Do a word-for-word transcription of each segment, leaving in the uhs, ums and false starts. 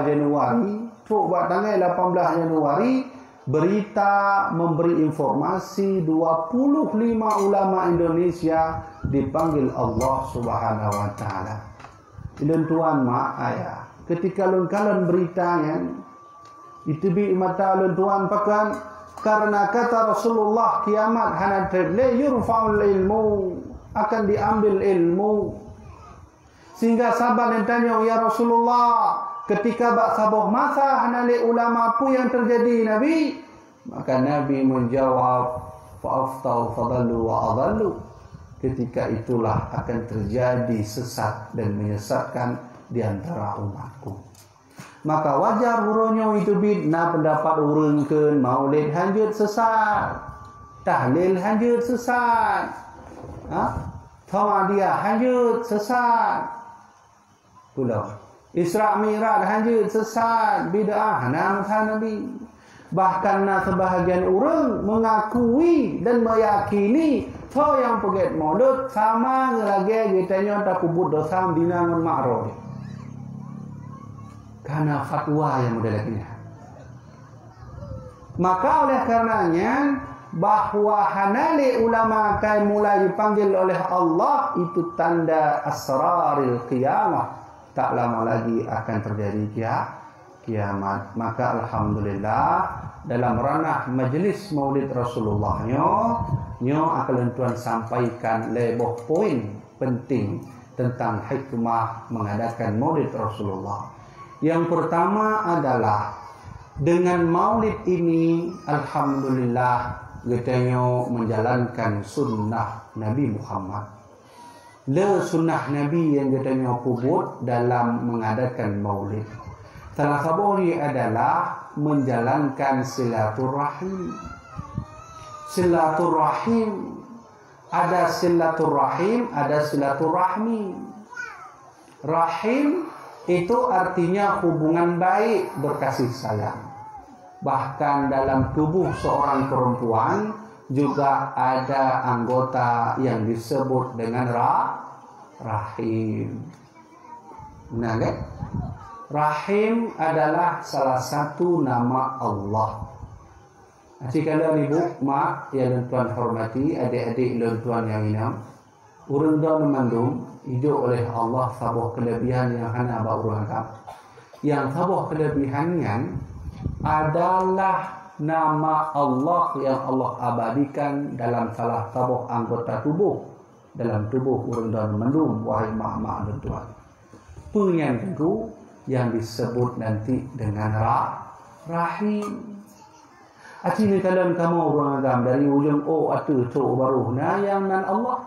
Januari, trok bak tanggai lapan belas Januari, berita memberi informasi dua puluh lima ulama Indonesia dipanggil Allah Subhanahu wa Taala. Lôn tuan mak ayah, ketika lôn kalon berita nyan, iteubiet mata lôn tuan pakon, karena kata Rasulullah, kiamat hana treb lé, yurfa'ul ilmu, akan diambil ilmu. Sehingga sahabat nyang tanyong, "Ya Rasulullah, ketika bak saboh masa hana lé ulama, peue nyang terjadi, Nabi?" Maka Nabi menjawab, "Fa aftau fadallu wa adallu." Ketika itulah akan terjadi sesat dan menyesatkan di antara umatku. Maka wajar uroe nyoe iteubiet na pendapat ureuëng kheun Maulid hanjeuet sesat, tahlil hanjeuet sesat, ha? Thamadiyah hanjeuet sesat. Pulo. Isra Mi'raj hanjeuet sesat, bid'ah, hana masa Nabi. Bahkan na sebahagian ureuëng mengakui dan meyakini tho nyang peugét Maulud sama lagée geutanyoe tapeubuet dosa dina ngon makro. Karena fatwa nyang model lagée nyan. Maka oleh karena nyan, bahwa hana lé ulama akan mulai dipanggil oleh Allah, itu tanda asraril qiyamah. Tak lama lagi akan terjadi kia-, kiamat. Maka alhamdulillah, dalam ranah majlis Maulid Rasulullah nyoe, nyoe akan lôn tuan sampaikan lhée boh poin penting tentang hikmah mengadakan Maulid Rasulullah. Yang pertama adalah, dengan Maulid ini, alhamdulillah, geutanyoe menjalankan sunnah Nabi Muhammad. Le sunnah Nabi nyang geutanyoe peubuet dalam mengadakan Maulid. Salah saboh adalah menjalankan silaturahim. Silaturahim, ada silaturahim, ada silaturahmi. Rahim itu artinya hubungan baik, berkasih sayang. Bahkan dalam tubuh seorang perempuan juga ada anggota yang disebut dengan ra-, rahim. Nah, kan? Rahim adalah salah satu nama Allah. Aci kalon ibu, mak, yang lôn tuan hormati, adik-adik lôn tuan yang inong. Ureuëng droeneuh mandum ijok oleh Allah saboh kelebihan nyang hana bak ureuëng agam. Nyang saboh kelebihan nyan adalah nama Allah yang Allah abadikan dalam salah saboh anggota tubuh dalam tubuh ureuëng droeneuh mandum, wahai mak-mak lôn tuan. Peue nyan teungku yang disebut nanti dengan ra-, rahim. Aci neukalon kamoe ureuëng agam dari ujong ôk ateueh trok u barôh na nyang nan Allah.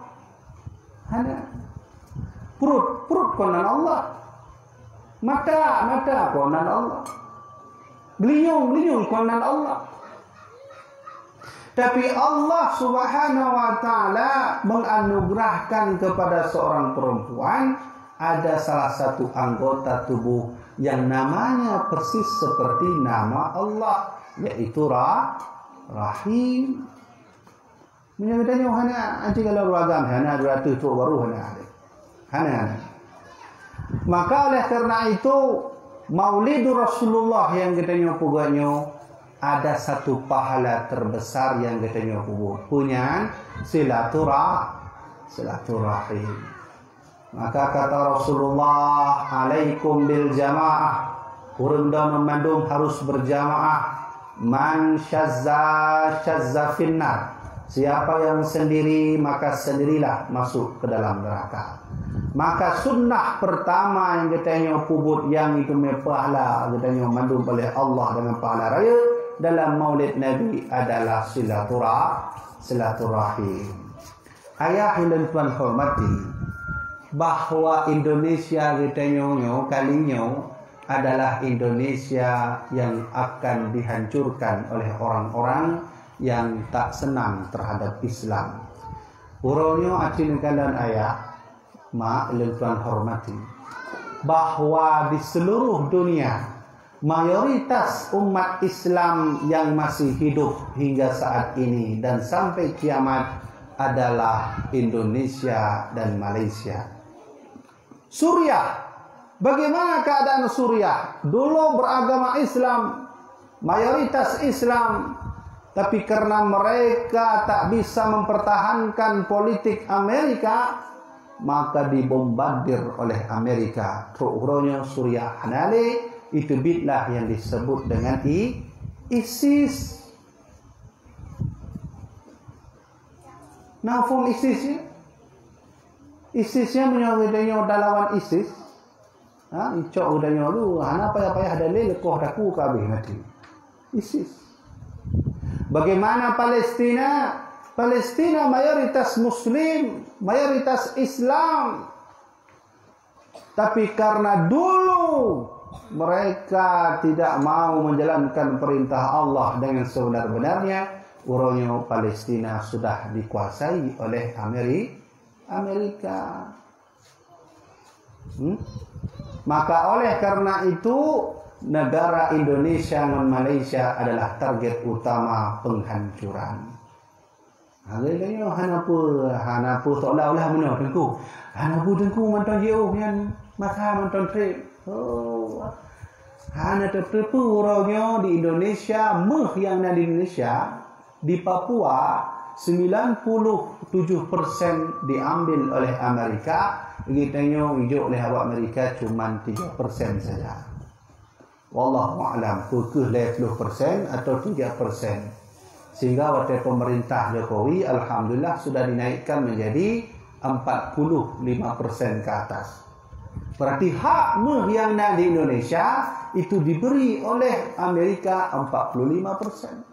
Hana. Pruet, pruet kon nan Allah. Mata, mata kon nan Allah. Geulinyueng, geulinyueng kon nan Allah. Tapi Allah Subhanahu wa Ta'ala menganugerahkan kepada seorang perempuan ada salah satu anggota tubuh yang namanya persis seperti nama Allah, yaitu ra-, Rahim. Meunyoe geutanyoe hana, aci kalon ureuëng agam hana dua ratus trok barôh hana. Hana, hana. Maka oleh karena itu, Maulidur Rasulullah yang geutanyoe peugah nyoe ada satu pahala terbesar yang geutanyoe peubuet. Peue nyan? Silatura-, silaturahim. Maka kata Rasulullah, "Alaikum bil jamaah." Ureuëng droeneuh mandum harus berjamaah. "Man syazza, syazza finnar." Siapa yang sendiri, maka sendirilah masuk ke dalam neraka. Maka sunnah pertama yang geutanyoe peubuet yang itu meupahala geutanyoe mandum oleh Allah dengan pahala raya dalam Maulid Nabi adalah silatura-, silaturahim. Ayah ulôn tuan hormati, bahwa Indonesia geutanyoe nyoe kali nyoe adalah Indonesia yang akan dihancurkan oleh orang-orang yang tak senang terhadap Islam. Uroe nyoe aci neukalon ayah, mak ulôn tuan hormati, bahwa di seluruh dunia mayoritas umat Islam yang masih hidup hingga saat ini dan sampai kiamat adalah Indonesia dan Malaysia. Suriah, Bagaimana keadaan Suriah? Dulu beragama Islam, mayoritas Islam, tapi karena mereka tak bisa mempertahankan politik Amerika, maka dibombardir oleh Amerika. Trok uroe nyoe Suriah hana lé, itu bitlah yang disebut dengan I-, ISIS. Nah, phôn ISIS nyan? ISIS nyan meunyoe geutanyoe talawan ISIS, ha, icok geutanyoe tu, hana payah-payah dalil, lekoh daku ka habéh maté. ISIS. Bagaimana Palestina? Palestina mayoritas Muslim, mayoritas Islam. Tapi karena dulu mereka tidak mau menjalankan perintah Allah dengan sebenar-benarnya, uroe nyoe Palestina sudah dikuasai oleh Ameri-, Amerika. Hmm? Maka oleh karena itu, negara Indonesia ngon Malaysia adalah target utama penghancuran. Ha, lagèe nyoe hana peue, hana peue seolah-olah meunoe Teungku. Hana peue Teungku mantong jiôh nyan masa mantong trép. Oh. Hana teupeue uroe nyoe di Indonesia, méuh nyang na di Indonesia, di Papua, sembilan puluh tujuh persen diambil oleh Amerika, geutanyoe ijok lé awak Amerika cuman tiga persen saja. Wallahu a'lam, peu kheueh lhèe ploh persen atau tiga persen. Sehingga watèe pemerintah Jokowi, alhamdulillah, sudah dinaikkan menjadi empat puluh lima persen ke atas. Berarti hak méuh nyang na di Indonesia itu diberi oleh Amerika empat puluh lima persen.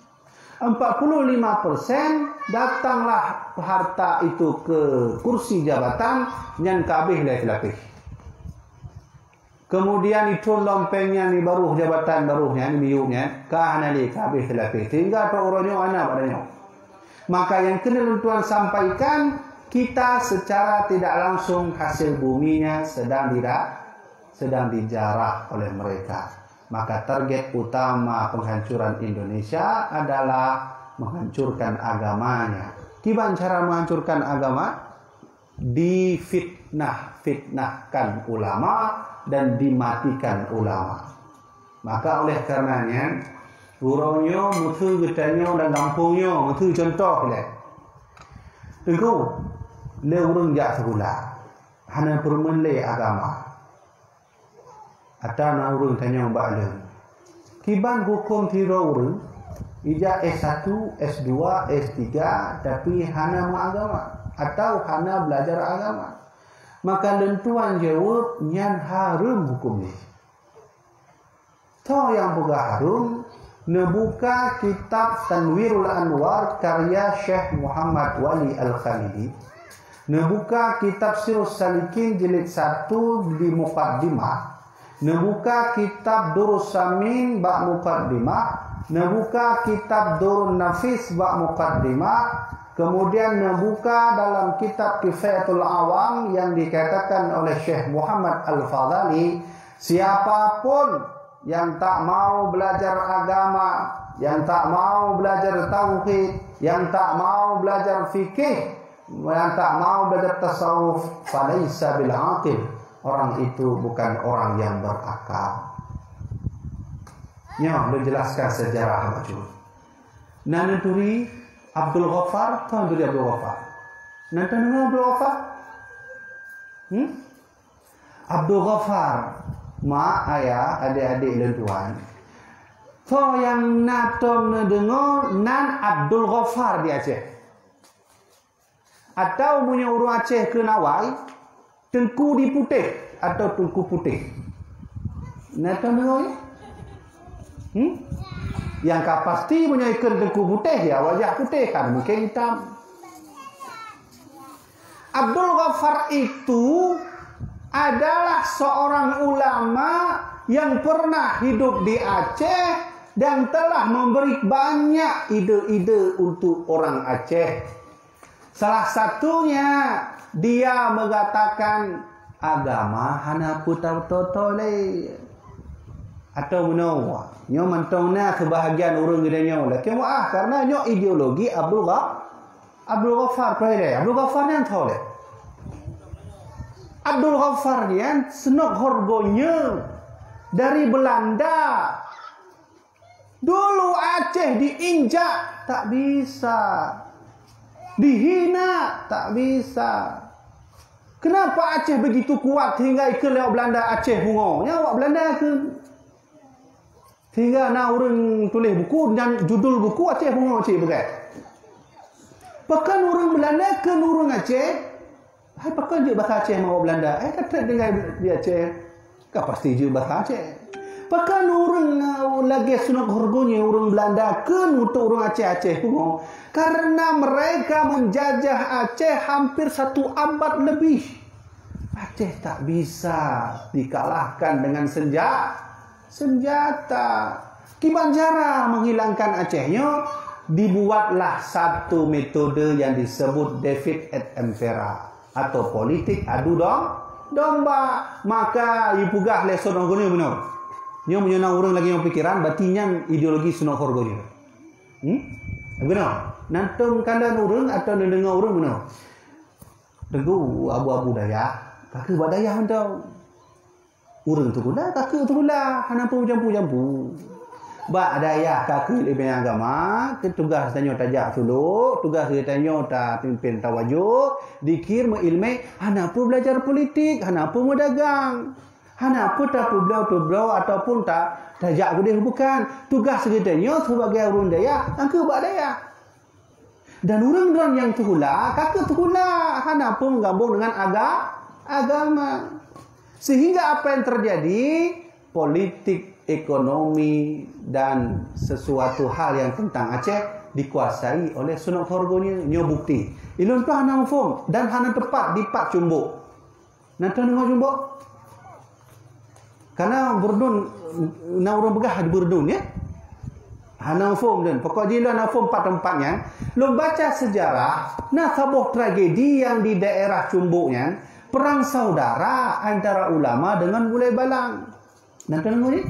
Empat puluh lima persen datanglah harta itu ke kursi jabatan nyan ka habéh lé lapéh. Kemudian ithôn lom péng nyan di baroh jabatan baroh nyan, di miyueb nyan, ka hana lé, ka habéh teulapéh. Sehingga trok uroe nyoe hana bak tanyoe. Maka nyang keuneuk lôn tuan sampaikan, kita secara tidak langsung hasil buminya sedang dira-, sedang dijarah oleh mereka. Maka target utama penghancuran Indonesia adalah menghancurkan agamanya. Kiban cara menghancurkan agama? Difitnah-fitnahkan ulama dan dimatikan ulama. Maka oleh karenanya, uroe nyoe meuteue geutanyoe dan gampông nyoe meuteue contoh lé. Teungku, lé ureuëng jak sikula, hana peurumeuen lé agama. Ata na ureuëng tanyong bak lôn, "Kiban huköm sidroe ureuëng ijak S satu, S dua, S tiga, tapi hana meuagama atau hana belajar agama?" Maka lôn tuan jaweueb, "Nyan hareuem huköm jih." Toh nyang peugah hareuem, neubuka kitab Tanwirul Anwar karya Syekh Muhammad Wali Al-Khalidi, neubuka kitab Sirus Salikin jilid satu di mukaddimah, neubuka kitab Durus Samin bak mukaddimah, neubuka kitab Durun Nafis bak mukaddimah, kemudian neubuka dalam kitab Kifayatul Awam yang dikatakan oleh Syekh Muhammad Al-Fadhali, siapapun yang tak mau belajar agama, yang tak mau belajar tauhid, yang tak mau belajar fikih, yang tak mau belajar tasawuf, falaisa bil aqil. Orang itu bukan orang yang berakal. Nyoe, lôn jelaskan sejarah bacut. Na neuturi Abdul Ghaffar, toh neuturi Abdul Ghaffar. Na tadeungoe Abdul Ghaffar? Hmm? Abdul Ghaffar, mak, ayah, adik-adik lôn tuan. Toh nyang na tom neudeungoe nan Abdul Ghaffar di Aceh. Atau meunyoe ureuëng Aceh kheun awai, Teungku di Putéh atau Teungku Putéh. Na tom deungoe? Hmm? Nyang ka pasti meunyoe ikheun Teungku Putéh, ya wajah putéh kan, mungkin hitam. Abdul Ghaffar itu adalah seorang ulama yang pernah hidup di Aceh dan telah memberi banyak ide-ide untuk orang Aceh. Salah satunya, dia mengatakan, "Agama hana peue tatoe-toe lé." Atau meunoe, nyoe mantong na seubahagian ureuëng geutanyoe, lakée meuáh, karena nyoe ideologi Abdul Gha-, Abdul Ghaffar, peue lé? Abdul Ghaffar nyan tho lé. Abdul Ghaffar nyan seunok horgonye dari Belanda. Dulu Aceh diinjak, tak bisa. Dihina, tak bisa. Kenapa Aceh begitu kuat sehingga ikheun lé awak Belanda Aceh pungo? Nyan awak Belanda kheun. Sehingga na ureuëng tuléh buku dan judul buku Aceh pungo cit peugah. Pakon ureuëng Belanda kheun ureuëng Aceh? Hai pakon jeuet bahasa Aceh ngon awak Belanda? Hai ka treb tinggai di Aceh. Ka pasti jeuet bahasa Aceh. Pakon ureuëng, eh, lagée seunok horgonye ureuëng Belanda kheun untuk ureuëng Aceh, Aceh pungo? Karena mereka menjajah Aceh hampir satu abad lebih. Aceh tak bisa dikalahkan dengan senja-, senjata. Kiban cara menghilangkan Aceh nyoe, dibuatlah satu metode yang disebut Divide et Impera atau politik adu dom-, domba. Maka ipeugah lé seunok horgonye bunoe. Nyoe meunyoe na ureuëng lagée nyoe pikiran, berarti nyan ideologi seunok horgonye. Hmm? Bunoe. Nan tom kandang ureuëng atau neudeungoe ureuëng bunoe. Teungku, abu-abu dayah, ka keuh bak dayah mantong. Ureuëng sikula, ka keuh sikula, hana peue jampu-jampu. Bak dayah ka keuh ileumèe agama, keu tugaih tanyoe tajak suluk, tugaih geutanyoe tapimpén tawajoh, dikir, meuileumèe, hana peue beulajar politik, hana peue meudagang, hana peue tapeubloe-peubloe ataupun ta-, tajak keudeh bukan. Tugaih geutanyoe sibagai ureuëng dayah, ka keuh bak dayah. Dan ureuëng droe nyang sikula, ka keuh sikula, hana peue meugabong dengan aga-, agama. Sehingga apa yang terjadi, politik, ekonomi, dan sesuatu hal yang tentang Aceh dikuasai oleh seunok horgonye. Nyoe bukti. Ilôn pih hana muphom dan hana teupat dipat cumbok. Na teudeungoe cumbok? Karena burdun, na ureuëng peugah burdun, ya? Hana muphom dan pokok jih lôn hana muphom pat teumpat nyan. Lôn baca sejarah, na saboh tragedi yang di daerah Cumbok nyan, perang saudara antara ulama dengan gulai balang. Na teudeungoe ni?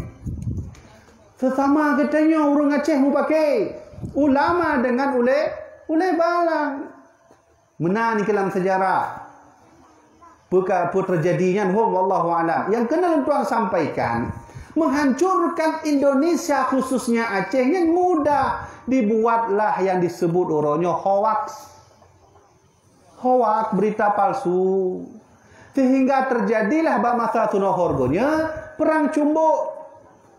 Sesama geutanyoe ureuëng Aceh mupaké ulama dengan ulai, ulai balang. Meunan kelam sejarah. Peue ka, peue teujadi nyan, hom, wallahu alam. Nyang keuneuk lôn tuan sampaikan, menghancurkan Indonesia, khususnya Aceh nyan mudah, dibuatlah yang disebut uroe nyoe hoaks. Hoaks, berita palsu. Sehingga terjadilah bak masa seunok horgonye perang cumbok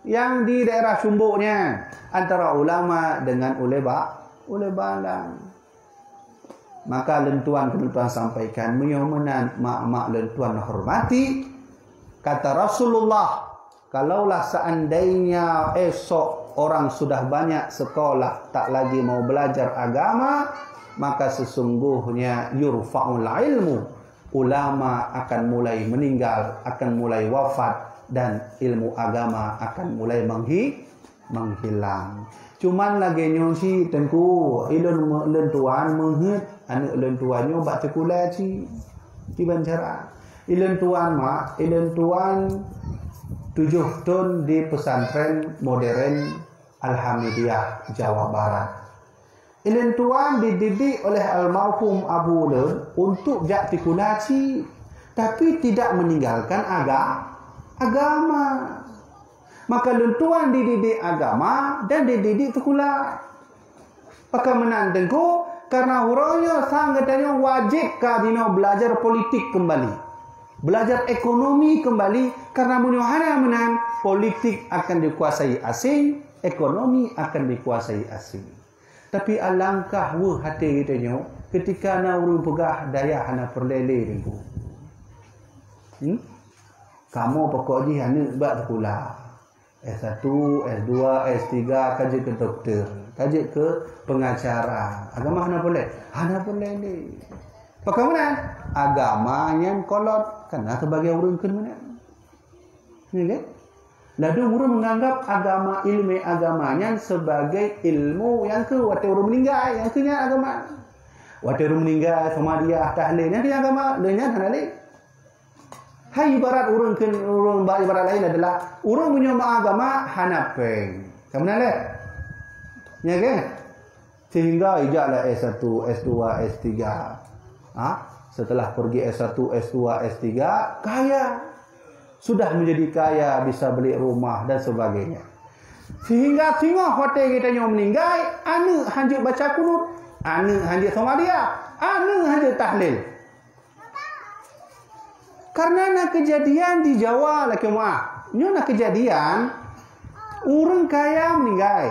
yang di daerah Cumbok nyan antara ulama dengan ulai ba-, ulai balang. Maka lôn tuan keuneuk tuan sampaikan, meunyoe meunan mak-mak lôn tuan hormati, kata Rasulullah, kalaulah seandainya esok orang sudah banyak sekolah, tak lagi mau belajar agama, maka sesungguhnya yurfa'ul ilmu, ulama akan mulai meninggal, akan mulai wafat, dan ilmu agama akan mulai menghi-, menghilang. Cuman lagée nyoe cit, Teungku, ilôn me-, lôn tuan meuheuet aneuëk lôn tuan nyoe bak sikula cit. Kiban cara. Ilôn tuan mak, ilôn tuan tujoh thon di pesantren modern Alhamidiyah Jawa Barat. Ilôn tuan dididik oleh almarhum abu lôn untuk jak sikula cit, tapi tidak meninggalkan aga-, agama. Maka lôn tuan dididik agama dan dididik sikula. Pakon meunan Teungku, karena uroe nyoe sang geutanyoe wajéb ka jinoe belajar politik kembali. Belajar ekonomi kembali, karena meunyoe hana meunan, politik akan dikuasai asing, ekonomi akan dikuasai asing. Tapi alangkah weueh até geutanyoe ketika na ureuëng peugah dayah hana peureulée lé Teungku. Hmm? Kamoe pokok jih aneuëk bak sikula. S satu, S dua, S tiga, ka jeuet keu doktor, ka jeuet keu pengacara. Agama hana peureulée? Hana peureulée lé. Pakon meunan? Agama nyan kolot, karena sebagai ureuëng kheun meunan. Ya kan? Ladôm ureuëng menganggap agama, ilmu agama nyan sebagai ilmu nyang keu watée ureuëng meuninggai, nyang keu nyan agama. Watée ureuëng meuninggai, samadiyah, tahlil, nyang keu nyan agama, lé nyan hana lé. Hai ibarat ureuëng kheun, ureuëng ba ibarat laén adalah ureuëng meunyoe meuagama hana péng. Ka meunan lé? Ya kan? Sehingga ijak lah S satu, S dua, S tiga. Ha? Setelah pergi S satu, S dua, S tiga, kaya. Sudah menjadi kaya, bisa beli rumah dan sebagainya. Sehingga singoh watée geutanyoe meuninggai, aneuëk hanjeuet baca kunut, aneuëk hanjeuet somalia, aneuëk hanjeuet tahlil. Karena na kejadian di Jawa, lakée meuáh. Nyoe na kejadian, ureuëng kaya meuninggai.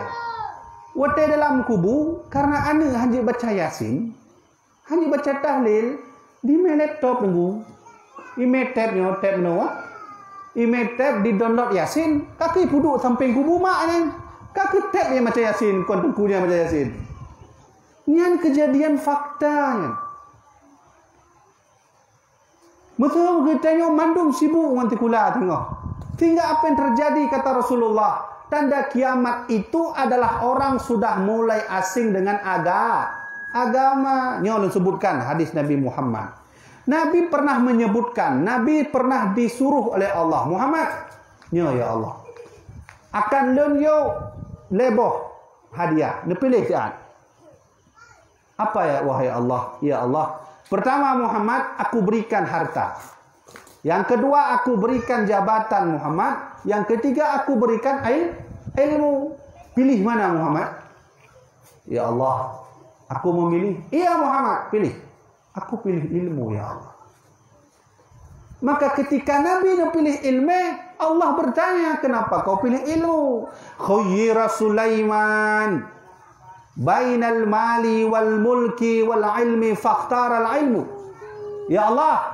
Watée dalam kubu, karena aneuëk hanjeuet baca Yasin, hanjeuet baca tahlil, dimé laptop nunggu. Imé tab nyoe, tab nyoe. Imé tab di-download Yasin, ka keuh peuduek sampéng kubu mak nyan. Ka keuh tab nyang baca Yasin, kon teungku nyang baca Yasin. Nyan kejadian fakta nyan. Meuteumé geutanyoe mandum sibuk ngon sikula teungoh. Sehingga apa yang terjadi, kata Rasulullah, tanda kiamat itu adalah orang sudah mulai asing dengan aga-, agama. Nyoe lôn sebutkan hadis Nabi Muhammad. Nabi pernah menyebutkan, Nabi pernah disuruh oleh Allah, "Muhammad, nyoe ya Allah, akan lôn yue lhée boh hadiah, neupiléh siat." Apa ya, wahai Allah? Ya Allah, pertama Muhammad, aku berikan harta. Yang kedua, aku berikan jabatan Muhammad. Yang ketiga, aku berikan il-, ilmu. Pilih mana Muhammad? Ya Allah, aku memilih. Iya Muhammad, pilih. Aku pilih ilmu ya Allah. Maka ketika Nabi neupiléh ilmu, Allah bertanya, "Kenapa kau pilih ilmu?" Khuyyira Sulaiman bainal mali wal mulki wal ilmi fakhtaral ilmu. Ya Allah,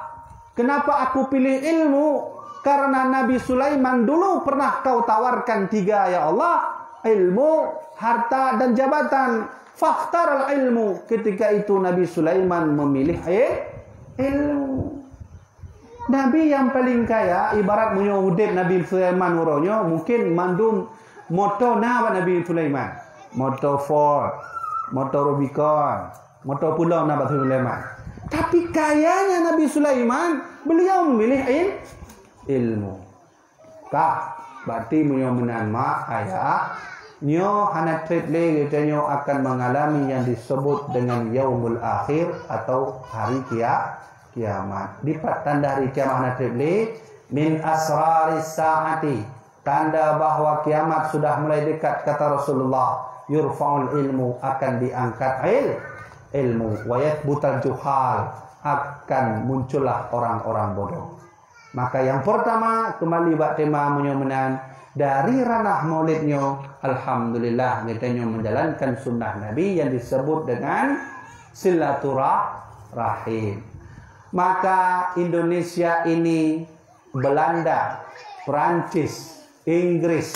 kenapa aku pilih ilmu? Karena Nabi Sulaiman dulu pernah kau tawarkan tiga, ya Allah, ilmu, harta, dan jabatan. Fakhtaral ilmu. Ketika itu Nabi Sulaiman memilih il-, ilmu. Nabi nyang paling kaya, ibarat meunyoe udeb Nabi Sulaiman uroe nyoe, mungkin mandum moto na bak Nabi Sulaiman. Moto Ford, moto Rubicon, moto pulo na bak Sulaiman. Tapi kayanya Nabi Sulaiman, beliau memilih il-, ilmu. Ka, berarti meunyoe meunan mak ayah, nyoe hana treb lé geutanyoe akan mengalami yang disebut dengan yaumul akhir atau hari kia-, kiamat. Dipat tanda hari kiamat hana treb lé? Min asraris saati, tanda bahwa kiamat sudah mulai dekat, kata Rasulullah, yurfa'ul ilmu, akan diangkat il-, ilmu, wa yathbutal juhal, akan muncullah orang-orang bodoh. Maka yang pertama, kembali bak tema meunyoe meunan, dari ranah maulid nyoe, alhamdulillah, geutanyoe menjalankan sunnah Nabi yang disebut dengan silaturahim. Maka Indonesia ini, Belanda, Perancis, Inggris,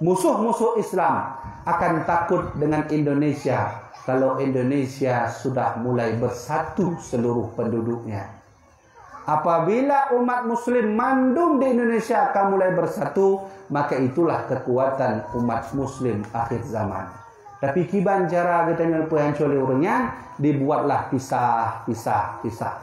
musuh-musuh Islam akan takut dengan Indonesia kalau Indonesia sudah mulai bersatu seluruh penduduknya. Apabila umat muslim mandum di Indonesia ka mulai bersatu, maka itulah kekuatan umat muslim akhir zaman. Tapi kiban cara geutanyoe peuhanco lé ureuëng nyan, dibuatlah pisah, pisah, pisah.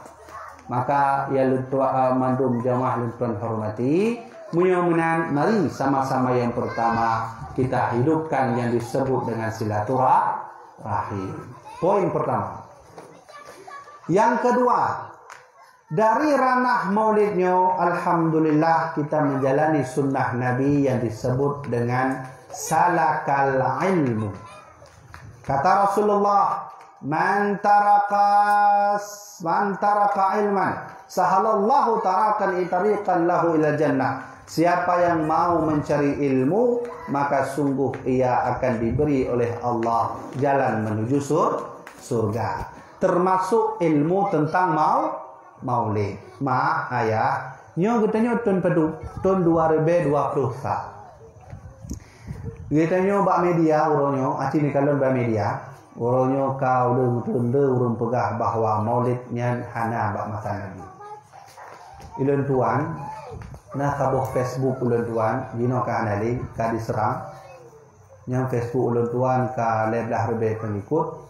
Maka ya lôn tuan, eh, mandum jamaah lôn tuan hormati, meunyoe meunan, mari sama-sama yang pertama kita hidupkan yang disebut dengan silaturahim. Poin pertama. Yang kedua, dari ranah maulid nyoe, alhamdulillah, kita menjalani sunnah Nabi yang disebut dengan salakal ilmu. Kata Rasulullah, "Man taraka, man taraka ilman, sahalallahu tarakan tariqan lahu ilal jannah." Siapa yang mau mencari ilmu, maka sungguh ia akan diberi oleh Allah jalan menuju sur-, surga. Termasuk ilmu tentang mau-, maulid. Mak, ayah, nyoe geutanyoe thon padum? Thon dua ribèe dua ploh sa. Geutanyoe bak media uroe nyoe, aci neukalon bak media, uroe nyoe ka ulôn teuntée ureuëng peugah bahwa maulid nyan hana bak masa Nabi. Ulôn tuan, na saboh Facebook ulôn tuan, jinoe ka hana lé, ka diserang. Nyang Facebook ulôn tuan ka lhèe blaih ribèe pengikut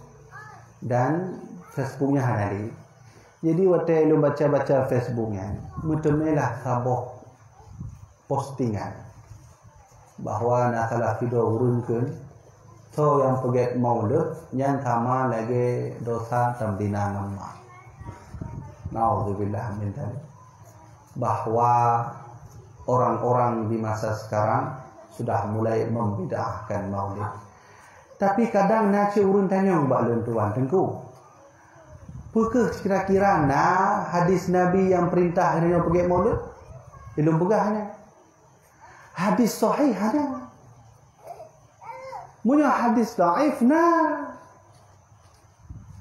dan Facebook nyan hana lé. Jadi watèe lôn baca-baca Facebook nyan, meuteumèlah saboh postingan bahwa na salah sidroe ureuëng kheun, soe nyang peugèt maulud nyan sama lagèe dosa tamzina ngon ma. Naudzubillah min dzalik. Bahwa orang-orang di masa sekarang sudah mulai membid'ahkan maulid. Tapi kadang na cit ureuëng tanyong bak lôn tuan, "Teungku, peu kheueh kira-kira na hadis Nabi nyang peurintah geutanyoe peugét maulid?" Ilôn peugah nyan. Hadis sahih hana. Meunyoe hadis dhaif na.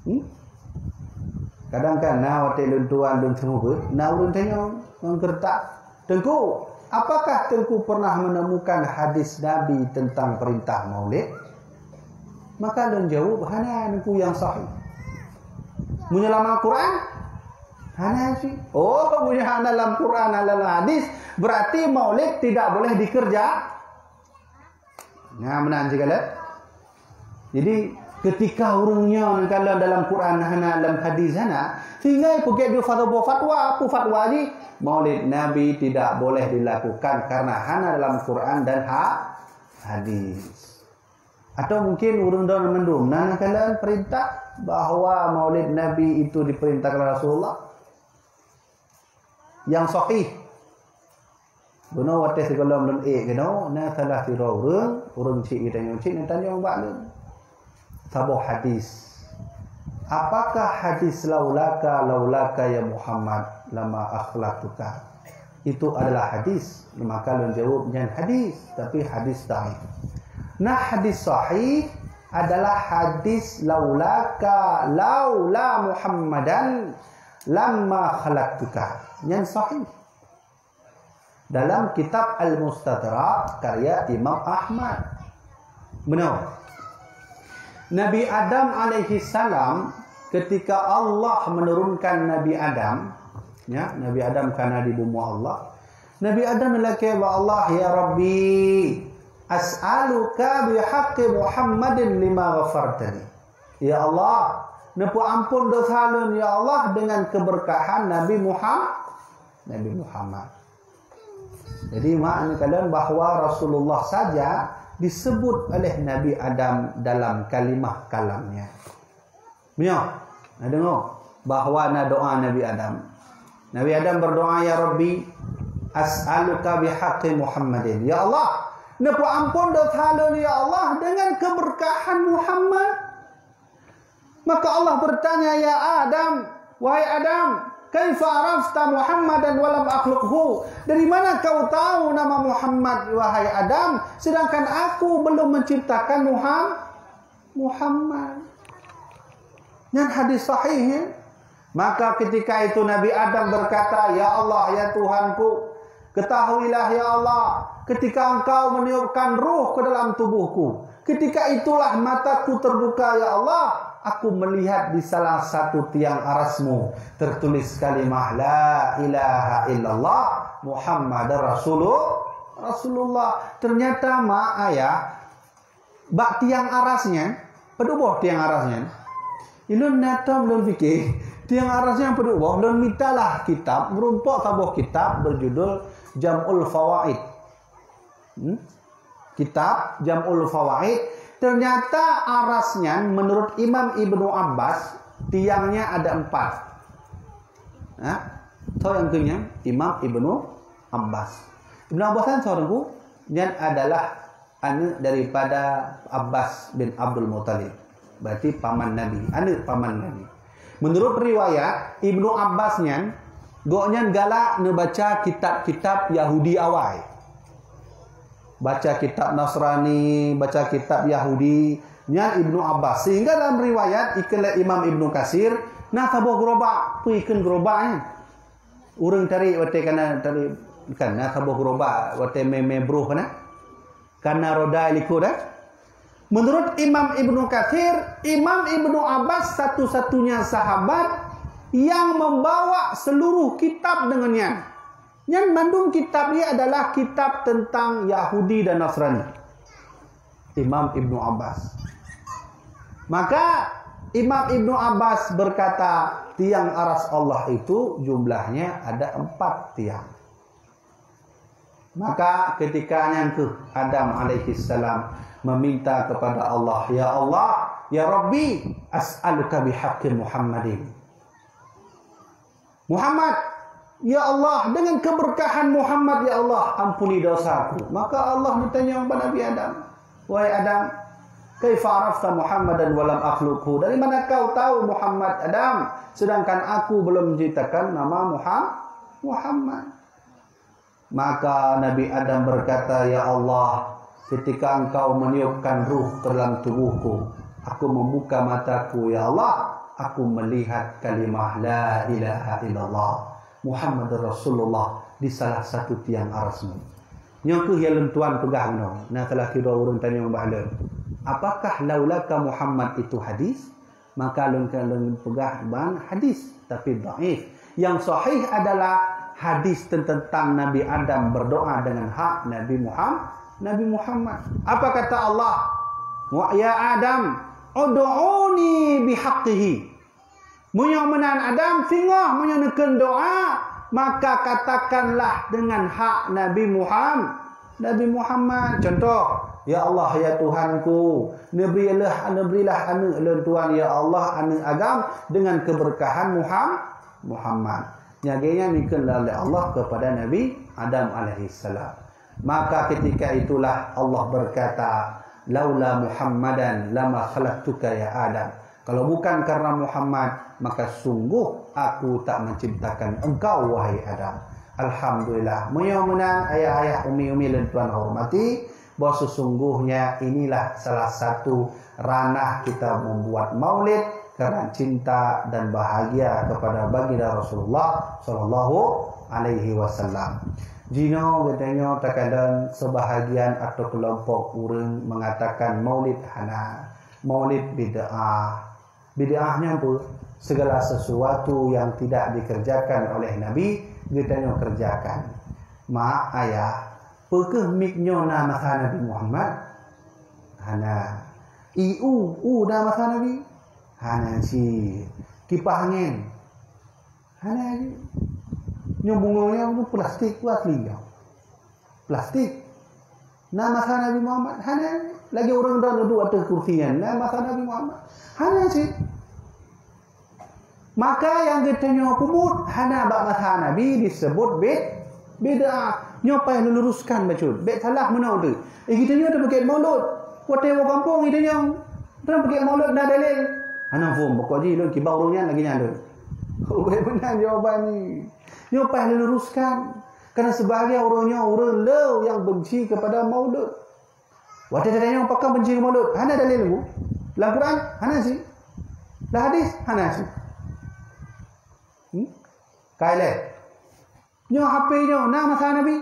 Hmm? Kadang kan na watée lôn tuan lôn seumeubeuet, na ureuëng tanyong ngon keureutak, "Teungku, apakah Teungku pernah menemukan hadis Nabi tentang perintah maulid?" Maka lôn jaweueb, "Hana Teungku nyang sahih." Meunyoe lam Al-Quran, hana sih. Oh, meunyoe hana lam Quran, hana lam hadis, berarti maulid tidak boleh dikerja. Nah, meunan sigoe. Jadi, ketika ureuëng nyoe neukalon dalam Quran hana, lam hadis hana, sehingga peugét jih fatwa, fatwa, apa fatwa jih? Maulid Nabi tidak boleh dilakukan karena hana dalam Quran dan ha-, hadis. Atau mungkin ureuëng droe mandum na neukalon perintah bahwa Maulid Nabi itu diperintahkan Rasulullah? Nyang sahih. Bunoe watée sigohlom lôn ék keunoe, na salah sidroe ureuëng, ureuëng cit geutanyong, cit neutanyong bak lôn saboh hadis. Apakah hadis "Laulaka, laulaka ya Muhammad, lama akhlaqtuka" itu adalah hadis? Maka lôn jaweueb, nyan hadis, tapi hadis dhaif. Nah, hadis sahih adalah hadis "Laulaka, laula Muhammadan, lama khalaqtuka". Nyan sahih. Dalam kitab Al-Mustadrak karya Imam Ahmad. Benar. Nabi Adam alaihi salam, ketika Allah menurunkan Nabi Adam, ya, Nabi Adam kana di bumoe Allah. Nabi Adam lakée bak Allah, "Ya Rabbi, as'aluka bihaqqi Muhammadin lima ghafartani." Ya Allah, neupeuampon dosa lôn, ya Allah, dengan keberkahan Nabi Muhammad. Nabi Muhammad. Jadi, makna kalian bahwa Rasulullah saja disebut oleh Nabi Adam dalam kalimah kalamnya. Meunyoe, na deungoe bahwa na doa Nabi Adam. Nabi Adam berdoa, "Ya Rabbi, as'aluka bihaqqi Muhammadin." Ya Allah, neupeuampon dosa lôn, ya Allah, dengan keberkahan Muhammad. Maka Allah bertanya, "Ya Adam, wahai Adam, kaifa arafta Muhammadan wa lam akhluqhu?" Dari mana kau tahu nama Muhammad, wahai Adam, sedangkan aku belum menciptakan Muham-, Muhammad? Nyan hadis sahih, ya. Maka ketika itu Nabi Adam berkata, "Ya Allah, ya Tuhanku, ketahuilah ya Allah, ketika Engkau meniupkan ruh ke dalam tubuhku, ketika itulah mataku terbuka ya Allah, aku melihat di salah satu tiang arasmu tertulis kalimah la ilaha illallah Muhammadar Rasulul-, Rasulullah." Ternyata, mak ayah, bak tiang aras nyan, padub boh tiang aras nyan? Ilôn na tom lôn pike, tiang aras nyan padub boh, lôn mitalah kitab, meurumpok saboh kitab berjudul Jam'ul Fawaid. Hmm? Kitab Jam'ul Fawaid, ternyata aras nyan menurut Imam Ibnu Abbas, tiangnya ada empat. Ha? Soe nyang keunyan? Imam Ibnu Abbas. Ibnu Abbas nyan soe, Teungku? Nyan adalah aneuk daripada Abbas bin Abdul Muthalib. Berarti paman Nabi, aneuk paman Nabi. Menurut riwayat, Ibnu Abbas nyan, gobnyan galak neubaca kitab-kitab Yahudi awai. Baca kitab Nasrani, baca kitab Yahudi, nyan Ibnu Abbas. Sehingga dalam riwayat, ikheun lé Imam Ibnu Katsir, na saboh gerobak, peue ikheun gerobak nyan? Ureuëng tarék watée kana tarék, kan, na saboh gerobak watée mé-mé broh kana? Kana roda likot, eh? Menurut Imam Ibnu Katsir, Imam Ibnu Abbas satu-satunya sahabat yang membawa seluruh kitab dengan nyan. Nyan mandum kitab ni adalah kitab tentang Yahudi dan Nasrani. Imam Ibnu Abbas. Maka Imam Ibnu Abbas berkata, tiang aras Allah itu jumlahnya ada empat tiang. Maka ketika nyan kheueh Adam alaihissalam meminta kepada Allah, "Ya Allah, ya Rabbi, as'aluka bihaqqi Muhammadin." Muhammad, ya Allah, dengan keberkahan Muhammad, ya Allah, ampuni dosaku. Maka Allah meutanyong bak Nabi Adam, "Wahai Adam, kaifa arafta Muhammadan wa lam akhluqhu?" Dari mana kau tahu Muhammad, Adam, sedangkan aku belum menciptakan nama Muham-, Muhammad? Maka Nabi Adam berkata, "Ya Allah, ketika Engkau meniupkan ruh ke dalam tubuhku, aku membuka mataku, ya Allah, aku melihat kalimah la ilaha illallah Muhammadur Rasulullah di salah satu tiang arasmu." Nyoe kheueh nyang lôn tuan peugah bunoe. Na salah sidroe ureuëng tanyong bak lôn, "Apakah laulaka Muhammad itu hadis?" Maka lôn, lôn peugah ban hadis, tapi dhaif. Yang sahih adalah hadis tentang Nabi Adam berdoa dengan hak Nabi Muham-, Nabi Muhammad. Apa kata Allah? "Wa ya Adam, ud'uni bihaqqihi." Meunyoe meunan Adam, singoh meunyoe neukheun doa, maka katakanlah dengan hak Nabi Muham-, Nabi Muhammad. Contoh, "Ya Allah, ya Tuhanku, neubri leuh, neubri leuh aneuëk lôn tuan, ya Allah, aneuëk agam dengan keberkahan Muham-, Muhammad." Nyang geuh nyan neukheun lé Allah kepada Nabi Adam alaihissalam. Maka ketika itulah Allah berkata, "Laula Muhammadan lama khalaqtuka ya Adam." Kalau bukan karena Muhammad, maka sungguh Aku tak menciptakan engkau, wahai Adam. Alhamdulillah. Meunyoe meunan, ayah-ayah, umi-umi lôn tuan hormati, bahwa sesungguhnya inilah salah satu ranah kita membuat maulid karena cinta dan bahagia kepada baginda Rasulullah sallallahu alaihi wasallam. Jinoe geutanyoe takalon sebahagian atau kelompok ureuëng mengatakan maulid hana, maulid bid'ah. Bid'ah nyan peue? Segala sesuatu yang tidak dikerjakan oleh Nabi, geutanyoe kerjakan. Mak, ayah, peu kheueh mik nyoe na masa Nabi Muhammad? Hana. I u, u na masa Nabi? Hana cit. Kipah angén? Hana cit. Nyoe bungong nyoe plastik ku asli nyoe. Plastik. Na masa Nabi Muhammad? Hana. Lagée ureuëng droe duek ateueh kursi nyan. Na masa Nabi Muhammad? Hana cit. Maka nyang geutanyoe peubuet hana bak masa Nabi disebut bid-, bid'ah. Nyoe payah luruskan bacut. Bék salah meunoe teuh. Eh, geutanyoe tapeuket maulud. Watée woe gampông geutanyoe, tapeuket maulud na dalil. Hana phon, pokok jih lôn kiban ureuëng nyan lagée nyan lôn. Ubé meunan jawaban nyoe. Nyoe payah luruskan. Karena sebahagian ureuëng nyoe ureuëng le nyang benci kepada maulud. Watée tatanyong pakon benci keu maulud, hana dalil bu. Lam Quran hana cit. Lam hadis hana cit. Hmm? Kai lé. Nyoe H P nyoe na masa Nabi?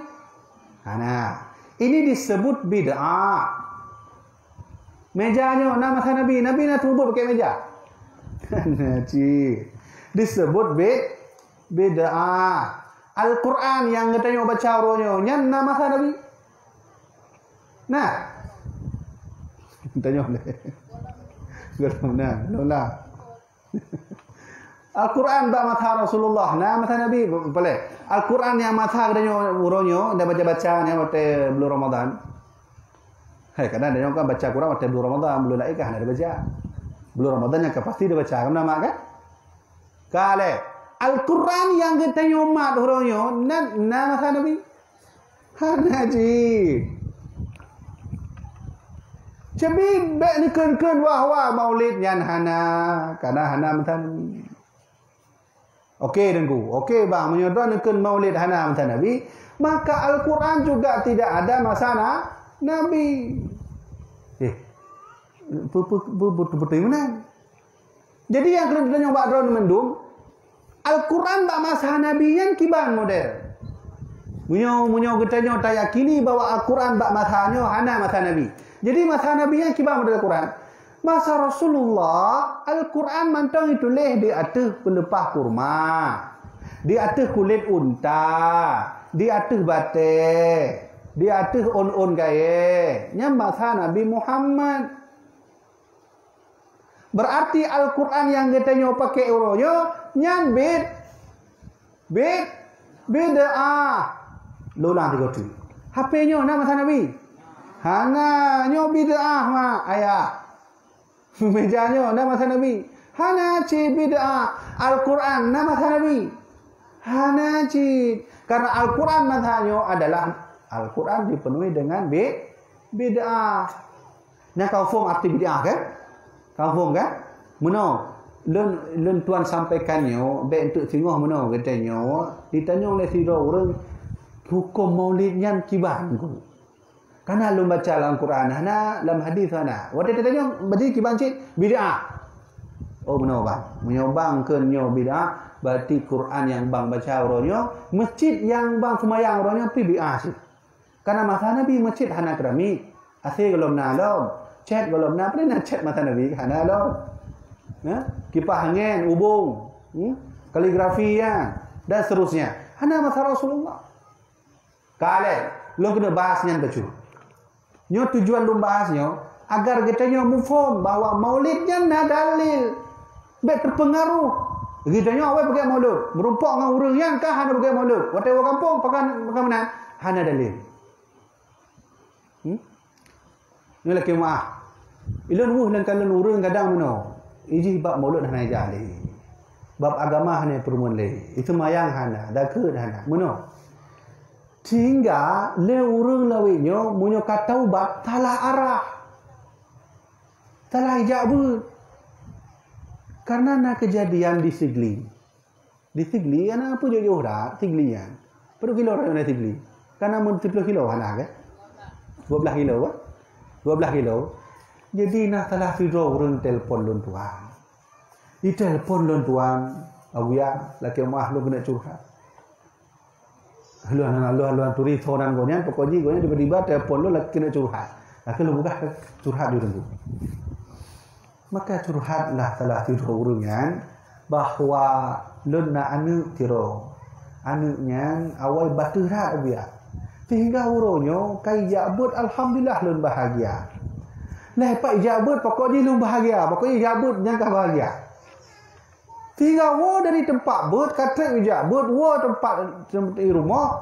Hana. Ini disebut bid'ah. Meja nyoe na masa Nabi? Nabi na tubuet pakai meja? Hana cit. Disebut bid-, bid'ah. Al-Quran nyang geutanyoe baca uroe nyoe, nyan na masa Nabi? Nah. Tanyong lé. Gohlom na, gohlom na. Al-Quran bak masa Rasulullah, na masa Nabi, boleh. Al-Quran nyang masa geutanyoe uroe nyoe, dah baca-baca nyan watée bulan Ramadan. Hai, kadang ada orang kan baca Quran watée bulan Ramadan, bulan laén kan hana dibaca. Bulan Ramadan nyang ka pasti dibaca, kan nama kan? Ka lé. Al-Quran nyang geutanyoe mat uroe nyoe, na, na masa Nabi? Hana cit. Ceubit bék neukheun-kheun wah-wah maulid nyan hana, karena hana meutan. Oke, Teungku. Oke, bang. Meunyoe droe neukheun maulid hana meutan Nabi, maka Al-Quran juga tidak ada masa na-, Nabi. Eh, pe-, pe-, pe-, beutôi-beutôi meunan. Jadi, nyang keuneuk tanyong bak droeneuh mandum, Al-Quran bak masa Nabi nyan kiban model. Meunyoe, meunyoe geutanyoe tayakini bahwa Al-Quran bak masa nyoe hana masa Nabi. Jadi, masa Nabi nyan kiban model Al-Quran. Masa Rasulullah, Al-Quran mantong jituléh di ateueh peuleupah kurma, di ateueh kulét unta, di ateueh batée, di ateueh ôn-ôn kayée. Nyan masa Nabi Muhammad. Berarti Al-Quran nyang geutanyoe pakai uroe nyoe nyan bid-, bid-, bid'ah. Lôn ulang tiga kali. H P nyoe na masa Nabi? Hana, nyoe bid'ah mak ayah. Meja nyoe na masa Nabi? Hana cit bid'ah. Al-Quran na masa Nabi? Hana cit. Karena Al-Quran masa nyoe adalah Al-Quran dipenuhi dengan bi-, bid'ah. Nyan ka phom arti bid'ah kan? Ka phom kan? Meunoe, lôn, lôn tuan sampaikan nyoe, bèk eunteuk singoh meunoe geutanyoe, jitanyong lé sidroe ureueng, huköm maulid nyan kiban ku. Kana lôn baca lam Quran hana, lam hadis hana. Watèe tatanyong, berarti kiban cit bid'ah. Oh, meunoe bang. Meunyoe bang kheun nyoe bid'ah, berarti Quran nyang bang baca uroe nyoe, masjid nyang bang seumayang uroe nyoe pih bid'ah cit. Kana masa Nabi masjid hana keramik, AC gohlom na lom, cat gohlom na, peue na cat masa Nabi hana lom. Ya? Kipah angén, ubông, hmm? Kaligrafi ya, dan seterusnya. Hana masa Rasulullah. Ka lheueh, lôn keuneuk bahas nyan bacut. Nyoe tujuan lôn bahas nyoe, agar geutanyoe muphom bahwa maulid nyan na dalil. Bèk teupeungaruh. Geutanyoe awai peugét maulud, meurumpok ngon ureueng nyan ka hana peugét maulud. Watèe u gampông, pakon, pakon meunan, hana dalil. Hmm? Nyoe lakèe meu'ah. Ilôn weueh lam kalon ureueng kadang meunoe. Ijih bab maulud hana ijak lé. Bab agama hana peurumoh lé. Iseumayang hana, zakeuet hana. Meunoe. Sehingga lé ureueng lawét nyoe meunyoe ka taubat salah arah. Salah ijak beuet. Karena na keujadian di Sigli. Di Sigli, ana peue jôh-jôh that, Sigli nyan. Padum kilo rayeuk nyan Sigli? Kana meusiploh kilo hana kan? Dua belas kilo kan? Dua belas kilo. Jadi na salah sidroe ureueng telpon lôn tuan. Itelpon lôn tuan, Abuya, lakèe meu'ah lôn keuneuk curhat. Lôn hana lôn, lôn turi soe nan gobnyan, pokok jih gobnyan tiba-tiba telpon lôn lakèe keuneuk curhat. Lakèe lôn peugah curhat di teungku. Maka curhatlah salah sidroe ureueng nyan bahwa lôn na aneuk sidroe. Aneuk nyan awai bateue that biak. Sehingga uroe nyoe ka ijak beuet, alhamdulillah lôn bahagia. Lheuh pat ijak beuet, pokok jih lôn bahagia. Pokok jih ijak beuet nyan ka bahagia. Sehingga woe dari teumpat beuet, ka trép ijak beuet, woe teumpat, teumpat di rumoh,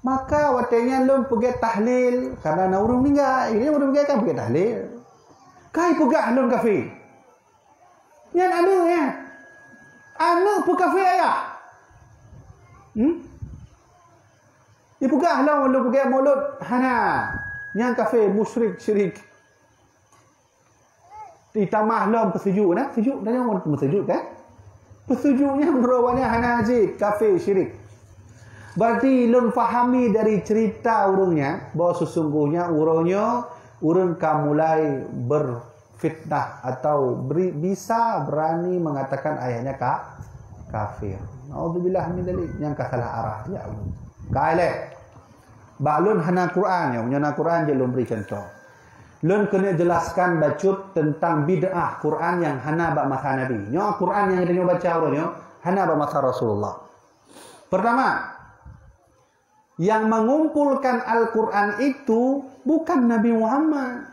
maka watèe nyan lôn peugét tahlil, karena na ureueng meuninggai. Jadi ureueng meuninggai kan peugét tahlil. Ka ipeugah lôn kafé. Nyan aneuk nyan. Aneuk peukafé ayah. Hmm? Ipeugah lôn, lôn peugét maulud, hana. Nyan kafé, musyrik, syirik. Ditamah lom peusujuk, nah, peusujuk, tanyong peusujuk kan? Peusujuk nyan meunurot awak nyan hana jeuet, kafé, syirik. Berarti lôn fahami dari cerita ureueng nyan bahwa sesungguhnya uroe nyoe ureueng ka mulai berfitnah atau beri, bisa berani mengatakan ayahnya ka, kafir. Naudzubillah min dzalik, nyan ka salah arah ya Allah. Ka ilèe. Bak lôn hana Quran nyoe, nyoe na Quran jeuet lôn bri cuntoh. Lôn keuneuk jelaskan bacut teuntang bid'ah Quran nyang hana bak masa Nabi. Nyoe Quran nyang geutanyoe baca uroe nyoe hana bak masa Rasulullah. Pertama, yang mengumpulkan Al-Quran itu bukan Nabi Muhammad.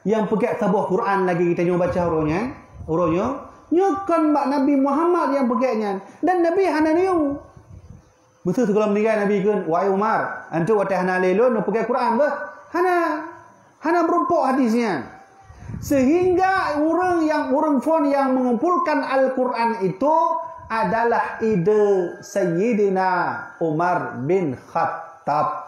Nyang peugét saboh Quran lagèe geutanyoe baca uroe nyoe, uroe nyoe, nyoe kon bak Nabi Muhammad nyang peugét nyan. Dan Nabi hana neuyue. Meuseu sigohlom meuninggai Nabi kheun, "Wahai Umar, antu watèe hana lé lôn neupeugét Quran beuh?" Hana. Hana meurumpok hadis nyan. Sehingga ureueng nyang, ureueng phon nyang mengumpulkan Al-Quran itu adalah ide Sayyidina Umar bin Khattab.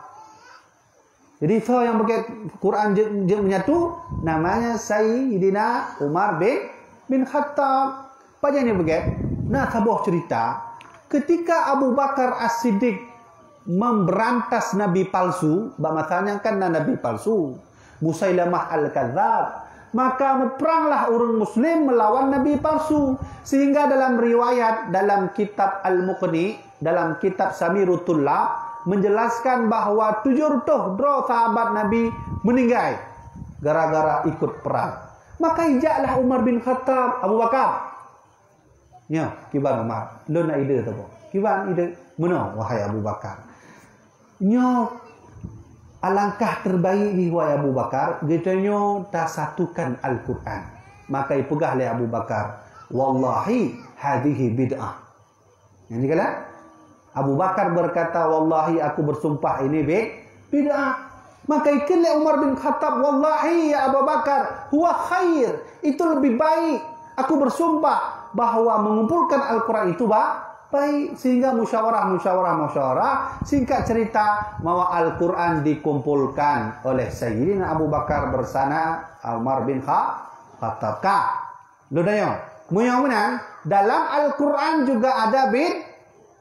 Jadi, soe nyang peugét Quran jeuet, jeuet menyatu, namanya Sayyidina Umar bin, bin Khattab. Pajan nyang peugét? Na saboh cerita, ketika Abu Bakar As-Siddiq memberantas nabi palsu, bak masa nyan kan na nabi palsu, Musailamah Al-Kadzab, maka meupranglah ureueng Muslim meulawan nabi palsu, sehingga dalam riwayat dalam kitab Al-Mughni, dalam kitab Samirut Tullab menjelaskan bahwa tujoh reutôh droe sahabat Nabi meuninggai gara-gara ikut perang. Maka ijaklah Umar bin Khattab, Abu Bakar. Nyoe, kiban Umar, lôn na ide saboh. Kiban ide, meunoe, wahai Abu Bakar. Nyoe alangkah terbaik jih, wahai Abu Bakar, geutanyoe tasatukan Al-Quran. Maka ipeugah lé Abu Bakar, "Wallahi, hadhihi bid'ah." Nyan jih kalheuh Abu Bakar berkata, "Wallahi, aku bersumpah ini bi-, bid'ah." Maka ikheun lé Umar bin Khattab, "Wallahi, ya Abu Bakar, huwa khair, itu lebih baik. Aku bersumpah bahwa mengumpulkan Al-Quran itu ba-, Baik, sehingga musyawarah, musyawarah, musyawarah, singkat cerita, bahwa Al-Quran dikumpulkan oleh Sayyidina Abu Bakar bersama Umar bin Kha-, Khattab. Ka. Lôn tanyong, meunyoe meunan, dalam Al-Quran juga ada bid-,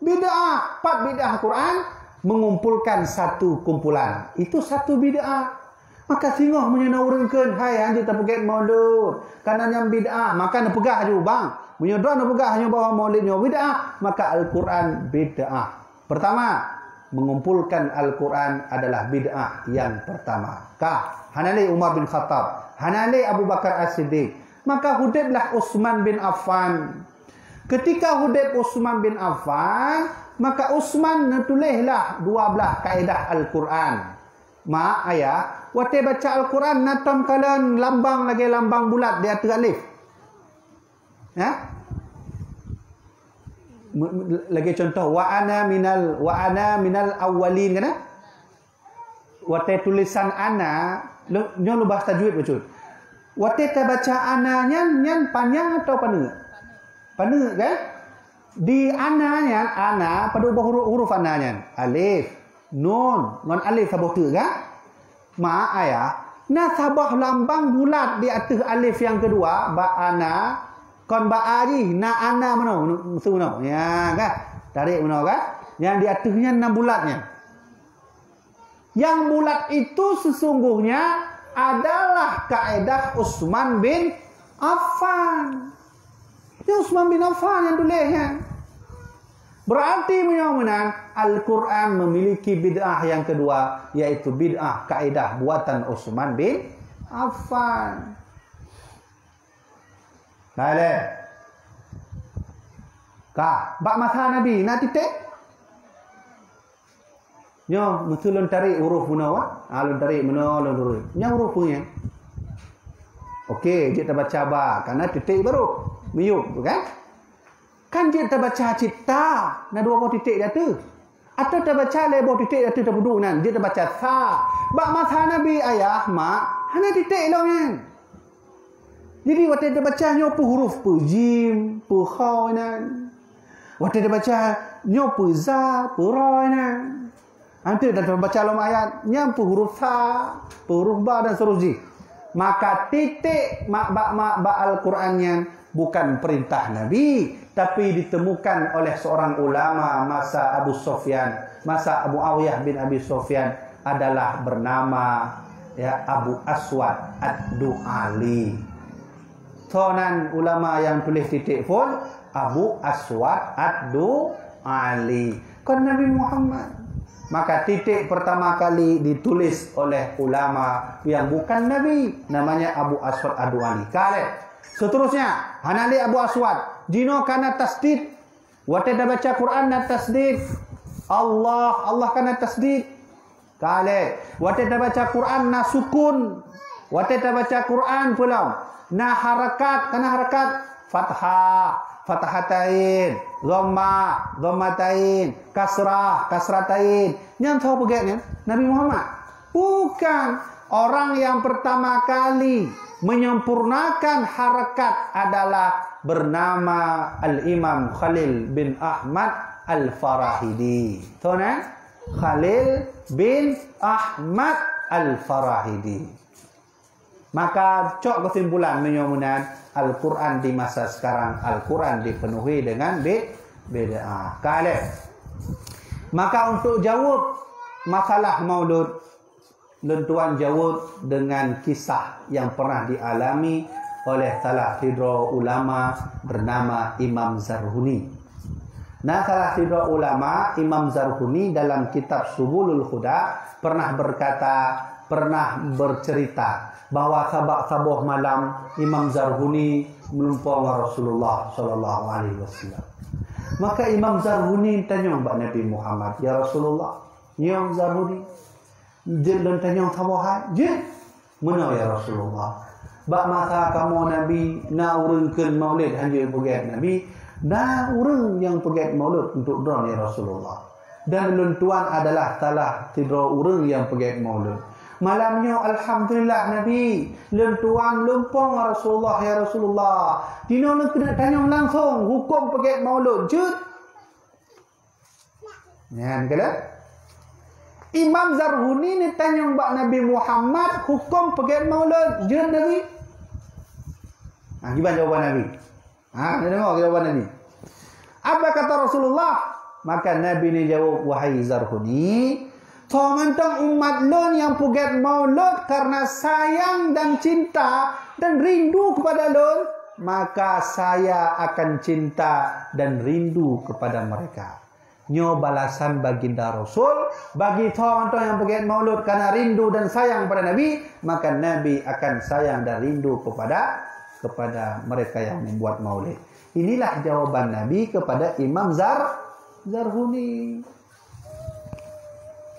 bid'ah. Pat bid'ah Quran? Mengumpulkan satu kumpulan. Itu satu bid'ah. Maka singoh meunyoe na ureuëng kheun, "Hai, hanjeuet tapeugét maulud, kareuna nyan bid'ah," maka neupeugah laju, "Bang, meunyoe droe neupeugah nyoe bahwa maulid nyoe bid'ah, maka Al-Quran bid'ah." Pertama, mengumpulkan Al-Quran adalah bid'ah yang pertama. Ka, hana lé Umar bin Khattab, hana lé Abu Bakar As-Siddiq, maka hudeblah Utsman bin Affan. Ketika hudeb Utsman bin Affan, maka Utsman neutuléhlah dua blaih kaedah Al-Quran. Mak, ayah, watée baca Al-Quran na tom kalon lambang lagée lambang bulat di ateueh alif. Ya? Me-, me-, lagée contoh, "Wa ana minal, wa ana minal awwalin," kan? Watée tulisan ana, lo-, nyoe lubah tajwid bacut. Watée tabaca ana nyan, nyan panyang atau paneuk? Paneuk, kan? Di ana nyan, ana, padub boh huruf, huruf ana nyan? Alif, nun, ngon alif saboh teuk, kan? Mak, ayah, na saboh lambang bulat di ateueh alif nyang keudua, bak ana, kon bak a jih, na ana meunoe, meusu meunoe. Ya, kan? Tarék meunoe, kan? Nyang di ateueh nyan na bulat nyan. Yang bulat itu sesungguhnya adalah kaedah Utsman bin Affan. Ya, Utsman bin Affan nyang tuléh nyan. Berarti meunyoe meunan, Al-Quran memiliki bid'ah yang kedua, yaitu bid'ah kaedah buatan Utsman bin Affan. Nah, lé. Ka, bak masa Nabi, na titék? Nyoe, meusu lôn tarék huruf meunoe, ah, lôn tarék meunoe, lôn tarék. Nyan huruf peue nyan? Oke, jeuet tabaca ba, karena titék baru. Miyup, bukan? Kan jeuet tabaca cit ta, na dua boh titék di ateueh. Atawa tabaca lhée boh titék di ateueh tapeuduek nan, jeuet tabaca sa. Bak masa Nabi, ayah, mak, hana titék lom nyan. Jadi, watée tabaca nyoe peue huruf, peue jim, peue kha nan. Watée tabaca nyoe peue za, peue ra nan. Nanti dah tabaca lom ayat, nyan peue huruf sa, peue huruf ba dan seterusnya. Maka titik mak, bak, mak, bak Al-Quran nyan bukan perintah Nabi, tapi ditemukan oleh seorang ulama masa Abu Sufyan, masa Abu Awiyah bin Abi Sufyan adalah bernama, ya, Abu Aswad Ad-Du'ali. Soe nan ulama nyang tuléh titék phon? Abu Aswad Ad-Du'ali. Kon Nabi Muhammad. Maka titik pertama kali ditulis oleh ulama yang bukan Nabi, namanya Abu Aswad Ad-Du'ali. Ka lhée. Seterusnya, hana lé Abu Aswad. Jinoe kana tasdid. Watée tabaca Quran na tasdid. Allah, Allah kana tasdid. Ka lhée. Watée tabaca Quran na sukun. Watée tabaca Quran peue lom? Na harakat, kana harakat? Fathah, fathatain, dhammah, dhammatain, kasrah, kasratain. Nyan soe peugét nyan? Nabi Muhammad. Bukan. Orang yang pertama kali menyempurnakan harakat adalah bernama Al-Imam Khalil bin Ahmad Al-Farahidi. Tahu kan? Khalil bin Ahmad Al-Farahidi. Maka cok kesimpulan meunyoe meunan, Al-Quran di masa sekarang, Al-Quran dipenuhi dengan bi-, bid'ah. Ka lhée. Maka untuk jawab masalah maulud, lôn tuan jawab dengan kisah yang pernah dialami oleh salah sidroe ulama bernama Imam Zarhuni. Nah, salah sidroe ulama, Imam Zarhuni, dalam kitab Subulul Huda pernah berkata, pernah bercerita bahwa sabab saboh malam Imam Zarhuni meulumpoe ngon Rasulullah sallallahu alaihi wasallam. Maka Imam Zarhuni tanyong bak Nabi Muhammad, "Ya Rasulullah, nyoe Zarhuni, jeuet lôn tanyong saboh hai?" "Jeuet." "Meunoe, ya Rasulullah, bak masa kamoe Nabi, na ureuëng kheun maulid hanjeuet peugét Nabi, na ureuëng nyang peugét maulud untuk droe, ya Rasulullah. Dan lôn tuan adalah salah sidroe ureuëng nyang peugét maulud. Malam nyoe, alhamdulillah, Nabi, lôn tuan lumpoe ngon Rasulullah, ya Rasulullah. Tinoe lôn keuneuk tanyong langsong, huköm peugét maulud jeuet?" Nyan keuh. Imam Zarhuni neutanyong bak Nabi Muhammad huköm peugét maulud jeuet Nabi. Ha, kiban jawaban Nabi. Ha, neudeungoe jawaban Nabi. Apa kata Rasulullah? Maka Nabi neujaweueb, "Wahai Zarhuni, soe mantong umat lôn nyang peugét maulud karena sayang dan cinta dan rindu kepada lôn, maka saya akan cinta dan rindu kepada mereka." Nyoe balasan baginda Rasul bagi soe mantong nyang peugét maulud karena rindu dan sayang pada Nabi, maka Nabi akan sayang dan rindu kepada, kepada mereka yang membuat maulid. Inilah jawaban Nabi kepada Imam Zar-, Zarhuni.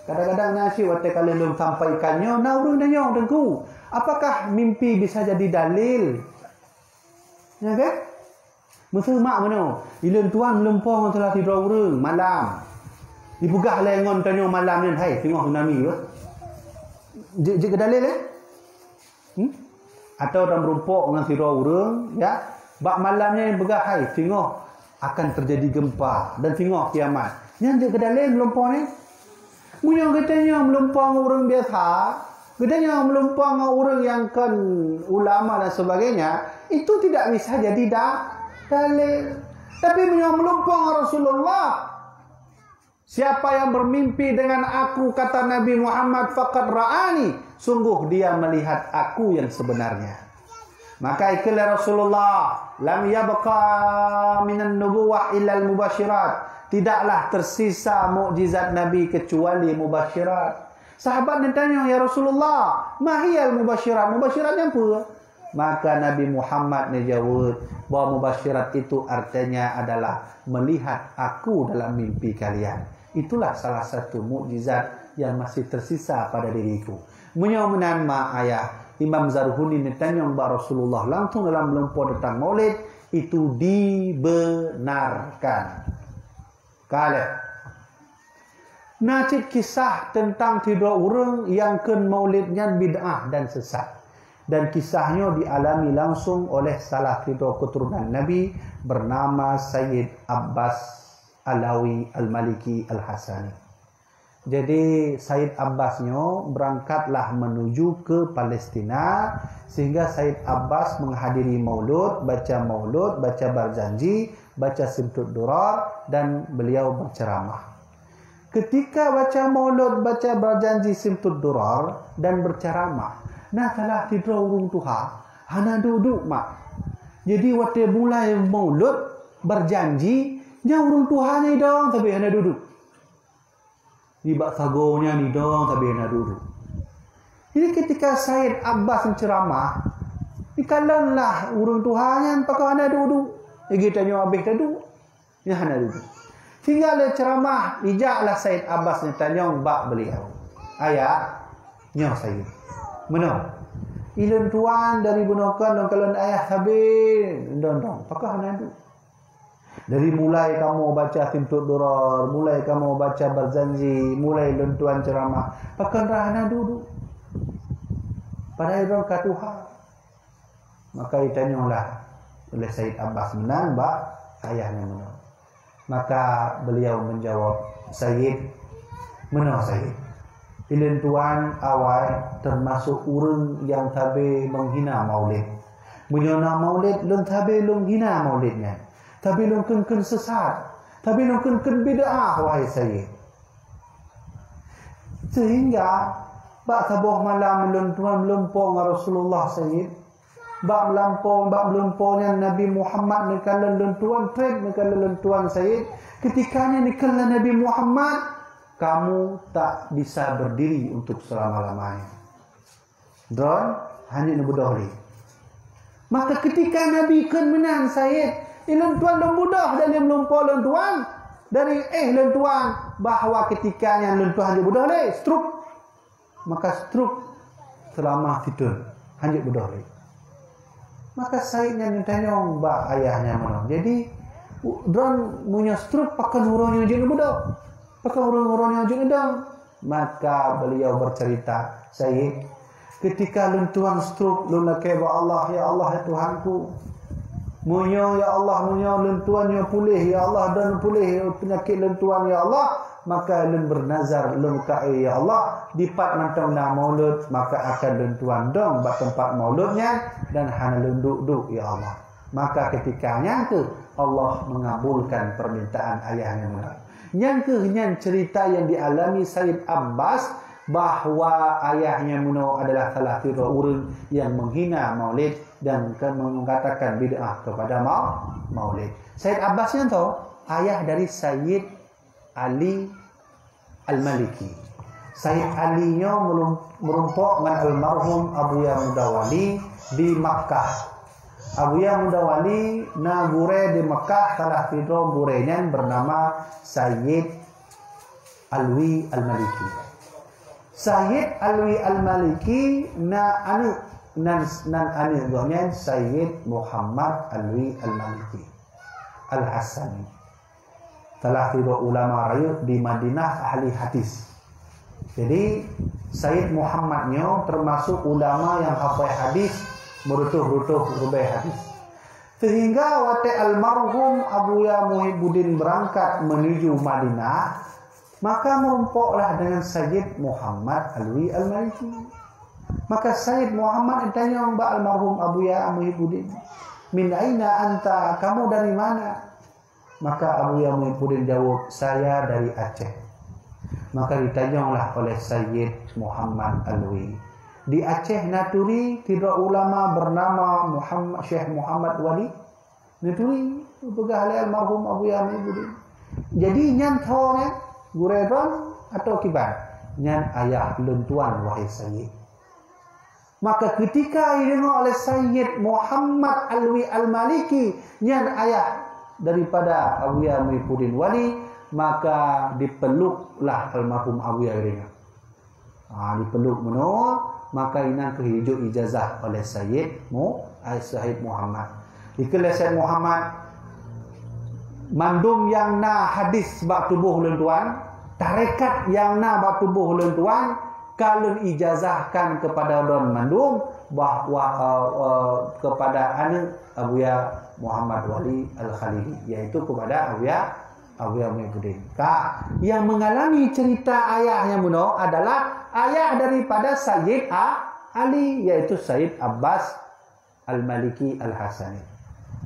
Kadang-kadang na cit watée ka lheueh lôn sampaikan nyoe, na ureuëng tanyong, "Teungku, apakah mimpi bisa jadi dalil?" Ya kan? Meuseumak meunoe, ilôn tuan meulumpoe ngon salah sidroe ureuëng malam. Ipeugah lé ngon tanyoe malam nyan, "Hai, singoh tsunami, bah." Jeuet, jeuet keu dalil, eh? Hmm? Atawa dan meurumpok ngon sidroe ureuëng, ya. Bak malam nyan peugah, "Hai, singoh akan terjadi gempa dan singoh kiamat." Nyan jeuet keu dalil meulumpoe nyan. Meunyoe geutanyoe meulumpoe ngon ureuëng biasa, geutanyoe meulumpoe ngon ureuëng nyang kon ulama dan sebagainya, itu tidak bisa jadi da-, dalil. Tapi meunyoe meulumpoe ngon Rasulullah, "Siapa yang bermimpi dengan aku," kata Nabi Muhammad, "faqad ra'ani, sungguh dia melihat aku yang sebenarnya." Maka ikheun lé Rasulullah, "Lam yabqa minan nubuwah illal mubasyirat." Tidaklah tersisa mukjizat Nabi kecuali mubasyirat. Sahabat neutanyong, "Ya Rasulullah, ma hiyal mubasyirat? Mubasyirat nyan peue?" Maka Nabi Muhammad neujaweueb bahwa mubasyirat itu artinya adalah melihat aku dalam mimpi kalian. Itulah salah satu mukjizat yang masih tersisa pada diriku. Meunyoe meunan ma ayah, Imam Zarhuni neutanyong bak Rasulullah langsung dalam lumpoe teuntang maulid, itu dibenarkan. Ka lheueh. Na cit kisah teuntang sidroe ureuëng nyang kheun maulid nyan bid'ah dan sesat. Dan kisah nyoe dialami langsung oleh salah sidroe keuturonan Nabi bernama Sayyid Abbas Alawi Al-Maliki Al-Hasani. Jadi, Sayyid Abbas nyoe beurangkatlah menuju ke Palestina, sehingga Sayyid Abbas menghadiri maulud, baca maulud, baca berjanji, baca Simtud Durar, dan beliau berceramah. Ketika baca maulud, baca berjanji Simtud Durar, dan berceramah, na salah sidroe ureuëng tuha hana duek-duek mak. Jadi, watée mulai maulud, berjanji, nyan ureuëng tuha nyan idong tapi hana duek-duek. Di bak sagoe nyan idong sabe hana duek-duek. Jadi, ketika Said Abbas menceramah, ikalonlah ureuëng tuha nyan pakon hana duek-duek. Lagi tanyoe habéh taduek, nyan hana duek-duek. Sehingga lé ceramah, ijaklah Said Abbas neutanyong bak beliau, "Ayah, nyoe Said, meunoe, ilôn tuan dari bunoe kon lôn kalon ayah sabe dong-dong, pakon hana duek?" Dari mulai kamoe baca Simtud Durar, mulai kamoe baca Barzanji, mulai lôn tuan ceramah, pakon droe hana duek-duek? Padahai droe ka tuha. Maka itanyonglah oleh Said Abbas meunan bak ayah nyan meunoe. Maka beliau menjawab, "Said, meunoe Said, ilôn tuan awai termasuk ureuëng nyang sabe menghina maulid. Meunyoe na maulid, lôn sabe lôn hina maulid nyan. Sabe lôn kheun-kheun sesat, sabe lôn kheun-kheun bid'ah, wahai Said. Sehingga bak saboh malam lôn tuan meulumpoe ngon Rasulullah, Said. Bak meulumpoe, bak meulumpoe nyan Nabi Muhammad neukalon lôn tuan, treb neukalon lôn tuan, Said. Ketika nyan neukalon Nabi Muhammad, kamu tak bisa berdiri untuk selama-lamanya. Droe hana neubeudôh lé." Maka ketika Nabi kheun meunan, Said, ilôn tuan lôn beudôh dari meulumpoe lôn tuan, dari éh lôn tuan, bahwa ketika nyan lôn tuan hana beudôh lé, stroke. Maka stroke selama sithon, hana beudôh lé. Maka Said nyan neutanyong bak ayah nyan meunoe, "Jadi, u-, droe meunyoe stroke, pakon uroe nyoe jeuet neubeudôh? Pakon uroe-uroe nyoe jeuet neudong?" Maka beliau bercerita, "Said, ketika lôn tuan stroke, lôn lakée bak Allah, 'Ya Allah, ya Tuhanku, meunyoe, ya Allah, meunyoe lôn tuan nyoe puléh, ya Allah, dan puléh peunyakét lôn tuan, ya Allah, Maka lôn beunazar, lôn kheun, "Ya Allah, dipat mantong na maulud, maka akan lôn tuan dong bak teumpat maulud nyan dan hana lôn duek-duek, ya Allah." Maka ketika nyan kheueh Allah mengabulkan permintaan ayah nyan meunoe. Nyan kheueh nyan cerita yang dialami Sayyid Abbas, bahwa ayah nyan meunoe adalah salah sidroe ureuëng yang menghina maulid dan ke-, mengatakan bid'ah kepada mau-, maulid. Sayyid Abbas nyan tho ayah dari Sayyid Ali Al-Maliki. Sayyid Ali nyoe merum-, meurumpok ngon almarhum Abuya Mudawali di Makkah. Abuya Mudawali na gurée di Makkah, salah sidroe gurée nyan bernama Sayyid Alwi Al-Maliki. Sayyid Alwi Al-Maliki na aneuëk, nan, nan aneuëk gobnyan Sayyid Muhammad Alwi Al-Maliki Al-Hasani. Salah sidroe ulama rayeuk di Madinah, ahli hadis. Jadi, Sayyid Muhammad nyoe termasuk ulama yang hafai hadis, meureutoh-reutoh ribée hadis. Sehingga watée almarhum Abuya Muhibuddin berangkat menuju Madinah, maka meurumpoklah dengan Sayyid Muhammad Alwi Al-Maliki. Maka Sayyid Muhammad tanyong bak almarhum Abuya Muhibuddin, "Min aina anta? Kamu dari mana?" Maka Abuya Muhibuddin jaweueb, "Saya dari Aceh." Maka ditanyonglah oleh Sayyid Muhammad Alwi, "Di Aceh na turi sidroe ulama bernama Muhammad, Syekh Muhammad Wali?" "Na turi," peugah lé almarhum Abuya Muhibuddin. "Jadi nyan tho nyan gurée droen atau kiban?" "Nyan ayah lôn tuan, wahai Sayyid." Maka ketika jideungoe oleh Sayyid Muhammad Alwi Al-Maliki, nyan ayah daripada Abuya Muhibuddin Wali, maka dipeluklah almarhum Abuya Ringa. Ha, dipeluk meunoe, maka inan kheueh jijok ijazah oleh Sayyid Mu-, ai, Sayyid Muhammad. Dikheun lé Sayyid Muhammad, "Mandum nyang na hadis bak tuboh lôn tuan, tarekat nyang na bak tuboh lôn tuan, ka lôn ijazahkan kepada droen mandum, bahwa, eh, eh, kepada aneuëk Abuya Muhammad Wali Al-Khalili, yaitu kepada Abuya, Abuya Muhibuddin." Ka, yang mengalami cerita ayah nyang meunoe adalah ayah daripada Sayyid A-, Ali, yaitu Sayyid Abbas Al-Maliki Al-Hasani.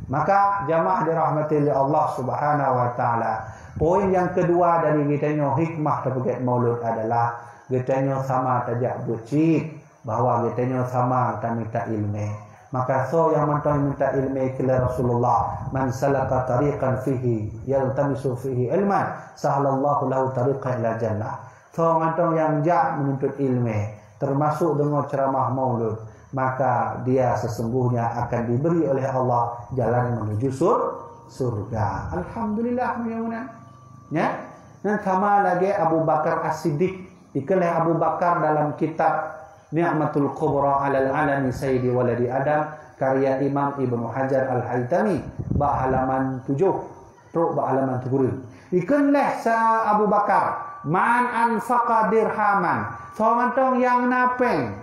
Maka jamaah dirahmati lé Allah Subhanahu wa Taala, poin nyang keudua dari geutanyoe hikmah tapeugét maulud adalah geutanyoe sama tajak buet cit bahwa geutanyoe sama taminta iéleumé. Maka soe nyang mantong minta iéleumé, kheun lé Rasulullah, "Man salaka tariqan fihi yaltamisu fihi ilman, sahalallahu lahu tariqan ilal jannah." Soe mantong nyang jak meununtut iéleumé, termasuk deungoe ceuramah maulud, maka dia sesungguhnya akan diberi oleh Allah jalan menuju sur-, surga. Alhamdulillah, meunyoe meunan. Ya? Nyan sama lagée Abu Bakar As-Siddiq. Dikheun lé Abu Bakar dalam kitab Ni'matul Kubra alal Alami Sayyidi Waladi Adam, karya Imam Ibnu Hajar Al-Haytami, bak halaman tujoh trok bak halaman sikureueng. Dikheun lé sa Abu Bakar, "Man anfaqa dirhaman." Soe mantong nyang na péng,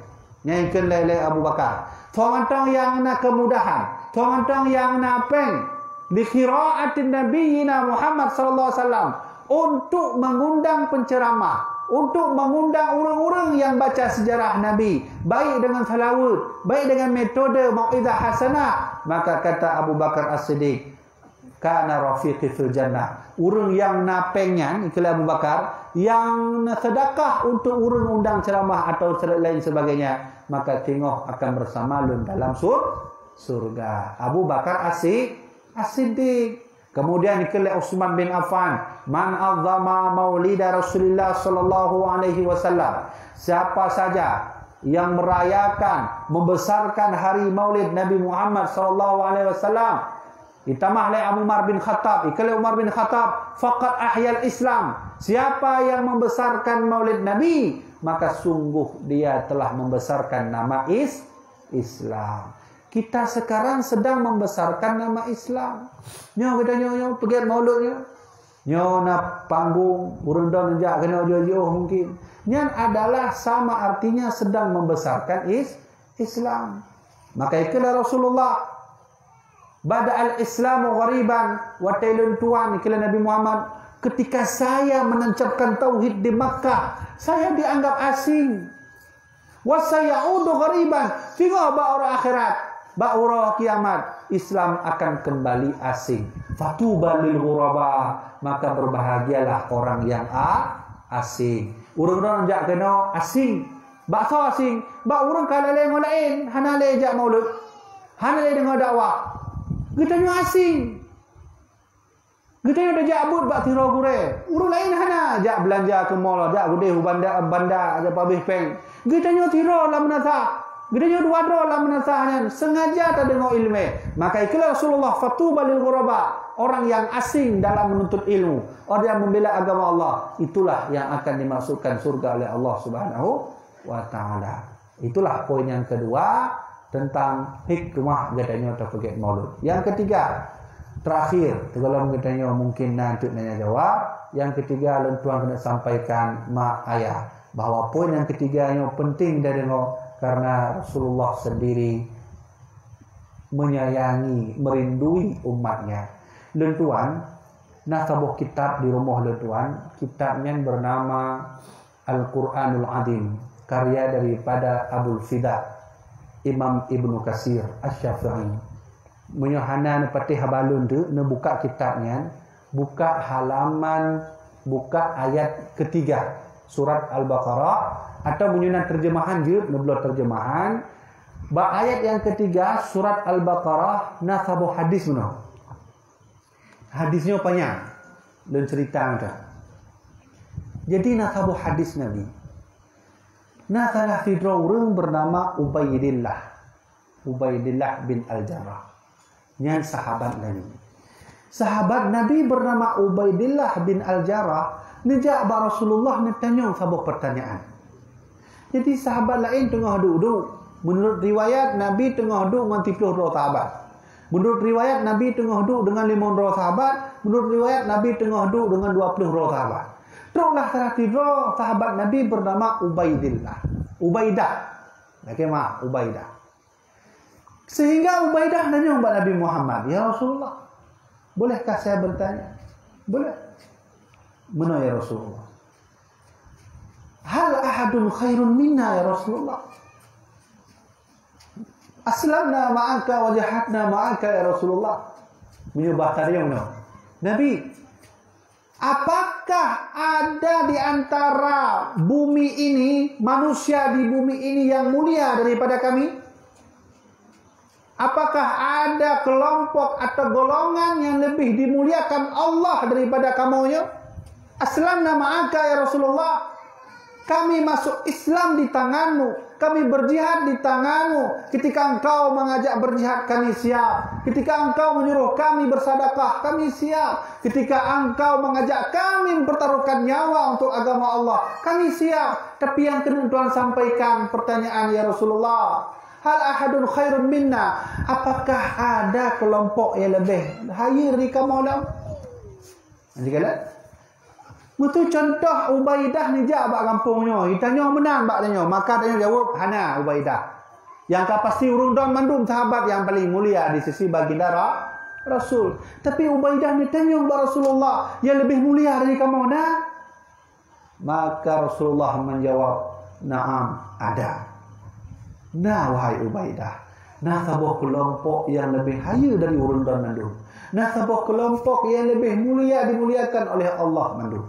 nyan dikheun lé, lé Abu Bakar. Soe mantong nyang na keumudahan, soe mantong nyang na péng, "li qiraatin nabiyyina Muhammad sallallahu alaihi wasallam," untuk mengundang penceramah, untuk mengundang ureuëng-ureuëng nyang baca sejarah Nabi, baik dengan salawat, baik dengan metode mau'izah hasanah, maka kata Abu Bakar As-Siddiq, "Kana rafiqi fil jannah." Ureuëng nyang na péng nyan, dikheun lé Abu Bakar, nyang na sedekah untuk ureuëng undang ceramah atau se-, lain sebagainya, maka singoh akan bersama lôn dalam sur-, surga. Abu Bakar As-Si-, As-Siddiq. Kemudian dikheun lé Utsman bin Affan, "Man 'azzama maulida Rasulillah sallallahu alaihi wasallam." Siapa saja yang merayakan, membesarkan hari Maulid Nabi Muhammad sallallahu alaihi wasallam, ditamah lé Umar bin Khattab, dikheun lé Umar bin Khattab, "Faqad ahyal Islam." Siapa yang membesarkan Maulid Nabi, maka sungguh dia telah membesarkan nama Is-, Islam. Kita sekarang sedang membesarkan nama Islam. Nyoe geutanyoe nyoe peugét maulud nyoe. Nyoe na panggung, ureuëng droen jak keunoe jiôh-jiôh mungkin. Nyan adalah sama artinya sedang membesarkan is-, Islam. Maka dikheun lé Rasulullah, "Bada al-Islamu ghariban," watée lôn tuan, dikheun lé Nabi Muhammad, Ketika saya menancapkan tauhid di Makkah, saya dianggap asing. Wa sayaudu ghariban, singoh bak uroe akhirat, bak uroe kiamat, Islam akan kembali asing. Fatuba lil ghuraba, maka berbahagialah orang yang a-, asing. Ureuëng droe jak keunoe asing. Bak soe asing? Bak ureuëng ka lalée ngon laén, hana lé jak maulud, hana lé deungoe dakwah. Geutanyoe asing. Geutanyoe tajak buet bak sidroe gurée. Ureuëng laén hana jak beulanja keu mall, jak udeh u banda, banda jak pabeh péng. Geutanyoe sidroe lam meunasah. Geutanyoe dua droe lam meunasah nyan sengaja tadeungoe iéleumé. Maka ikheun Rasulullah, "Fatuba lil ghuraba." Orang yang asing dalam menuntut ilmu, orang yang membela agama Allah, itulah yang akan dimasukkan surga oleh Allah Subhanahu wa Taala. Itulah poin yang kedua tentang hikmah geutanyoe tapeugét maulud. Yang ketiga, terakhir, sigohlom geutanyoe mungkin na teuk nanya jawab. Yang ketiga, lôn tuan keuneuk sampaikan mak ayah bahwa poin yang ketiga nyoe penting tadeungoe karena Rasulullah sendiri menyayangi, merindui umatnya. Lôn tuan na saboh kitab di rumoh lôn tuan, kitab nyan bernama Al-Quranul Azim, karya daripada Abul Fida, Imam Ibnu Kasir Asy-Syafi'i. Meunyoe hana neupatéh haba lôn teuk, neubuka kitab nyan, buka halaman, buka ayat ketiga surat Al-Baqarah, atau meunyoe na terjemahan jeuet, neubloe terjemahan. Bak ayat yang ketiga surat Al-Baqarah na saboh hadis meunoe. Hadis nyoe panyang, lôn cerita meuta. Jadi na saboh hadis Nabi. Na salah sidroe ureuëng bernama Ubaidillah. Ubaidillah bin Al-Jarrah. Nyan sahabat Nabi. Sahabat Nabi bernama Ubaidillah bin Al-Jarrah neujak bak Rasulullah neutanyong saboh pertanyaan. Jadi sahabat laén teungoh duek-duek. Menurut riwayat Nabi teungoh duek ngon siplôh droe sahabat. Menurut riwayat Nabi teungoh duek dengan limong droe sahabat, menurut riwayat Nabi teungoh duek dengan dua ploh droe sahabat. Troklah salah sidroe sahabat Nabi bernama Ubaidillah. Ubaidah. Lakée ma, Ubaidah. Sehingga Ubaidah nanyong bak Nabi Muhammad, "Ya Rasulullah, bolehkah saya bertanya?" "Boleh." "Meunoe ya Rasulullah." "Hal ahadun khairun minna ya Rasulullah? Aslamna ma'aka wa jahadna ma'aka ya Rasulullah." Meunyoe bah tanyong nyoe, "Nabi, apakah ada di antara bumi ini, manusia di bumi ini yang mulia daripada kami? Apakah ada kelompok atau golongan yang lebih dimuliakan Allah daripada kamu nyoe?" "Aslamna ma'aka ya Rasulullah." Kami masuk Islam di tanganmu, kami berjihad di tanganmu. Ketika engkau mengajak berjihad, kami siap. Ketika engkau menyuruh kami bersedekah, kami siap. Ketika engkau mengajak kami mempertaruhkan nyawa untuk agama Allah, kami siap. Tapi yang keuneuk Tuhan sampaikan pertanyaan, ya Rasulullah, "Hal ahadun khairun minna?" Apakah ada kelompok yang lebih hayeue dari kamoe lom? Jadi kala, meunyoe contoh Ubaidah neujak bak gampông nyoe, itanyong meunan bak tanyoe, maka tanyoe jaweueb, "Hana, Ubaidah." Nyang ka pasti ureuëng droe mandum sahabat nyang paling mulia di sisi baginda Ra-, Rasul. Tapi Ubaidah neutanyong bak Rasulullah, "Yang lebih mulia dari kamoe na?" Maka Rasulullah menjawab, "Naam, ada. Na, wahai Ubaidah, na saboh keulompok nyang leubeh hayeue dari ureuëng droe mandum. Na saboh keulompok nyang leubeh mulia, dimuliakan oleh Allah mandum,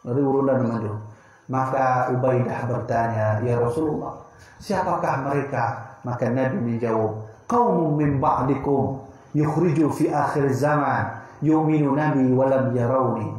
dari ureuëng droe mandum." Maka Ubaidah bertanya, "Ya Rasulullah, siapakah mereka?" Maka Nabi menjawab, "Qaumun min ba'dikum yukhraju fi akhir zaman yu'minu nabi walam yarauni."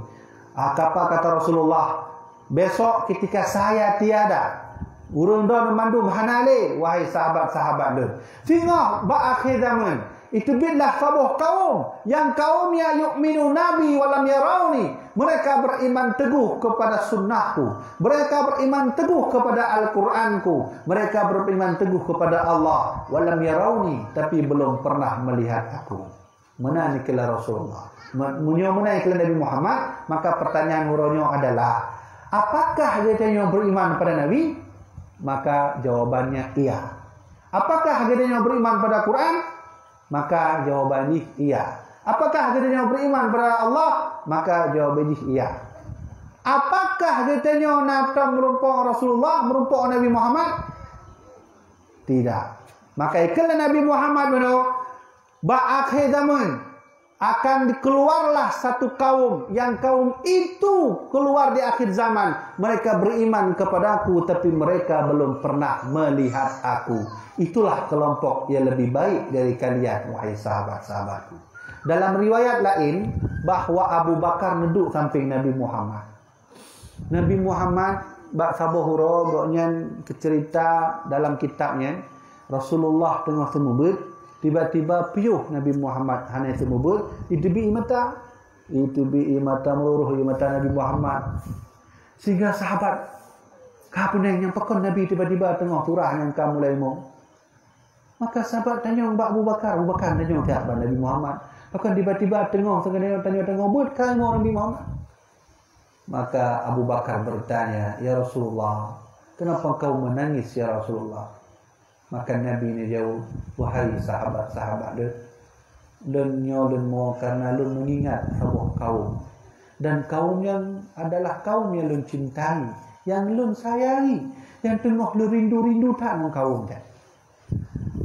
Ah, apa kata Rasulullah? "Besok ketika saya tiada, ureuëng droe mandum hana lé, wahai sahabat-sahabat lôn. Singoh bak akhé zaman, iteubietlah saboh kaum, nyang kaum nyan yu'minu nabi walam yarauni. Mereka beriman teguh kepada sunnahku. Mereka beriman teguh kepada Al-Quranku. Mereka beriman teguh kepada Allah. Walam yarauni, tapi belum pernah melihat aku." Meunan kheun Rasulullah. Me-, meunyoe meunan kheun Nabi Muhammad, maka pertanyaan uroe nyoe adalah, apakah geutanyoe beriman pada Nabi? Maka jawabannya iya. Apakah geutanyoe beriman pada Quran? Maka jawabannya iya. Apakah geutanyoe beriman pada Allah? Maka jaweueb jih iya. Apakah geutanyoe na tom meurumpok Rasulullah, meurumpok Nabi Muhammad? Tidak. Maka ikheun lé Nabi Muhammad bunoe, bak akhé zaman akan keluarlah satu kaum, yang kaum itu keluar di akhir zaman. Mereka beriman kepada-Ku, tapi mereka belum pernah melihat Aku. Itulah kelompok yang lebih baik dari kalian, wahai sahabat-sahabatku. Dalam riwayat lain, bahwa Abu Bakar neuduek sampéng Nabi Muhammad. Nabi Muhammad bak saboh uroe gobnyan keuceurita dalam kitab nyan, Rasulullah teungoh seumeubeuet, tiba-tiba piôh Nabi Muhammad hana seumeubeuet, jiteubiet ie mata. Jiteubiet ie mata, meuluroh ie mata Nabi Muhammad. Sehingga sahabat ka peuneng, nyan pakon Nabi tiba-tiba teungoh peurah nyang ka mulai mo. Maka sahabat tanyong bak Abu Bakar, Abu Bakar tanyong siat bak Nabi Muhammad. Pakon tiba-tiba teungoh, teungoh, teungoh, teungoh beuet ka mo Nabi Muhammad. Maka Abu Bakar bertanya, "Ya Rasulullah, kenapa engkau menangis, ya Rasulullah?" Maka Nabi neujaweueb, "Wahai sahabat-sahabat lôn, lôn nyoe lôn mo karena lôn mengingat saboh kaum. Dan kaum nyan adalah kaum nyang lôn cintai, nyang lôn sayangi, nyang teungoh lôn rindu-rindu that ngon kaum nyan."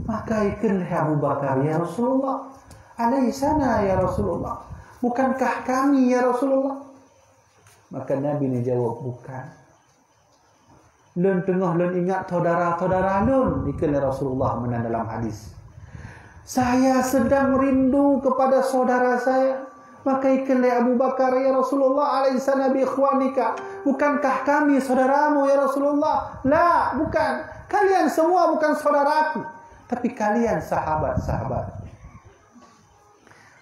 Maka ikheun lé Abu Bakar, "Ya Rasulullah, alaisana ya Rasulullah? Bukankah kami ya Rasulullah?" Maka Nabi neujaweueb, "Bukan. Lôn teungoh lôn ingat saudara-saudara lôn," ikheun lé Rasulullah meunan dalam hadis. "Saya sedang rindu kepada saudara saya." Maka ikheun lé Abu Bakar, "Ya Rasulullah, alaisana bi ikhwanika? Bukankah kami saudaramu, ya Rasulullah?" "La, bukan. Kalian semua bukan saudaraku, tapi kalian sahabat-sahabat."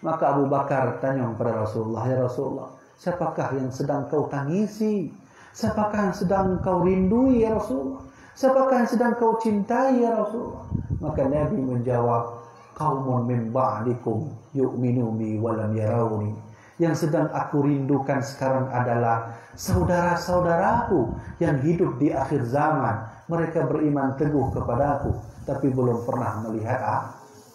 Maka Abu Bakar tanyong kepada Rasulullah, "Ya Rasulullah, siapakah yang sedang kau tangisi? Siapakah yang sedang kau rindui, ya Rasulullah? Siapakah yang sedang kau cintai, ya Rasulullah?" Maka Nabi menjawab, "Qaumun min ba'dikum yu'minu bi wa lam yarawni." Yang sedang aku rindukan sekarang adalah saudara-saudaraku yang hidup di akhir zaman. Mereka beriman teguh kepada-Ku, tapi belum pernah melihat a-,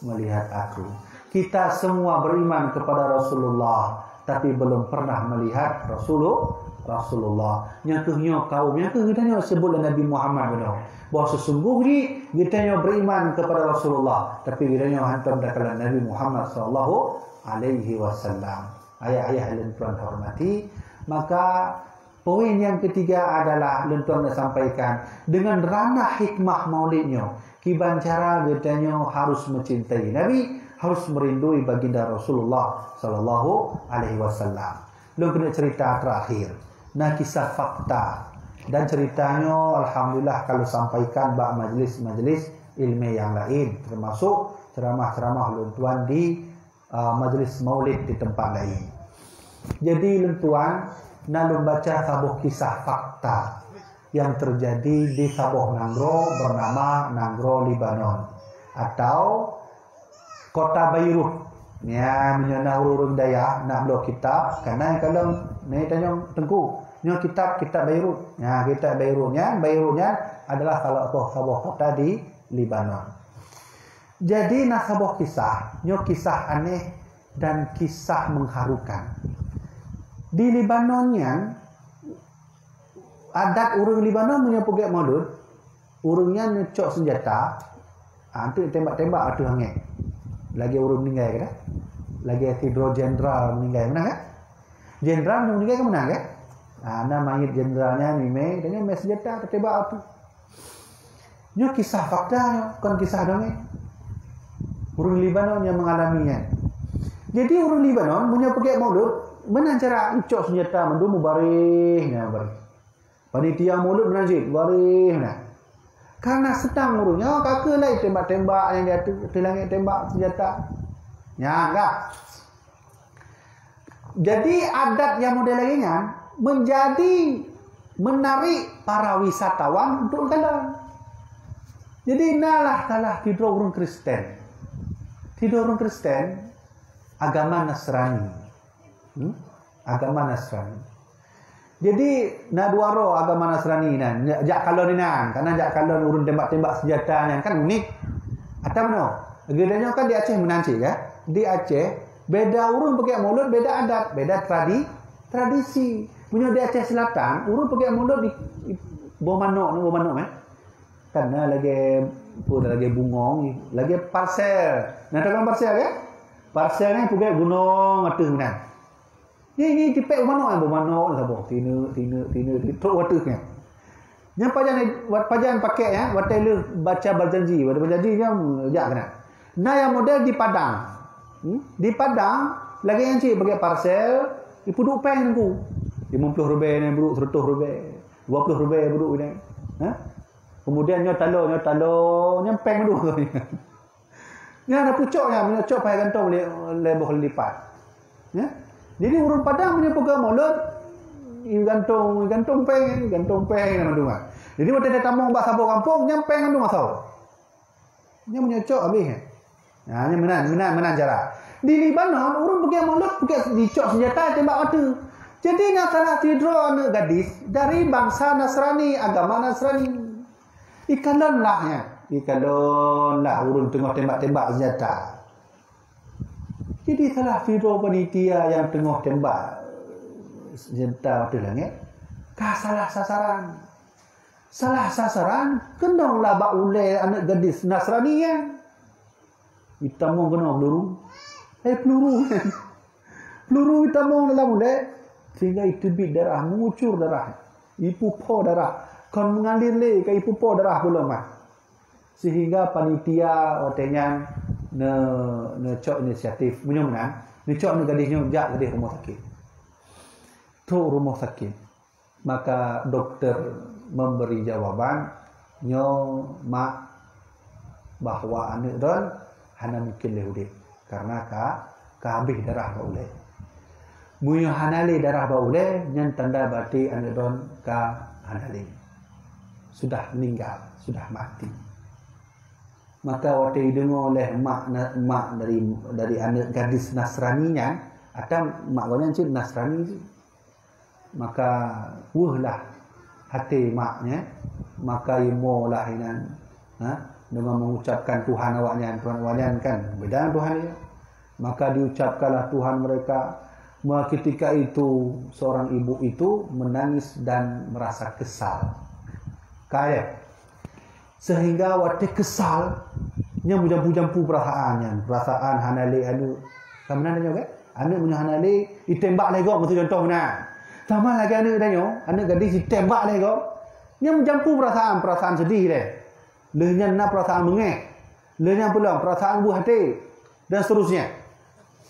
melihat Aku. Kita semua beriman kepada Rasulullah, tapi belum pernah melihat Rasulu-, Rasulullah. Nyang keuh nyoe kaum, nyang keuh geutanyoe sebut lé Nabi Muhammad bunoe, bahwa sesungguhnya geutanyoe beriman kepada Rasulullah, tapi geutanyoe hantom takalon Nabi Muhammad sallallahu alaihi wasallam. Ayah-ayah lôn tuan hormati, maka poin yang ketiga adalah lôn tuan nak sampaikan, dengan ranah hikmah Maulid nyoe, kiban cara geutanyoe harus mencintai Nabi, harus merindui baginda Rasulullah sallallahu alaihi wasallam. Lôn keuneuk cerita terakhir. Na kisah fakta. Dan cerita nyoe alhamdulillah ka lôn sampaikan bak majlis-majlis ilmiah yang lain, termasuk ceramah-ceramah lôn tuan di, uh, majlis maulid di tempat lain. Jadi lôn tuan na lôn baca saboh kisah fakta yang terjadi di saboh nanggroe bernama nanggroe Lebanon atau kota Beirut. Nyan meunyoe na ureuëng dayah nak bloe kitab, kana kalon nyoe tanyong teungku. Nyoe kitab, kitab Beirut. Nyan kitab Beirut nyan, Beirut nyan adalah salah satu saboh kota di Lebanon. Jadi na saboh kisah, nyoe kisah aneh dan kisah mengharukan. Di Lebanon nyan, adat ureuëng Lebanon meunyoe peugét maulud, ureuëng nyan neucok senjata, ah, untuk tembak-tembak ateueh angén. Lagée ureuëng meninggai kan? Lagée sidroe jenderal meninggai, meunan kan? Jenderal meunyoe meninggai kan meunan kan? Ah, na mayét jenderal nyan mimé, dan nyan mé senjata teutembak ateueh. Nyoe kisah fakta nyoe, kon kisah dongeng. Ureuëng Lebanon nyang mengalami nyan. Jadi ureuëng Lebanon meunyoe peugét maulud, meunan cara neucok senjata mandum mubaréh, nyan mubaréh. Panitia maulud meunan cit, mubaréh meunan. Karena seutang ureuëng nyoe ka keuh lé tembak-tembak nyang di ateueh, ateueh langét tembak senjata. Nyan ka. Jadi adat nyang model lagée nyan menjadi menarik para wisatawan untuk kalon. Jadi nalah salah sidroe ureuëng Kristen. Sidroe ureuëng Kristen agama Nasrani. Hmm? Agama Nasrani. Jadi na dua droe agama Nasrani nyan, jak kalon inan, karena jak kalon ureuëng tembak-tembak senjata nyan kan unik. Atau meunoe, geutanyoe kan di Aceh meunan cit ya. Di Aceh beda ureuëng peugét maulud, beda adat, beda tradi-, Tradisi. Meunyoe di Aceh Selatan, ureuëng peugét mulod di, di boh manok, boh manok, eh. Kan na lagée, peue lagée bungong, lagée parsel. Na tahu parsel, kan? Parsel ni peugét gunong ateueh meunan. Ni, ni tipék boh manok, boh manok saboh. Tineuk, tineuk, tineuk, tineuk, trok ateueh nyan. Nyan pajan, pajan pakék nyan, watée lheueh baca berjanji, watée berjanji nyan jak keunan. Na nyang model di Padang. Hmm? Di Padang, lagée nyan cit, bagi parsel, ipeuduek péng Teungku. Limong ploh ribée nyan peuduek, seratus ribée, dua ploh ribée peuduek nyan. Ha? Kemudian nyoe talo, nyoe talo, nyan péng dua. Nyan na pucok nyan, meunyoe cok payah gantong lé, lé boh lipat. Ya? Jadi ureuëng Padang meunyoe peugah mulod, gantong, gantong péng, gantong péng, nama dua. Jadi watée tatamong bak saboh gampông, nyan péng mandum asoe. Nyan meunyoe cok habéh. Nah, nyan meunan, meunan, meunan cara. Di Lebanon, ureuëng peugah mulod, peugah dicok senjata tembak mata. Jadi na salah sidroe aneuëk gadis dari bangsa Nasrani, agama Nasrani. Ikalon lah nyan. Ikalon lah ureuëng teungoh tembak-tembak senjata. Jadi salah sidroe panitia nyang teungoh tembak senjata ateueh langét ka salah sasaran. Salah sasaran, keunong lah bak ulée aneuëk gadis Nasrani nyan. Itamong keunoe peluru. Eh, peluru. Peluru itamong dalam ulée, sehingga iteubiet darah, mengucur darah. Ipupo darah. Kon mengalir lé, ka ipupo darah goh lom nyan. Sehingga panitia watée nyan ne-, neucok inisiatif. Meunyoe meunan, neucok aneuëk gadis nyoe jak keudeh rumoh sakét. Trok rumoh sakét. Maka doktor memberi jawaban, "Nyoe, Mak, bahwa aneuëk droen hana mungkin lé udeb, karena ka, ka habéh darah bak ulée. Meunyoe hana lé darah bak ulée, nyan tanda berarti aneuëk droen ka hana lé. Sudah meninggal, sudah mati." Maka watée ideungoe lé mak na-, mak dari, dari aneuëk gadis Nasrani nyan, atau mak gobnyan cit Nasrani cit. Maka weueh lah até mak nyan, maka imoe lah inan, ha, dengan mengucapkan Tuhan awaknyan, Tuhan awaknyan kan beda dengan Tuhan dia. Maka diucapkanlah Tuhan mereka. Maka ketika itu seorang ibu itu menangis dan merasa kesal. Kaya. Sehingga watée kesal, nyan meujampu-jampu perasaan nyan. Perasaan hana lé aneuëk. Ka meunan tanyoe kan? Aneuëk meunyoe hana lé, itembak lé gob, meusu contoh meunan. Sama lagée aneuëk tanyoe, aneuëk gadis itembak lé gob. Nyan meujampu perasaan, perasaan sedih lé. Lheueh nyan na perasaan beungéh. Lheueh nyan peulom perasaan buah até dan seterusnya.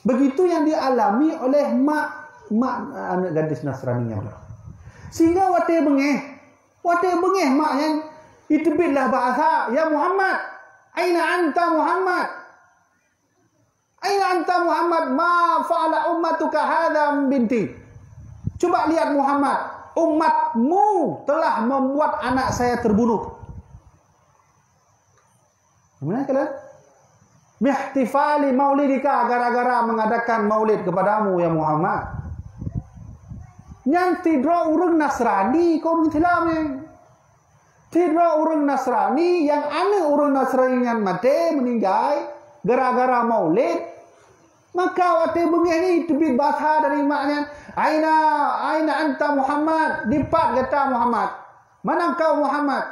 Begitu yang dialami oleh mak, mak aneuëk gadis Nasrani nyan. Sehingga watée beungéh, watée beungéh mak nyan, iteubiet lah bahasa, "Ya Muhammad, aina anta Muhammad? Aina anta Muhammad? Ma fa'ala ummatuka hadza binti?" Coba lihat Muhammad, umatmu telah membuat anak saya terbunuh. Gimana kalian? Mihtifali maulidika, gara-gara mengadakan maulid kepadamu ya Muhammad. Nyan sidroe ureuëng Nasrani keu ureuëng Islam nyan. Sidroe ureuëng Nasrani nyang aneuëk ureuëng Nasrani nyan maté, meuninggai gara-gara maulid. Maka watée beungéh ni teubiet basa dari mak nyan, "Aina, aina anta Muhammad? Dipat gata Muhammad? Mana kau Muhammad?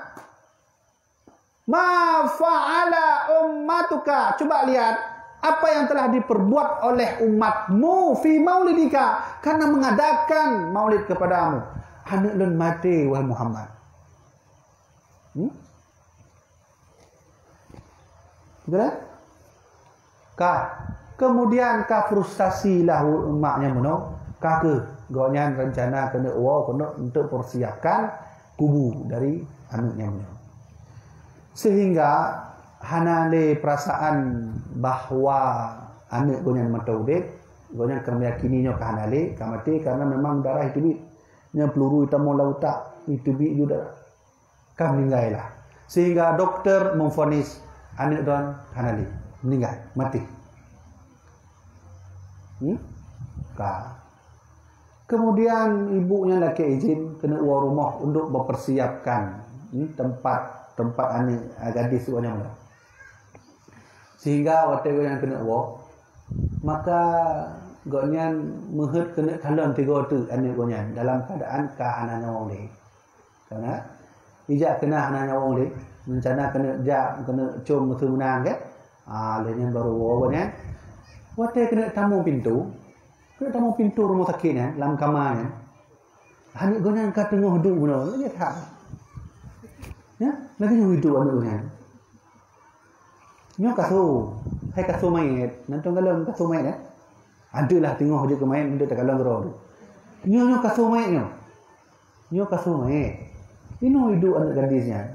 Ma fa'ala ummatuka?" Coba lihat apa yang telah diperbuat oleh umatmu fi maulidika, karena mengadakan maulid kepadamu. Aneuëk lôn maté, wahai Muhammad. Hmm? Betul tak? Ka. Kemudian ka frustasi lah mak nyan meunoe, ka keuh gobnyan rencana keuneuk woe keuneuk untuk persiapkan kubu dari aneuëk nyan meunoe. Sehingga hana lé perasaan bahwa aneuëk gobnyan mantong udeb, gobnyan ka meyakini nyoe ka hana lé, ka maté, karena memang darah iteubiet. Nyang peluru itamong lam utak, iteubiet ju darah. Ka meuninggai lah. Sehingga doktor memvonis aneuëk droen hana lé, meuninggai, maté. Hmm? Ka. Kemudian ibu nyan lakée izin keuneuk woe rumoh untuk mempersiapkan, hmm, tempat, tempat aneuëk, ah, gadis tu nyan. Sehingga watée gobnyan keuneuk woe, maka Gobnyan meuheuet keuneuk kalon tiga teuk aneuëk gobnyan dalam keuadaan ka hana nyawöng lé. Ka na, ijak keunan hana nyawöng lé, reuncana keuneuk jak, keuneuk com meusu meunan, kan? Ah, lheueh nyan barô woe gobnyan. Watée keuneuk tamong pintoe, keuneuk tamong pintoe rumoh sakét nyan, lam kama nyan, aneuëk gobnyan ka teungoh duek bunoe, lagée that. Ya, lagée nyoe hidup aneuëk gobnyan. Nyoe kasô, hai kasô manyét, mantong kalon kasô manyét, ya. Adalah teungoh jeuet keu manyét, mantong takalon keudroe tu. Nyoe, nyoe kasô manyét nyoe. Nyoe kasô manyét. Inoe iduek aneuëk gadis nyan.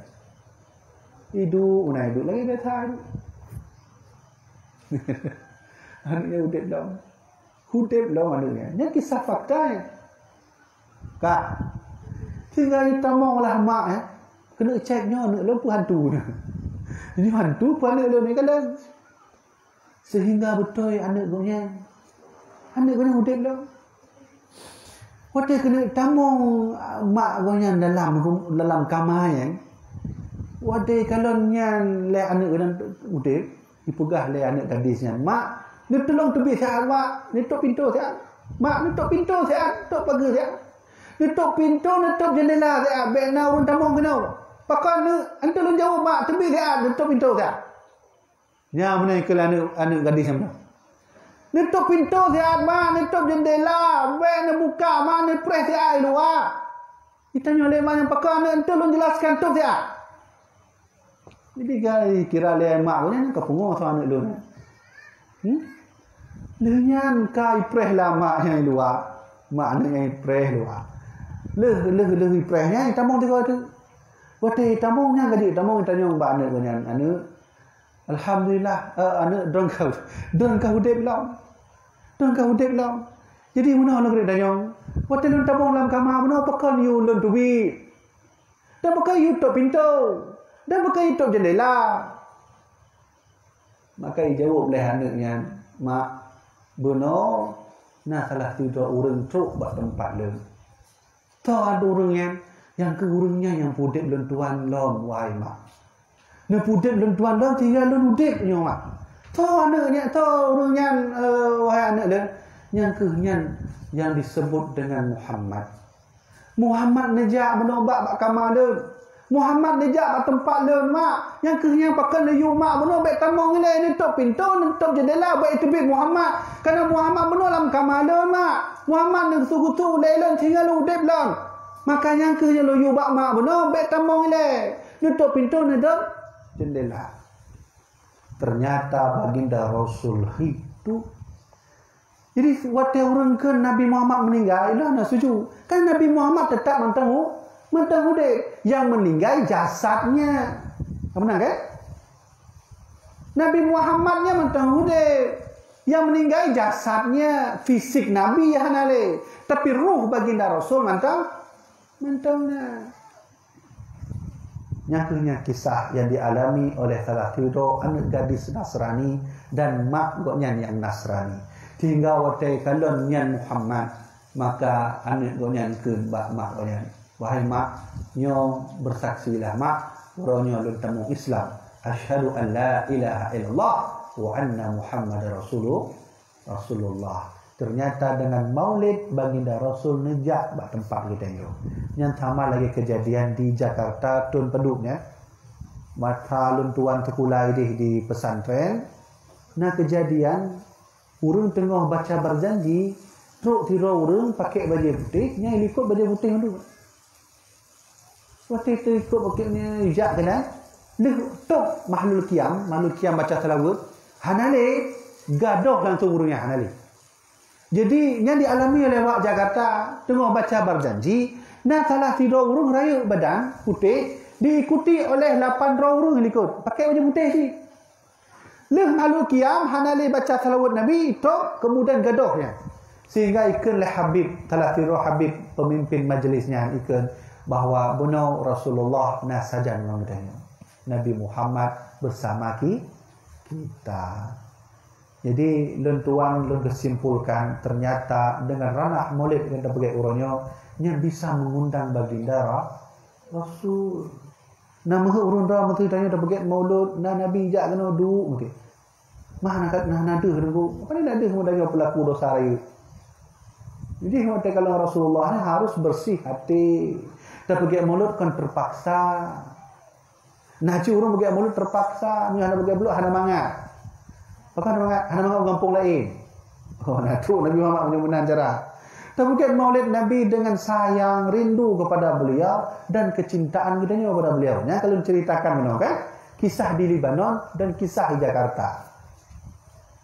Iduek, meunan iduek lagée biasa iduek. Aneuëk nyan udeb lom. Udeb lom aneuëk nyan. Nyan kisah fakta nyan. Ka. Sehingga itamong lah mak, eh. Keuneuk cek nyoe aneuëk lôn peue hantu nyoe. Nyoe hantu peue aneuëk lôn ni kadang. Sehingga beutôi aneuëk gobnyan. Aneuëk gobnyan udeb lom. Watée keuneuk tamong, ah, mak gobnyan dalam ru-, dalam kama nyan. Watée kalon nyan lé aneuëk gobnyan udeb. Jipeugah lé aneuëk gadis nyan, "Mak, neutulông teubiet siat, Mak, neutôb pintoe siat. Mak, neutôb pintoe siat, neutôb pageue siat. Neutôb pintoe, neutôb jeundela siat, bék na ureuëng tamong keunoe." "Pakon, Neuk?" "Hantom lôn jaweueb, Mak, teubiet siat, neutôb pintoe siat." Nyan meunan kheun aneuëk, aneuëk gadis nyan. "Neutôb pintoe siat, Mak, neutôb jeundela, bék neubuka, Mak, neupreh siat i luwa." Itanyong lé mak nyan, "Pakon, Neuk?" "Hantom lôn jelaskan, tôb siat." Jadi, gai kira lé mak nyan ka pungo soe aneuëk lôn. Hmm? Lheueh nyan ka ipreh lah mak nyan i luwa. Mak aneuëk nyan ipreh luwa. Lheueh, lheueh, lheueh ipreh nyan itamong tiga teuk. Watée itamong nyan ka jeuet itamong itanyong bak aneuëk gobnyan, "Aneuëk, alhamdulillah, eh, aneuëk, droe ka, droe ka udeb lom. Droe ka udeb lom. Jadi meunoe lôn keuneuk tanyong, watée lôn tamong lam kama meunoe pakon yue lôn teubiet?" Dan pakon yue tôb pintoe, dan pakon yue tôb jeundela. Maka ijaweueb lé aneuëk nyan, "Mak, bunoe na salah sidroe ureuëng trok bak teumpat lôn. Soe ureuëng nyan?" "Nyan keuh ureuëng nyan nyang peudeb lôn tuan lom, wahai mak. Neupeudeb lôn tuan lom sehingga lôn udeb nyoe, Mak." "Soe aneuëk nyan, soe ureuëng nyan, eh, wahai aneuëk lôn?" "Nyan keuh nyan nyang disebut dengan Muhammad. Muhammad neujak meunobat bak kama lôn. Muhammad neujak bak teumpat lôn, Mak. Nyan keuh nyan pakon neuyue, Mak, meunoe bék tamong ilée, neutôb pintoe, neutôb jeundela, bék teubiet Muhammad. Kareuna Muhammad meunoe lam kama lôn, Mak. Muhammad neugeusu-geusu ulée lôn sehingga lôn udeb lom. Maka nyan keuh nyang lôn yue bak Mak meunoe, bék tamong ilée. Neutôb pintoe, neutôb jeundela." Ternyata Baginda Rasul hidup. Jadi, watée ureuëng kheun Nabi Muhammad meuninggai, lôn hana setuju. Kan Nabi Muhammad teutap mantong u-, mantong udeb. Nyang meuninggai jasadnya. Ka meunan, kan? Nabi Muhammad nyan mantong udeb. Nyang meuninggai jasadnya, fisik Nabi hana lé. Tapi ruh Baginda Rasul mantong, mantong na. Nyan keuh nyan kisah nyang dialami oleh salah sidroe aneuëk gadis Nasrani dan mak gobnyan nyang Nasrani. Sehingga watée kalon nyan Muhammad, maka aneuëk gobnyan kheun bak mak gobnyan, "Wahai mak, nyoe beusaksilah mak, uroe nyoe lôn tamong Islam. Asyhadu an la ilaha illallah wa anna Muhammadar Rasulullah." Rasulullah. Ternyata dengan maulid Baginda Rasul neujak bak teumpat geutanyoe. Nyan sama lagée keujadian di Jakarta thon padub nyan. Masa lôn tuan sikula ideh di pesantren, na keujadian ureuëng teungoh baca barjanji, trok sidroe ureuëng pakai bajée putéh, nyang likot bajée putéh mandum. Watée teuikot bukét nyan jak keunan, lheueh tôb mahlul kiam, mahlul kiam baca seulaweuet, hana lé, gadôh langsung ureuëng nyan hana lé. Jadi, nyan dialami oleh awak Jakarta, teungoh baca barjanji, na salah sidroe ureuëng rayeuk badan putéh, diikuti oleh lapan droe ureuëng likot, pakai bajée putéh cit. Lheueh mahlul kiam hana lé baca seulaweuet Nabi, tôb, keumudian gadôh nyan. Sehingga ikheun lé Habib, salah sidroe Habib pemimpin majlis nyan ikheun bahwa bunoe Rasulullah na sajan ngon geutanyoe. Nabi Muhammad bersama ki-, kita. Jadi, lôn tuan, lôn keusimpulkan, ternyata dengan ranah maulid nyang tapeugét uroe nyoe, nyan bisa mengundang Baginda Ra-, Rasul. Na meuheuét ureuëng droe meuteumé tanyoe tapeugét maulud, na Nabi jak keunoe duek meuteumé. Mah na, na, na deuh deungon, apa ni na deuh meudanya pelaku dosa rayeuk. Jadi, watée kalon Rasulullah ni harus bersih hati. Tapeugét maulud kon terpaksa. Nah, cit ureuëng peugét maulud terpaksa, meunyoe hana peugét maulud hana mangat. Pakon hana mangat? Hana mangat u gampông laén. Oh, nah tu Nabi Muhammad meunyoe meunan cara. Tapeugét maulid Nabi dengan sayang, rindu kepada beliau dan kecintaan geutanyoe kepada beliau. Nyan kalau ceritakan meunoe kan, kisah di Lebanon dan kisah di Jakarta.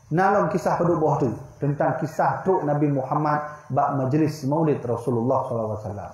Na lom kisah padub boh tu tentang kisah trok Nabi Muhammad bak majlis maulid Rasulullah sallallahu alaihi wasallam.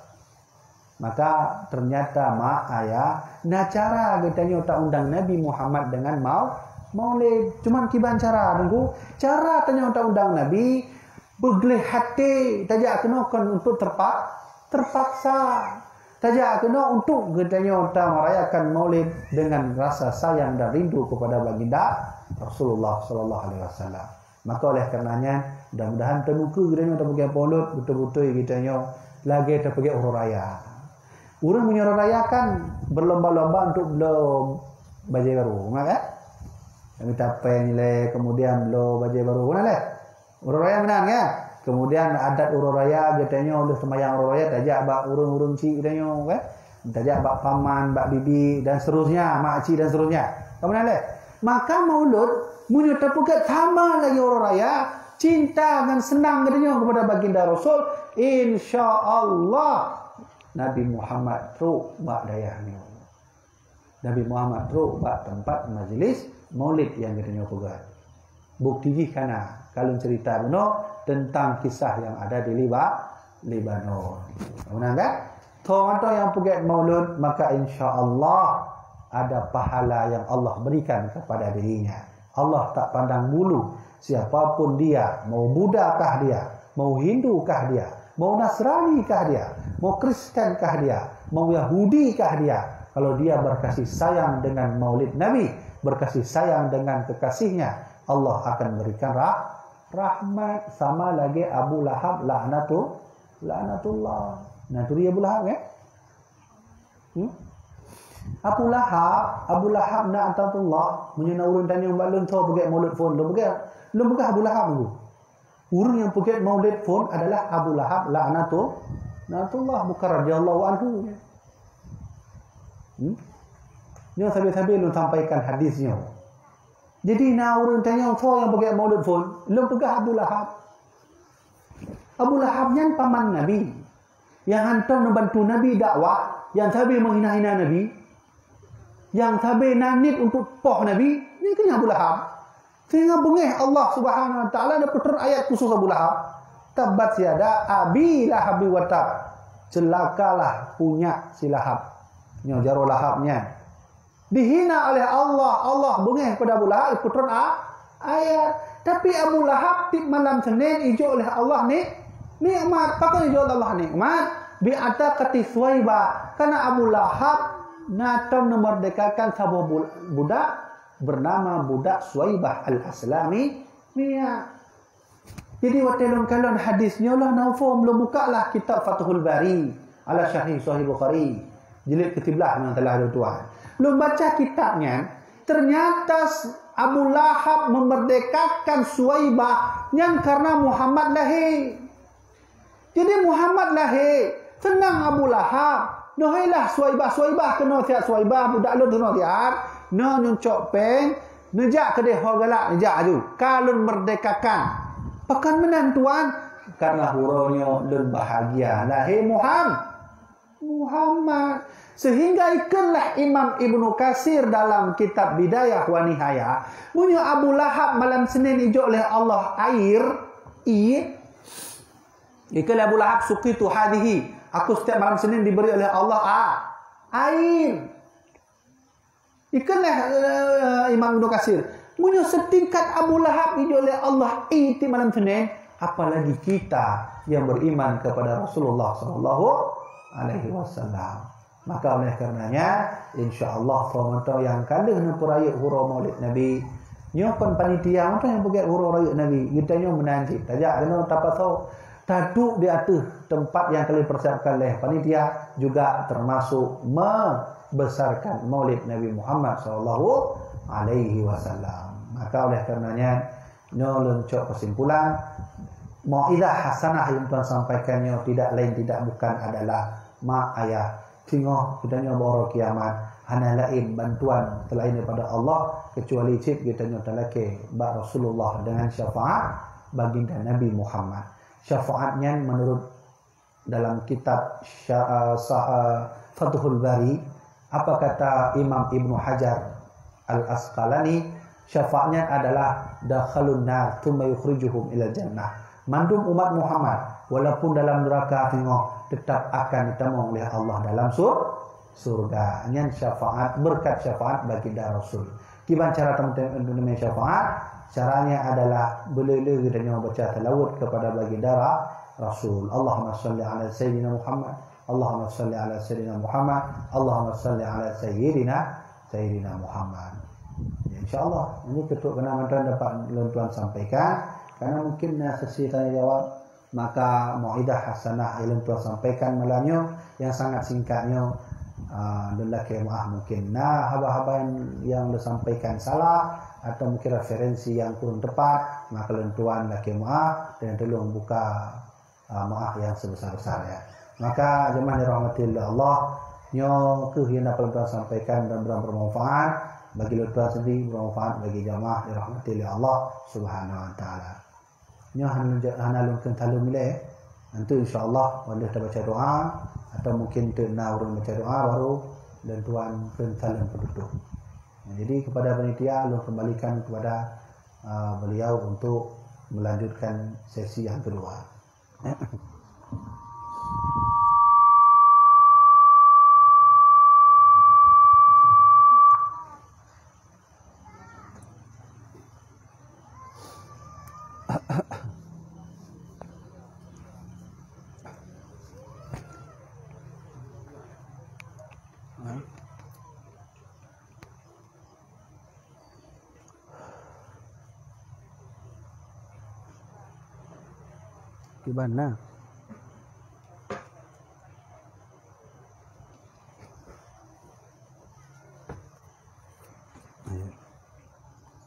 Maka ternyata mak ayah na cara geutanyoe ta undang Nabi Muhammad dengan mau maulid. Cuman kiban cara deungon cara tanyoe ta undang Nabi, beugleh hati tajak keunoe kon untuk terpak terpaksa. Tajak keunoe untuk geutanyoe ta merayakan maulid dengan rasa sayang dan rindu kepada baginda Rasulullah sallallahu alaihi wasallam. Maka oleh karenanya, mudah-mudahan teunuku geutanyoe tapeugét maulud beutôi-beutôi geutanyoe lagée tapeugét uroe raya. Ureuëng meunyoe uroe raya kan berlomba-lomba untuk bloe bajée baru, ingat kan? Mita péng lé, kemudian bloe bajée baru, kan lé? Uroe raya meunan kan? Kemudian adat uroe raya geutanyoe lheueh seumayang uroe raya tajak bak ureuëng-ureuëng chik geutanyoe kan? Tajak bak paman, bak bibi dan seterusnya, makcik dan seterusnya. Kamu nak leh? Maka maulud, meunyoe tapeugét sama lagi uroe raya, cinta dan senang geutanyoe kepada baginda Rasul, insya Allah Nabi Muhammad trok bak dayah nyoe. Nabi Muhammad trok bak tempat majlis maulid yang geutanyoe peugét. Bukti jih kana, kalon cerita bunoe tentang kisah yang ada di Liba-, Lebanon. Meunan kan? Tho mantong yang peugét maulud, maka insya Allah ada pahala yang Allah berikan kepada dirinya. Allah tak pandang bulu, siapapun dia, mau Buddha kah dia, mau Hindu kah dia, mau Nasrani kah dia, mau Kristen kah dia, mau Yahudi kah dia, kalau dia berkasih sayang dengan maulid Nabi, berkasih sayang dengan kekasihnya, Allah akan berikan rah-, rahmat sama lagi Abu Lahab laknatu-, laknatullah. Nah, tu dia Abu Lahab, kan? Hmm? Abu Lahab, Abu Lahab laknatullah, meunyoe na ureuëng tanyong bak lôn, "Soe peugét maulid phon?" Lôn peugah, lôn peugah Abu Lahab tu. Ureuëng yang peugét maulid phon adalah Abu Lahab laknatu-, laknatullah, bukan radhiyallahu anhu. Hmm? Nyoe sabe-sabe lôn sampaikan hadis nyoe. Jadi na ureuëng tanyong, "Soe nyang peugét maulid phon?" Lôn peugah Abu Lahab. Abu Lahab nyan paman Nabi. Nyang hantom neubantu Nabi dakwah, nyang sabe meuhina-hina Nabi, nyang sabe na niet untuk poh Nabi, nyan keuh Abu Lahab. Sehingga beungéh Allah Subhanahu Wa Taala neupeutron ayat khusus Abu Lahab. Tabbat yada Abi Lahab wa tab. Celakalah punyak si Lahab. Nyoe jaroe Lahab nyan. Dihina oleh Allah, Allah beungéh pada Abu Lahab, geupeutrön a-, ayat. Tapi Abu Lahab tiep malam Senin ijok oleh Allah ni-, nikmat. Pakon ijok oleh Allah nikmat? Bi ataqati Suwaibah. Karena Abu Lahab na tom meumerdekakan saboh bu-, budak bernama budak Suwaibah Al-Aslami. Ni ya. Jadi watée lôn kalon hadis nyoe lah na phom, lôn buka lah kitab Fathul Bari ala Syarhi Sahih Bukhari, jilid keusiblaih meunyoe salah lôn tuan. Lôn baca kitab nyan, ternyata s-, Abu Lahab memerdekakan Suwaibah nyan karena Muhammad lahé. Jadi Muhammad lahé, seunang Abu Lahab. Neuhailah Suwaibah, Suwaibah keunoe siat Suwaibah, budak lôn keunoe siat. Nyoe nyuncok péng, neujak keudeh ho galak, neujak aju. Ka lôn merdekakan. Pakon meunan tuan? Karena uroe nyoe lôn bahagia lahé Muham-, Muhammad. Sehingga ikheun lah Imam Ibnu Katsir dalam kitab Bidayah wa Nihayah, meunyoe Abu Lahab malam Senin ijok lé Allah air, ie, Ikheun lé Abu Lahab, "Suqitu hadhihi." Aku setiap malam Senin diberi oleh Allah a-, air. Ikheun lé, eh, Imam Ibnu Katsir, meunyoe setingkat Abu Lahab ijok lé Allah ie tiep malam Senin, apalagi kita yang beriman kepada Rasulullah sallallahu alaihi wasallam. Maka oleh karenanya, insya Allah, soe mantong nyang ka lheueh neupeurayeuk uroe Maulid Nabi, nyoe kon panitia mantong nyang peugét uroe rayeuk Nabi, geutanyoe meunan cit. Tajak keunoe tapasoe, taduek di ateueh teumpat nyang ka lheueh dipersiapkan lé panitia, juga termasuk membesarkan Maulid Nabi Muhammad sallallahu alaihi wasallam. Maka oleh karenanya, nyoe lôn cok kesimpulan, mau'izah hasanah nyang tuan sampaikan nyoe tidak lain tidak bukan adalah mak ayah. Singoh geutanyoe bak uroe kiamat hana laén bantuan selain daripada Allah, kecuali cit geutanyoe talakée bak Rasulullah dengan syafaat baginda Nabi Muhammad. Syafaat nyan menurut dalam kitab Sya-, eh, Sa-, eh, Fathul Bari, apa kata Imam Ibnu Hajar Al-Asqalani, syafaatnya adalah dakhalun nar tsumma yukhrijuhum ilal jannah. Mandum umat Muhammad, walaupun dalam neraka singoh, tetap akan ditamong oleh Allah dalam sur-, surga. Nyan syafaat, berkat syafaat baginda Rasul. Kiban cara teumé-teumé syafaat? Caranya adalah beu le-le geutanyoe baca salawat kepada baginda Ra-, Rasul. Allahumma salli ala sayyidina Muhammad. Allahumma salli ala sayyidina Muhammad. Allahumma salli ala sayyidina, sayyidina Muhammad. Ya, insya Allah, ini ketuk kena mantan dapat lôn tuan sampaikan. Karena mungkin na sesi tanya jawab, maka mau'izah hasanah nyang lôn tuan sampaikan malam nyoe nyang sangat singkat nyoe, ah, lôn lakée meu'ah mungkin na haba-haba nyang lôn sampaikan salah atau mungkin referensi nyang kurang tepat, maka lôn tuan lakée meu'ah dan tulông buka, ah, meu'ah nyang sebesar-besarnya. Maka jemaah dirahmati oleh Allah, nyoe keuh nyang dapat lôn tuan sampaikan, mudah-mudahan bermanfaat bagi lôn tuan sendiri, bermanfaat bagi jemaah dirahmati oleh Allah Subhanahu wa Taala. Nyoe hana lôn ja-, hana lôn kheun saleuem ilée. Nanti insya Allah, watée tabaca doa, atau mungkin teuk na ureuëng baca doa, baru lôn tuan kheun saleuem peututôp. Jadi, kepada panitia, lôn kembalikan kepada, uh, beliau untuk melanjutkan sesi yang kedua. Kiban na.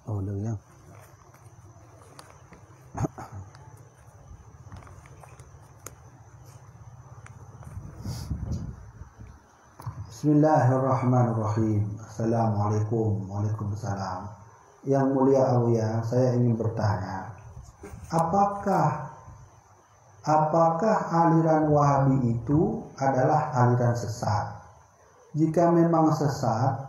Oh, leuh ya. Bismillahirrahmanirrahim. Assalamualaikum. Waalaikumsalam. Yang Mulia Abuya, saya ingin bertanya, apakah, apakah aliran Wahabi itu adalah aliran sesat? Jika memang sesat,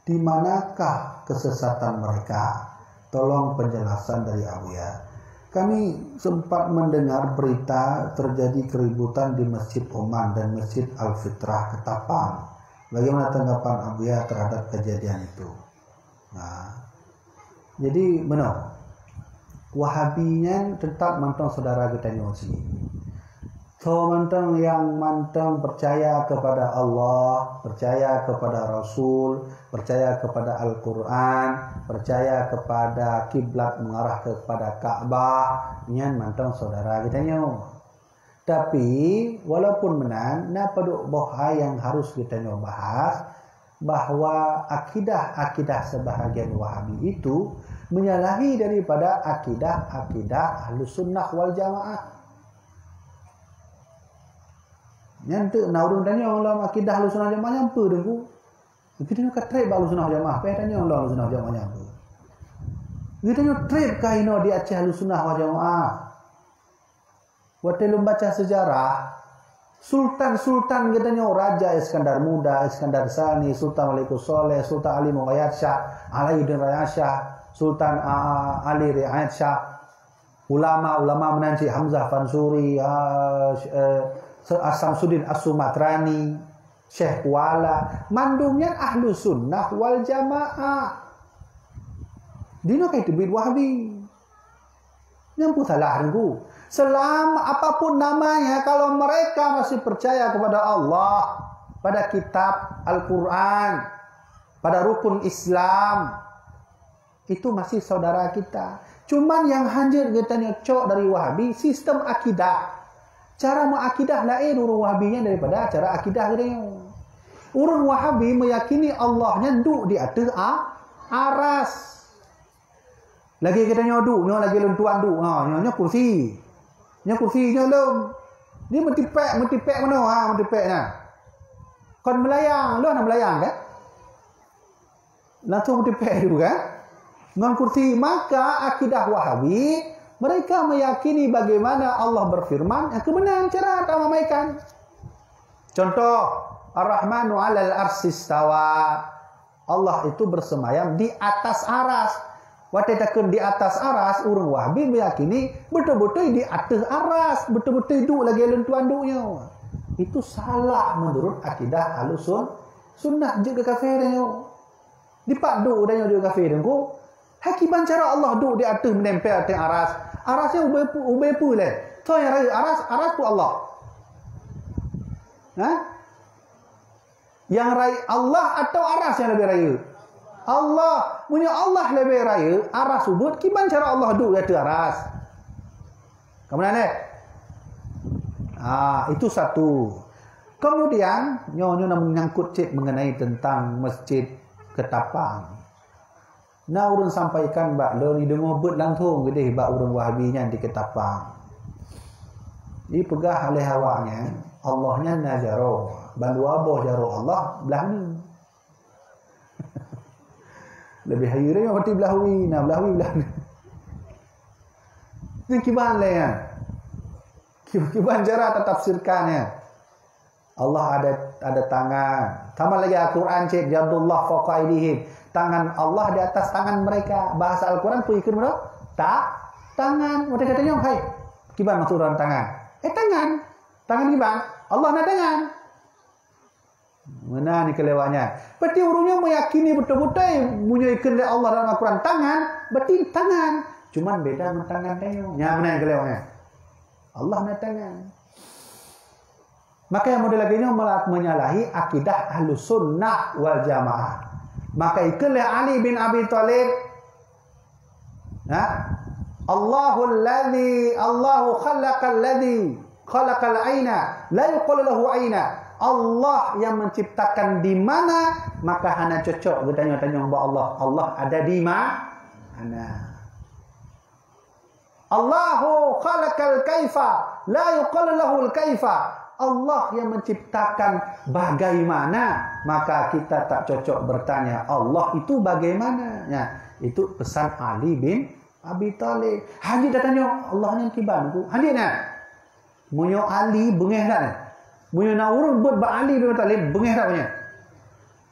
di manakah kesesatan mereka? Tolong penjelasan dari Abuya. Kami sempat mendengar berita terjadi keributan di Masjid Oman dan Masjid Al-Fitrah Ketapang. Bagaimana tanggapan Abuya terhadap kejadian itu? Nah, jadi, meunoe, Wahabi nyan teutap mantong syedara geutanyoe cit. Soe mantong nyang mantong peucaya keupada Allah, peucaya keupada Rasul, peucaya keupada Al-Quran, peucaya keupada kiblat mengarah keupada Ka'bah, nyan mantong syedara geutanyoe. Tapi, walaupun meunan, na padub boh hai nyang harus geutanyoe bahas, bahwa akidah-akidah sebahagian Wahabi itu menyalahi daripada akidah-akidah Ahlus Sunnah wal Jamaah. Nyan teuk na ureuëng tanyong lam akidah Ahlus Sunnah Jamaah nyan peue, Teungku? Geutanyoe ka treb bak Ahlus Sunnah wal Jamaah, payah tanyong lam Ahlus Sunnah wal Jamaah nyan peue. Geutanyoe treb ka inoe di Aceh Ahlus Sunnah wal Jamaah. Watée lôn baca seujarah, sultan-sultan geutanyoe, Raja Iskandar Muda, Iskandar Sani, Sultan Malikus Saleh, Sultan Ali Mughayat Syah, Alauddin Rayat Syah, Sultan, a, a, Ali Riayat Syah, ulama-ulama meunan cit Hamzah Fansuri, a, eh, As-Samsuddin As-Sumatrani, Syekh Kuala, mandum nyan Ahlus Sunnah wal Jamaah. Dinoe ka teubiet Wahabi. Nyang peue salah Teungku? Selama apapun namanya, kalau mereka masih percaya kepada Allah, pada kitab Al-Quran, pada rukun Islam, itu masih saudara kita. Cuman nyang hanjeuet geutanyoe cok dari Wahabi, sistem akidah. Cara meuakidah laén ureuëng Wahabi nyan daripada cara akidah geutanyoe. Ureuëng Wahabi meyakini Allah nyan duek di ateueh a-, aras. Lagèe geutanyoe duek, nyoe lagèe lôn tuan duek. Ha, nyoe, nyoe kursi. Nyoe kursi nyoe lôn. Ni meutipèk, meutipèk meunoe, ha, meutipèk na. Kon meulayang, lôn hana meulayang kan? Langsung meutipèk tu kan? Ngon kursi. Maka akidah Wahabi, mereka meyakini bagaimana Allah berfirman, yang kebenaran cara tak mamaikan. Contoh, Ar-Rahmanu 'alal 'arsy istawa. Allah itu bersemayam di atas aras. Watèe takheun di atas aras, ureueng Wahabi meyakini beutôi-beutôi di ateueh aras, beutôi-beutôi duek lagèe lôn tuan duek nyoe. Itu salah menurut akidah Ahlussun-, Sunnah, jeuet keu kafé tanyoe. Dipat duek tanyoe jeuet kafé teungku? Hai kiban cara Allah duek di ateueh, meunempel ateueh aras. Aras nyan ubé pu-, ubé peue lé? Soe nyang rayeuk aras? Aras peue Allah? Ha? Nyang rayeuk Allah atau aras nyang leubeh rayeuk? Allah. Meunyoe Allah leubeh rayeuk, aras ubeuet, kiban cara Allah duek di ateueh aras? Ka meunan, eh? Ah, itu satu. Kemudian, nyoe, nyoe na menyangkut cit mengenai tentang Masjid Ketapang. Na ureueng sampaikan bak lôn, ideungoe beuet langsung geudeh bak ureueng Wahabi nyan di Ketapang. Ipeugah lé awak nyan, Allah nyan na jaroe, bandua boh jaroe Allah blah ni. Leubeh hayeue nyoe, berarti blah wie, na blah wie blah ni. Ni kiban lé nyan. Kiban cara tatafsirkan nyan. Allah ada, ada tangan. Sama lagèe Al-Quran cit, "Yadullah fawqa aydihim." Tangan Allah di atas tangan mereka. Bahasa Al-Quran peue ikheun meunan? Ta-, tangan. Watèe geutanyoe, hai, kiban maksud ureueng tangan? Eh, tangan. Tangan kiban? Allah na tangan. Meunan ni keulewatnya. Berarti ureueng nyoe meyakini beutôi-beutôi meunyoe ikheun lé Allah dalam Al-Quran tangan, berarti tangan. Cuman beda ngon tangan tanyoe. Nyan meunan keulewatnya. Allah na tangan. Maka nyang model lagèe nyoe mela-, menyalahi akidah Ahlus Sunnah wal Jamaah. Maka ikheun lé Ali bin Abi Thalib, ha? Allahul ladzi, Allahu khalaqal ladzi, khalaqal aina, la yuqalu lahu aina. Allah yang menciptakan di mana, maka hana cocok geutanyoe tanyong bak Allah. Allah ada di ma-, mana? Allahu khalaqal kaifa, la yuqalu lahul kaifa. Allah yang menciptakan bagaimana, maka kita tak cocok bertanya, "Allah itu bagaimana?" Ya, itu pesan Ali bin Abi Thalib. Hanjeuet tatanyong, "Allah nyan kiban, Teungku?" Hanjeuet nyan. Meunyoe Ali beungéh that nyan. Meunyoe na ureueng beuet bak Ali bin Abi Thalib, beungéh that nyan.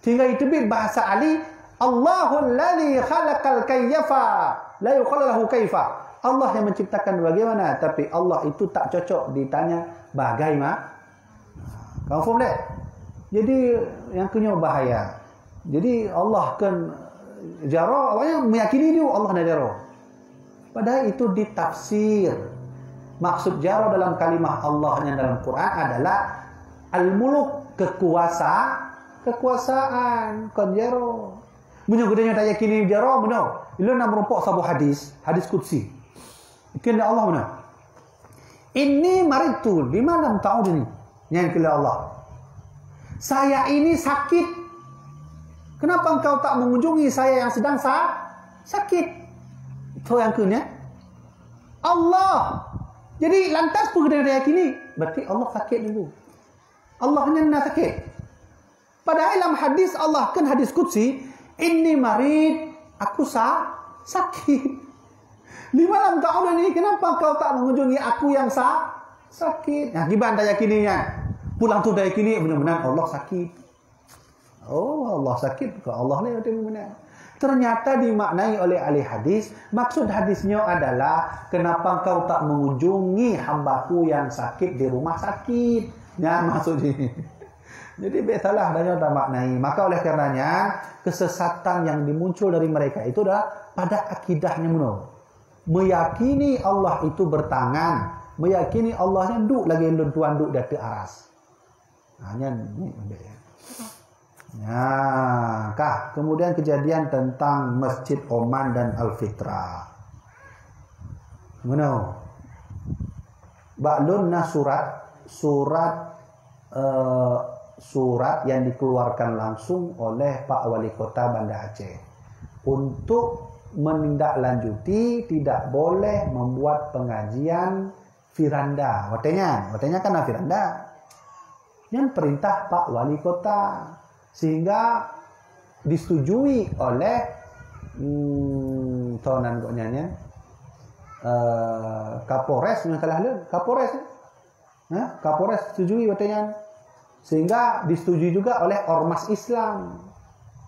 Sehingga iteubiet bahasa Ali, "Allahul ladzi khalaqal kayyafa, la yuqalu lahu kaifa." Allah yang menciptakan bagaimana, tapi Allah itu tak cocok ditanya bagaimana. Kamu faham tak? Jadi, nyang keu nyoe bahaya. Jadi, Allah kan jaroe, awaknyan meyakini juga Allah na jaroe. Padahal itu ditafsir. Maksud jaroe dalam kalimah Allah yang dalam Quran adalah al-muluk, kekuasa, kekuasaan, kon jaroe. Meunyoe geutanyoe tayakini jaroe, meunyoe, ulôn na meurumpok saboh hadis, hadis qudsi. Kheun lé Allah meunan, "Inni maridtu lima lam ta'udni." Nyan kheun lé Allah, "Saya ini sakit. Kenapa engkau tak mengunjungi saya yang sedang sa-, sakit?" Itu yang kheun, ya. Allah. Jadi, lantas peue geutanyoe tayakini? Berarti Allah sakit dulu. Allah nyan na sakit. Padahai lam hadis Allah, kan hadis qudsi, "Inni marid, aku sa-, sakit." "Lima lam ta'udni, kenapa kau tak mengunjungi aku yang sa-, sakit?" Nah, kiban tayakini nyan. Pulang tu tayakini, benar-benar Allah sakit. Oh, Allah sakit, bukan Allah ni yang benar. Ternyata dimaknai oleh ahli hadis, maksud hadisnya adalah, "Kenapa engkau tak mengunjungi hambaku yang sakit di rumah sakit?" Nyan maksudnya. Jadi, bèk salah dah nyoe tamaknai. Maka oleh karenanya, kesesatan yang dimuncul dari mereka itu adalah pada akidahnya meunoe. Meyakini Allah itu bertangan, meyakini Allah nyan duek lagèe lôn tuan duek di ateueh aras. Ha, nyan, ni, ambek, ya. Nah, kah, kemudian kejadian tentang Masjid Oman dan Al-Fitra. Meunoe. Bak lôn na surat, surat, eh, surat yang dikeluarkan langsung oleh Pak Wali Kota Banda Aceh untuk menindaklanjuti tidak boleh membuat pengajian firanda. Watée nyan, watée nyan kan na firanda. Nyan perintah Pak Wali Kota. Sehingga disetujui oleh, hmm, tonan gobnyan nyan, eh, Kapolres, nyang salah lé, Kapolres. Ha? Kapolres setujui watée nyan. Sehingga disetujui juga oleh ormas Islam.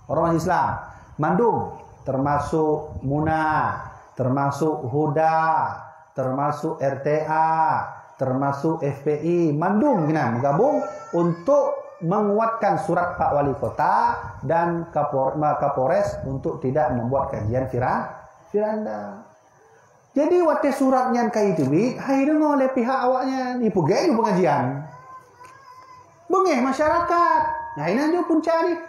Ormas Islam. Mandum, termasuk muna, termasuk huda, termasuk R T A, termasuk F P I, mandum keunan meugabung untuk menguatkan surat Pak Wali Kota dan Kapor-, ma-, Kapolres untuk tidak membuat kajian fira-, firanda. Jadi, watée surat nyan ka jiteubiet, hai deungoe lé pihak awaknyan, ipeugét ju pengajian. Beungéh masyarakat. Nah, inan ju punca jih.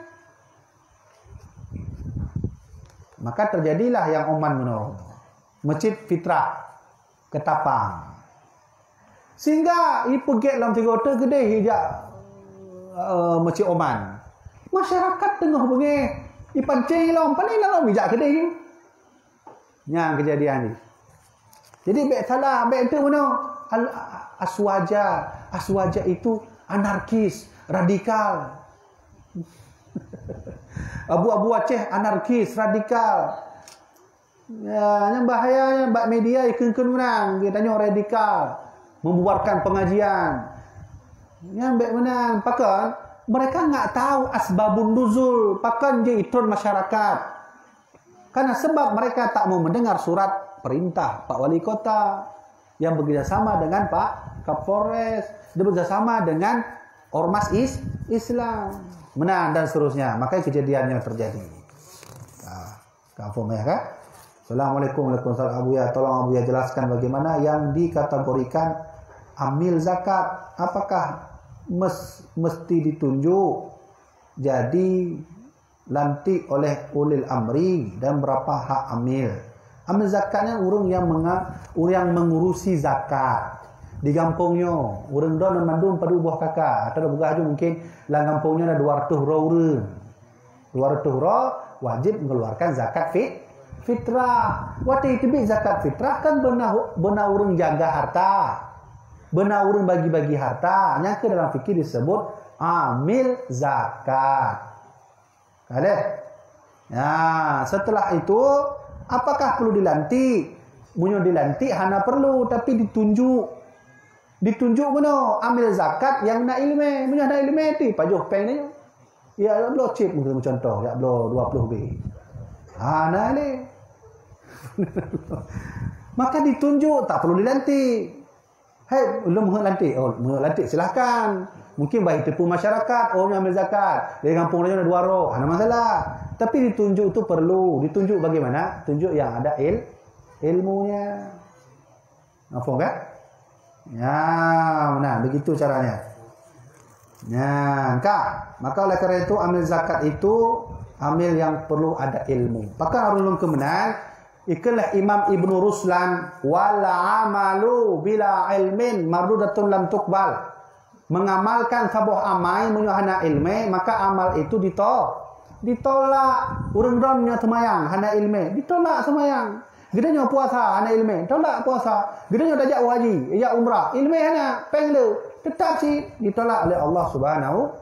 Maka terjadilah nyang oman meunoe. Masjid Fitrah, Ketapang. Sehingga ipeugét lom tiga teuk keudeh ijak, eh, Masjid Oman. Masyarakat teungoh beungéh, ipancéng lom, pané lom ijak keudeh. Nyang keujadian jih. Jadi, bék salah, bék teuk meunoe. Al-, Aswaja, Aswaja itu anarkis, radikal. Abu-abu Aceh anarkis, radikal. Ya, nyang bahaya nyan bak media ikheun-kheun ureuëng, geutanyoe radikal, membubarkan pengajian. Nyan bék meunan, pakon? Mereka nggak tahu asbabun nuzul, pakon jeuet itrön masyarakat. Karena sebab mereka tak mau mendengar surat perintah Pak Wali Kota yang bekerja sama dengan Pak Kapolres, dia bekerja sama dengan ormas is-, Islam. Meunan dan seterusnya. Maka kejadiannya terjadi. Nah, kamu faham ya kan? Assalamualaikum. Waalaikumsalam. Abuya, tolong Abuya jelaskan bagaimana yang dikategorikan amil zakat. Apakah mes-, mesti ditunjuk jadi lantik oleh ulil amri dan berapa hak amil? Amil zakat nyan ureuëng yang menga-, ureuëng yang mengurusi zakat. Di gampông nyoe, ureuëng droe mandum padub boh kaka, atau peugah laju mungkin lam gampông nyoe ada dua ratus droe ureuëng. Dua ratus droe wajib mengeluarkan zakat fit-, fitrah. Watée teubiet zakat fitrah kan beuna, beuna ureuëng jaga harta. Beuna ureuëng bagi-bagi harta. Nyang keu dalam fikih disebut amil zakat. Ka deh. Nah, setelah itu, apakah perlu dilantik? Meunyoe dilantik hana perlu, tapi ditunjuk. Ditunjuk meunoe, amil zakat nyang na iéleumé. Meunyoe hana iéleumé, ti pajoh péng nyoe. Ya, ya bloe chip meucontoh, ya bloe dua puluh B. Hana lé. Maka ditunjuk, tak perlu dilantik. Hai, ulôn meuheuet lantik. Oh, meuheuet lantik, silahkan. Mungkin bagi teupeu masyarakat, oh, nyoe amil zakat. Di gampông nyoe dua rok, hana masalah. Tapi ditunjuk tu perlu. Ditunjuk bagaimana? Tunjuk yang ada il-, ilmunya. Nampak kan? Ya, nah, begitu caranya. Nah, ka. Maka oleh karena itu, amil zakat itu amil yang perlu ada ilmu. Pakon ureuëng lôn keu meunan, ikheun lé Imam Ibnu Ruslan, "Wal amalu bila ilmin mardudatun lam tuqbal." Mengamalkan saboh amai meunyoe hana ilmé, maka amal itu dito-, ditolak. Ureuëng droe nyoe seumayang hana ilmé, ditolak seumayang. Geutanyoe puasa hana ilmé, tolak puasa. Geutanyoe tajak haji, jak umrah, ilmé hana, péng le, teutap cit ditolak oleh Allah Subhanahu,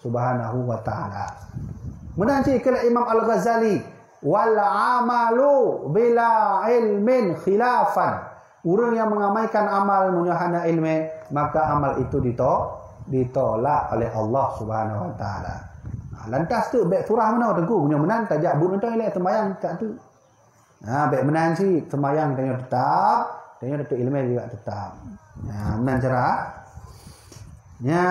Subhanahu wa Taala. Meunan cit kheun Imam Al-Ghazali, "Wal amalu bila ilmin khilafan." Ureuëng yang mengamaikan amal meunyoe hana ilmé, maka amal itu dito-, ditolak oleh Allah Subhanahu wa Taala. Ha, lantas tu bék surah meunoe teungku, meunyoe meunan tajak buet mantong ilée seumayang tak tu. Ha, bék meunan cit, seumayang tanyoe teutap, tanyoe teutap ilmé juga teutap. Ha, meunan cara. Ya,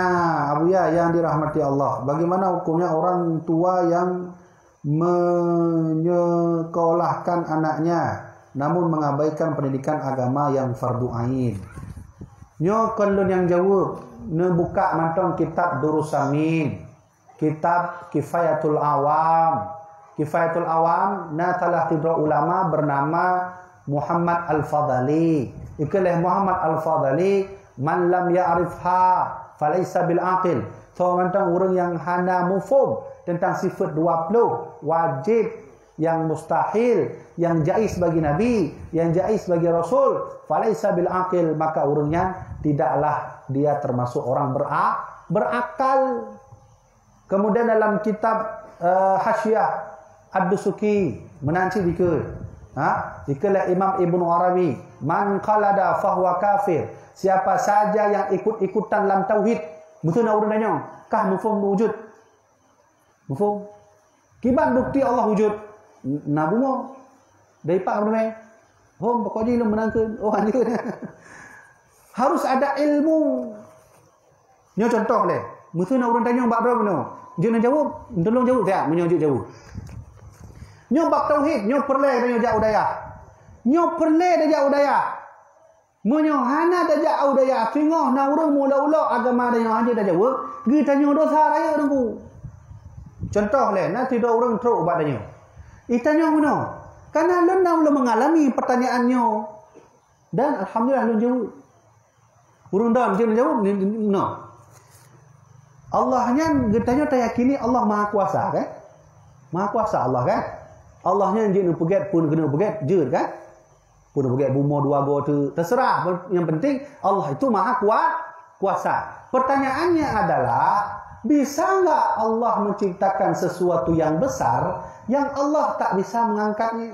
Abuya yang dirahmati Allah, bagaimana hukumnya orang tua yang menyekolahkan anaknya namun mengabaikan pendidikan agama yang fardu ain? Nyoe kon lôn nyang jaweueb, neubuka mantong kitab Durus Samin, kitab Kifayatul Awam. Kifayatul Awam na salah sidroe ulama bernama Muhammad Al-Fadhali. Ikheun lé Muhammad Al-Fadhali, "Man lam ya'rifha falaisa bil aqil." Soe mantong ureuëng nyang hana muphom teuntang sifeut dua ploh, wajéb yang mustahil, yang jaiz bagi Nabi, yang jaiz bagi Rasul, falaisa bil aqil, maka ureuëng nyan tidaklah dia termasuk orang bera-, berakal. Kemudian dalam kitab, eh, Hasyiah Ad-Dusuki, meunan cit dikeue. Ha? Dikeue lé Imam Ibnu Arabi, "Man qalada fahuwa kafir." Siapa saja yang ikut-ikutan lam tauhid, meuteuna ureuëng nyan, kah muphom wujud. Muphom? Kiban bukti Allah wujud? Na bumoe. Dari pak meunang. Hom, pokok jih lôn meunangkeun. Oh, anjir. Harus ada ilmu. Nyoe contoh lé. Meuteuna ureuëng tanyong bak droe bunoe. Jeuet neujaweueb, tolong jaweueb siat meunyoe jeuet jaweueb. Nyoe bak tauhid, nyoe peureulée tanyoe jak u dayah. Nyoe peureulée tajak u dayah. Meunyoe hana tajak u dayah, singoh na ureuëng meulok-ulok agama tanyoe hana tajaweueb, geutanyoe dosa rayeuk teungku. Contoh lé, na sidroe ureuëng trok ubak tanyoe. Itanyong bunoe, kana lôn na lôn mengalami pertanyaan nyoe. Dan alhamdulillah lôn jaweueb. Ureuëng dam jeuet jaweueb ni, ni, no. Allah nyan geutanyoe tayakini Allah Maha Kuasa, kan? Maha Kuasa Allah, kan? Allah nyan jeuet neupeugét pun keuneuk peugét, jeuet, kan? Pun peugét bumoe dua goe tu, terserah. Yang penting Allah itu Maha Kuat, Kuasa. Pertanyaannya adalah, bisa nggak Allah menciptakan sesuatu yang besar yang Allah tak bisa mengangkatnya?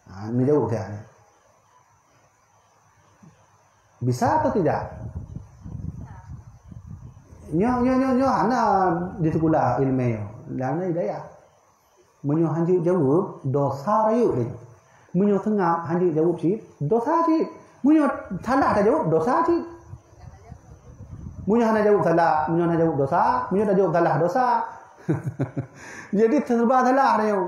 Ha, ini jawab saya. Bisa atau tidak? Nyoe, nyoe, nyoe, nyoe hana di sikula ilmu nyoe. Hana hidayah. Meunyoe hanjeuet jaweueb, dosa rayeuk lé. Meunyoe seungab hanjeuet jaweueb cit, dosa cit. Meunyoe salah tajaweueb, dosa cit. Meunyoe hana jaweueb salah, meunyoe hana jaweueb dosa, meunyoe tajaweueb salah dosa. Jadi serba salah rayeuk.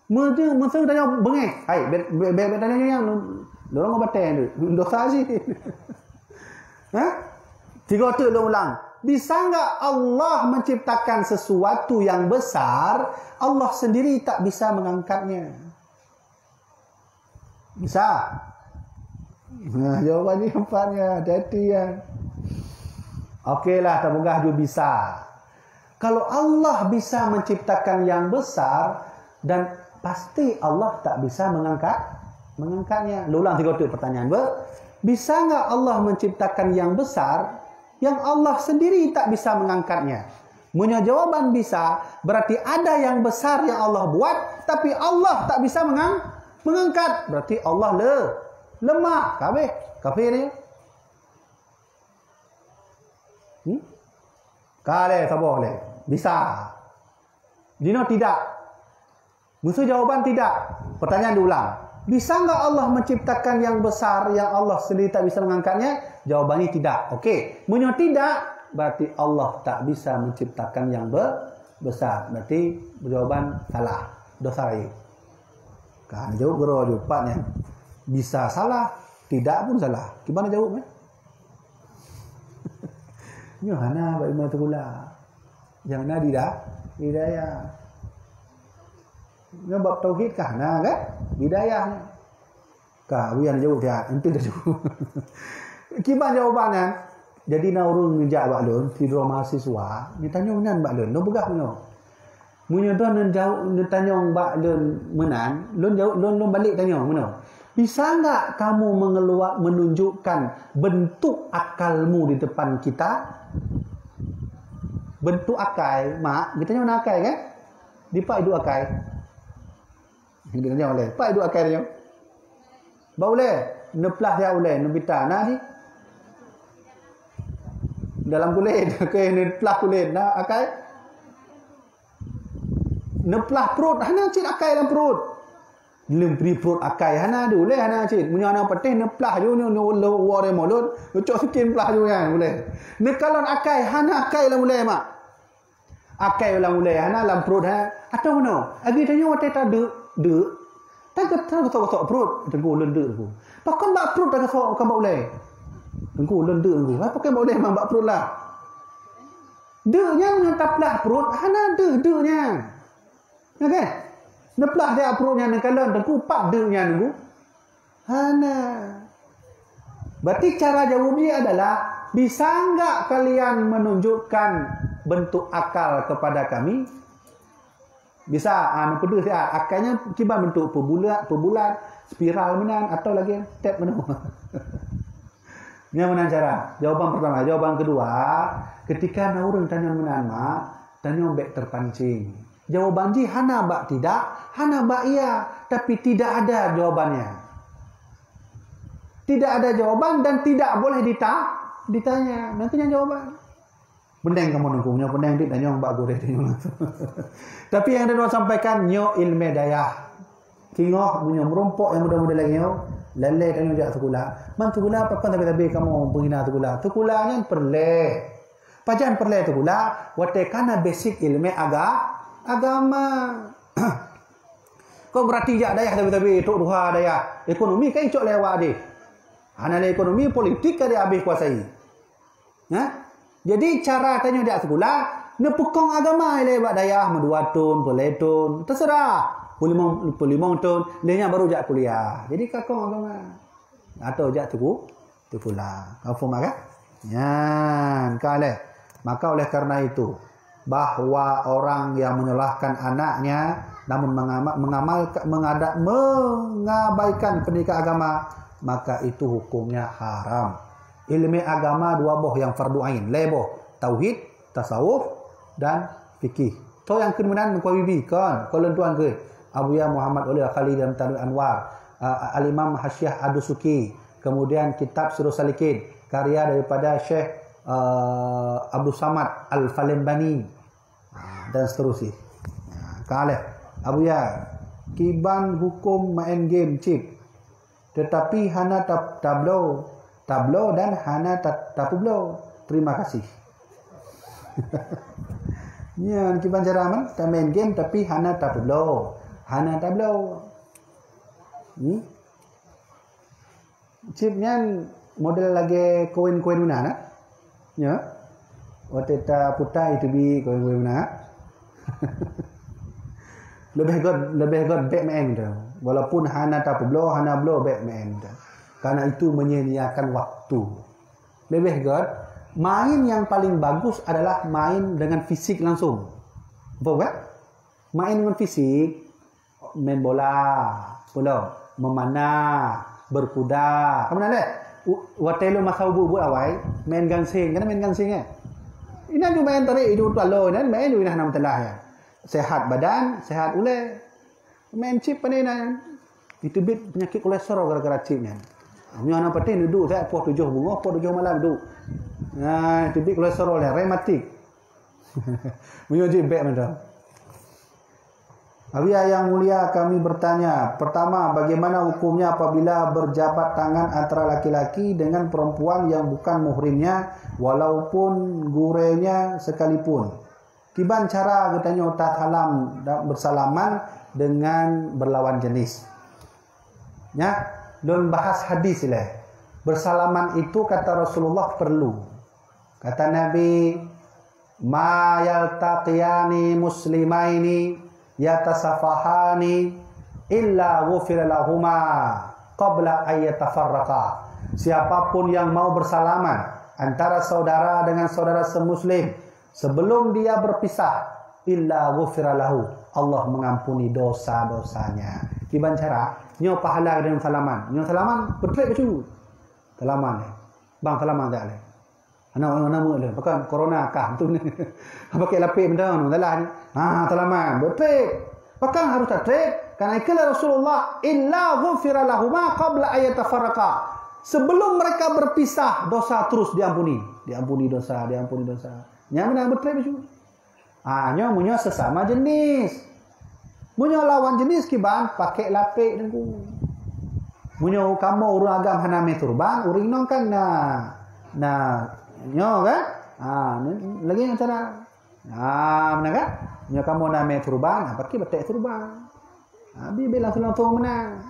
Meuseu, meuseu tanyoe beungéh. Hai, bèk, bèk, bèk, bèk tanyoe nyang lôn ngon batèe tu. Dosa cit. Ha? Tiga tu lôn ulang. Bisa enggak Allah menciptakan sesuatu yang besar, Allah sendiri tak bisa mengangkatnya? Bisa. Nah, jawaban ni empat ya, hati-hati ya. Okeylah, tapeugah ju bisa. Kalau Allah bisa menciptakan yang besar, dan pasti Allah tak bisa mengangkat, mengangkatnya. Lôn ulang tiga tu pertanyaan, be. Bisa enggak Allah menciptakan yang besar yang Allah sendiri tak bisa mengangkatnya? Meunyoe jawaban bisa, berarti ada yang besar yang Allah buat, tapi Allah tak bisa mengang-, mengangkat. Berarti Allah le-, lemah. Ka habéh. Kafir ya. Hmm? Ka lé, saboh lé. Bisa. Jinoe tidak. Meuseu jawaban tidak. Pertanyaan diulang. Bisa enggak Allah menciptakan yang besar yang Allah sendiri tak bisa mengangkatnya? Jawabannya tidak. Okey. Meunyoe tidak, berarti Allah tak bisa menciptakan yang be-, besar. Berarti jawaban salah. Dosa rayeuk. Kan jaweueb guru jaweueb pat nyan. Bisa salah, tidak pun salah. Gimana jaweueb, eh? Nyoe hana bak iman sikula. Nyang na di da-, hidayah. Nyoe bab tauhid ka hana kan? Hidayah nyoe. Ka, wian jaweueb siat, enti dah jaweueb. Kiban jawaban nyan. Jadi na ureuëng neujak bak lôn, sidroe mahasiswa, neutanyong nyan bak lôn, lôn peugah bunoe. Meunyoe droe neujaweueb, neutanyong bak lôn meunan, lôn jaweueb, lôn, lôn balek tanyong bunoe. Bisa enggak kamu mengelua-, menunjukkan bentuk akalmu di depan kita? Bentuk akai, mak, geutanyoe na akai kan? Dipat iduek akai? Geutanyoe lé, pat iduek akai tanyoe? Bak ulée, neuplah jak ulée, neubita na di dalam kulét, okey, neuplah kulét, na akai? Neuplah pruet, hana cit akai lam pruet. Leumpri pruet akai hana di ulée, hana cit. Meunyoe hana patéh, neuplah ju nyoe, nyoe, nyoe, woe mulod, neucok sikin plah ju nyan ulée. Neukalon akai, hana akai lam ulée, mak. Akai lam ulée hana, lam pruet hana. Atau meunoe, agi tanyoe watée tadeuk, deuk. Tageusok-geusok pruet, teungku ulôn deuk teungku. Pakon bak pruet tageusok, pakon bak ulée? Teungku ulôn deuk teungku. Ha, pakon bak ulée, memang bak pruet lah. Deuk nyan ngon taplah pruet, hana deuh deuk nyan. Oke? Neuplah jak pruet nyan neukalon, teungku, pat deuk nyan teungku. Hana. Berarti cara jawab dia adalah, bisa enggak kalian menunjukkan bentuk akal kepada kami? Bisa, ah, neupeudeuh siat. Akai nyan kiban bentuk peubulat, peubulat, spiral meunan atau lagèe tép meunan. Nyan meunan cara. Jawaban pertama. Jawaban kedua, ketika na ureueng tanyong meunan, mak, tanyong bèk terpancing. Jawaban jih hana bak tidak, hana bak iya, tapi tidak ada jawabannya. Tidak ada jawaban dan tidak boleh dita-, ditanya. Nah, itu nyan jawaban. Peuneng kamoe nunggu, nyoe peuneng dit tanyong bak gurèe tanyong langsung. Tapi nyang droeneuh sampaikan, nyoe ileumèe dayah. Singoh meunyoe meurumpok nyang muda-muda lagèe nyoe, lalè tanyoe jak sikula. Man sikula pakon sabe-sabe kamoe peuhina sikula. Sikula nyan peureulèe. Pajan peureulèe sikula, watèe ka na basic ileumèe aga-, agama. Kon beurati jak dayah sabe-sabe, trôk tuha dayah. Ekonomi ka icok lé awak deh. Hana lé ekonomi, politik ka dihabéh kuasai. Nah, jadi cara tanyoe jak sikula, neupeukong agama ilèe bak dayah meudua thon, peureulèe thon, teuseurah. Peulimong, peulimong thon, lheuh nyan baru jak kuliah. Jadi ka kong agama. Atau jak siku-, sikula. Ka phom kan? Nyan, ka lheuh. Maka oleh karena itu, bahwa orang yang menyalahkan anaknya namun mengama-, mengamalka-, mengada-, mengabaikan pendidikan agama, maka itu hukumnya haram. Ileumèe agama dua boh nyang fardu ain, lhèe boh, tauhid, tasawuf, dan fikih. Toh nyang keuneuk meunan meukawibi, kon, kon lôn tuan keuh. Abuya Muhammad Walid Al-Khalili dalam Tanwir Anwar, a, a, Al-Imam Hasyiah Ad-Dusuki, kemudian kitab Sirus Salikin, karya daripada Syekh, a, Abdul Samad Al-Palembani, a, dan seterusnya. A, ka lheuh. Abuya, kiban hukum main game chip. Tetapi hana ta-, tablo, tablo dan hana ta-, tapeublo. Terima kasih. Nyan kiban cara man, ta main game tapi hana tapeublo, hana tablo. Hmm? Chip nyan model lagèe koin-koin meunan, nah? Ya. Watèe taputa itu bi koin-koin meunan. Leubeh göt, leubeh göt bèk main tu. Walaupun hana tapeublo, hana bloe, bèk main tu. Karena itu menyia-nyiakan waktu. Leubeh göt, main yang paling bagus adalah main dengan fisik langsung. Faham kan? Main dengan fisik, main bola, pula memanah, berkuda. Kamu nak lihat? U-, watèe lôn masa ubit-ubit awai, main gansing. Kan main gansing, eh? Inan ju main tarék, ju taloe, inan main ju inah nam telah, ya. Sehat badan, sehat ulèe. Main chip pandai inan. Iteubiet penyakit kolesterol gara-gara chip nyan. Meunyoe hana patéh, neuduek, saya poh tujoh beungoh, poh tujoh malam duek. Nah, iteubiet kolesterol nyan, rematik. Meunyoe chip bèk mantong. Abuya yang mulia, kami bertanya, pertama, bagaimana hukumnya apabila berjabat tangan antara laki-laki dengan perempuan yang bukan muhrimnya, walaupun gurèenya sekalipun? Kiban cara geutanyoe tasalam dan bersalaman dengan berlawan jenis? Nya, lôn bahas hadis ilèe. Bersalaman itu, kata Rasulullah, perlu. Kata Nabi, "Ma yaltaqiyani muslimaini yatasafahani illa ghufira lahuma qabla an yatafarraqa." Siapapun yang mau bersalaman antara saudara dengan saudara semuslim sebelum dia berpisah, illa ghufira lahu, Allah mengampuni dosa-dosanya. Kiban cara, nyoe pahala dengan salaman. Nyoe salaman, beutrép bacut. Salaman, eh. Bang, salaman tak leh. Anak orang nama leh. Pakon corona kah tu ni. Pakai lapik benda ni, salah ni. Ha, salaman, beutrép. Pakon harus tatrép? Karena ikala Rasulullah, "Illa ghufira lahuma qabla an yatafarraqa." Sebelum mereka berpisah, dosa terus diampuni. Diampuni dosa, diampuni dosa. Nyan meunan beutrép bacut. Ha, nyoe meunyoe sesama jenis. Meunyoe lawan jenis kiban, pakai lapik teungku. Meunyoe kamoe ureueng agam hana mé turban, ureueng inong kan na, na nyoe kan? Ha, ni, lagèe nyoe cara. Ha, meunan kan? Nyoe kamoe na mé turban, ha, pakai batek turban. Habis bela langsung-langsung meunan.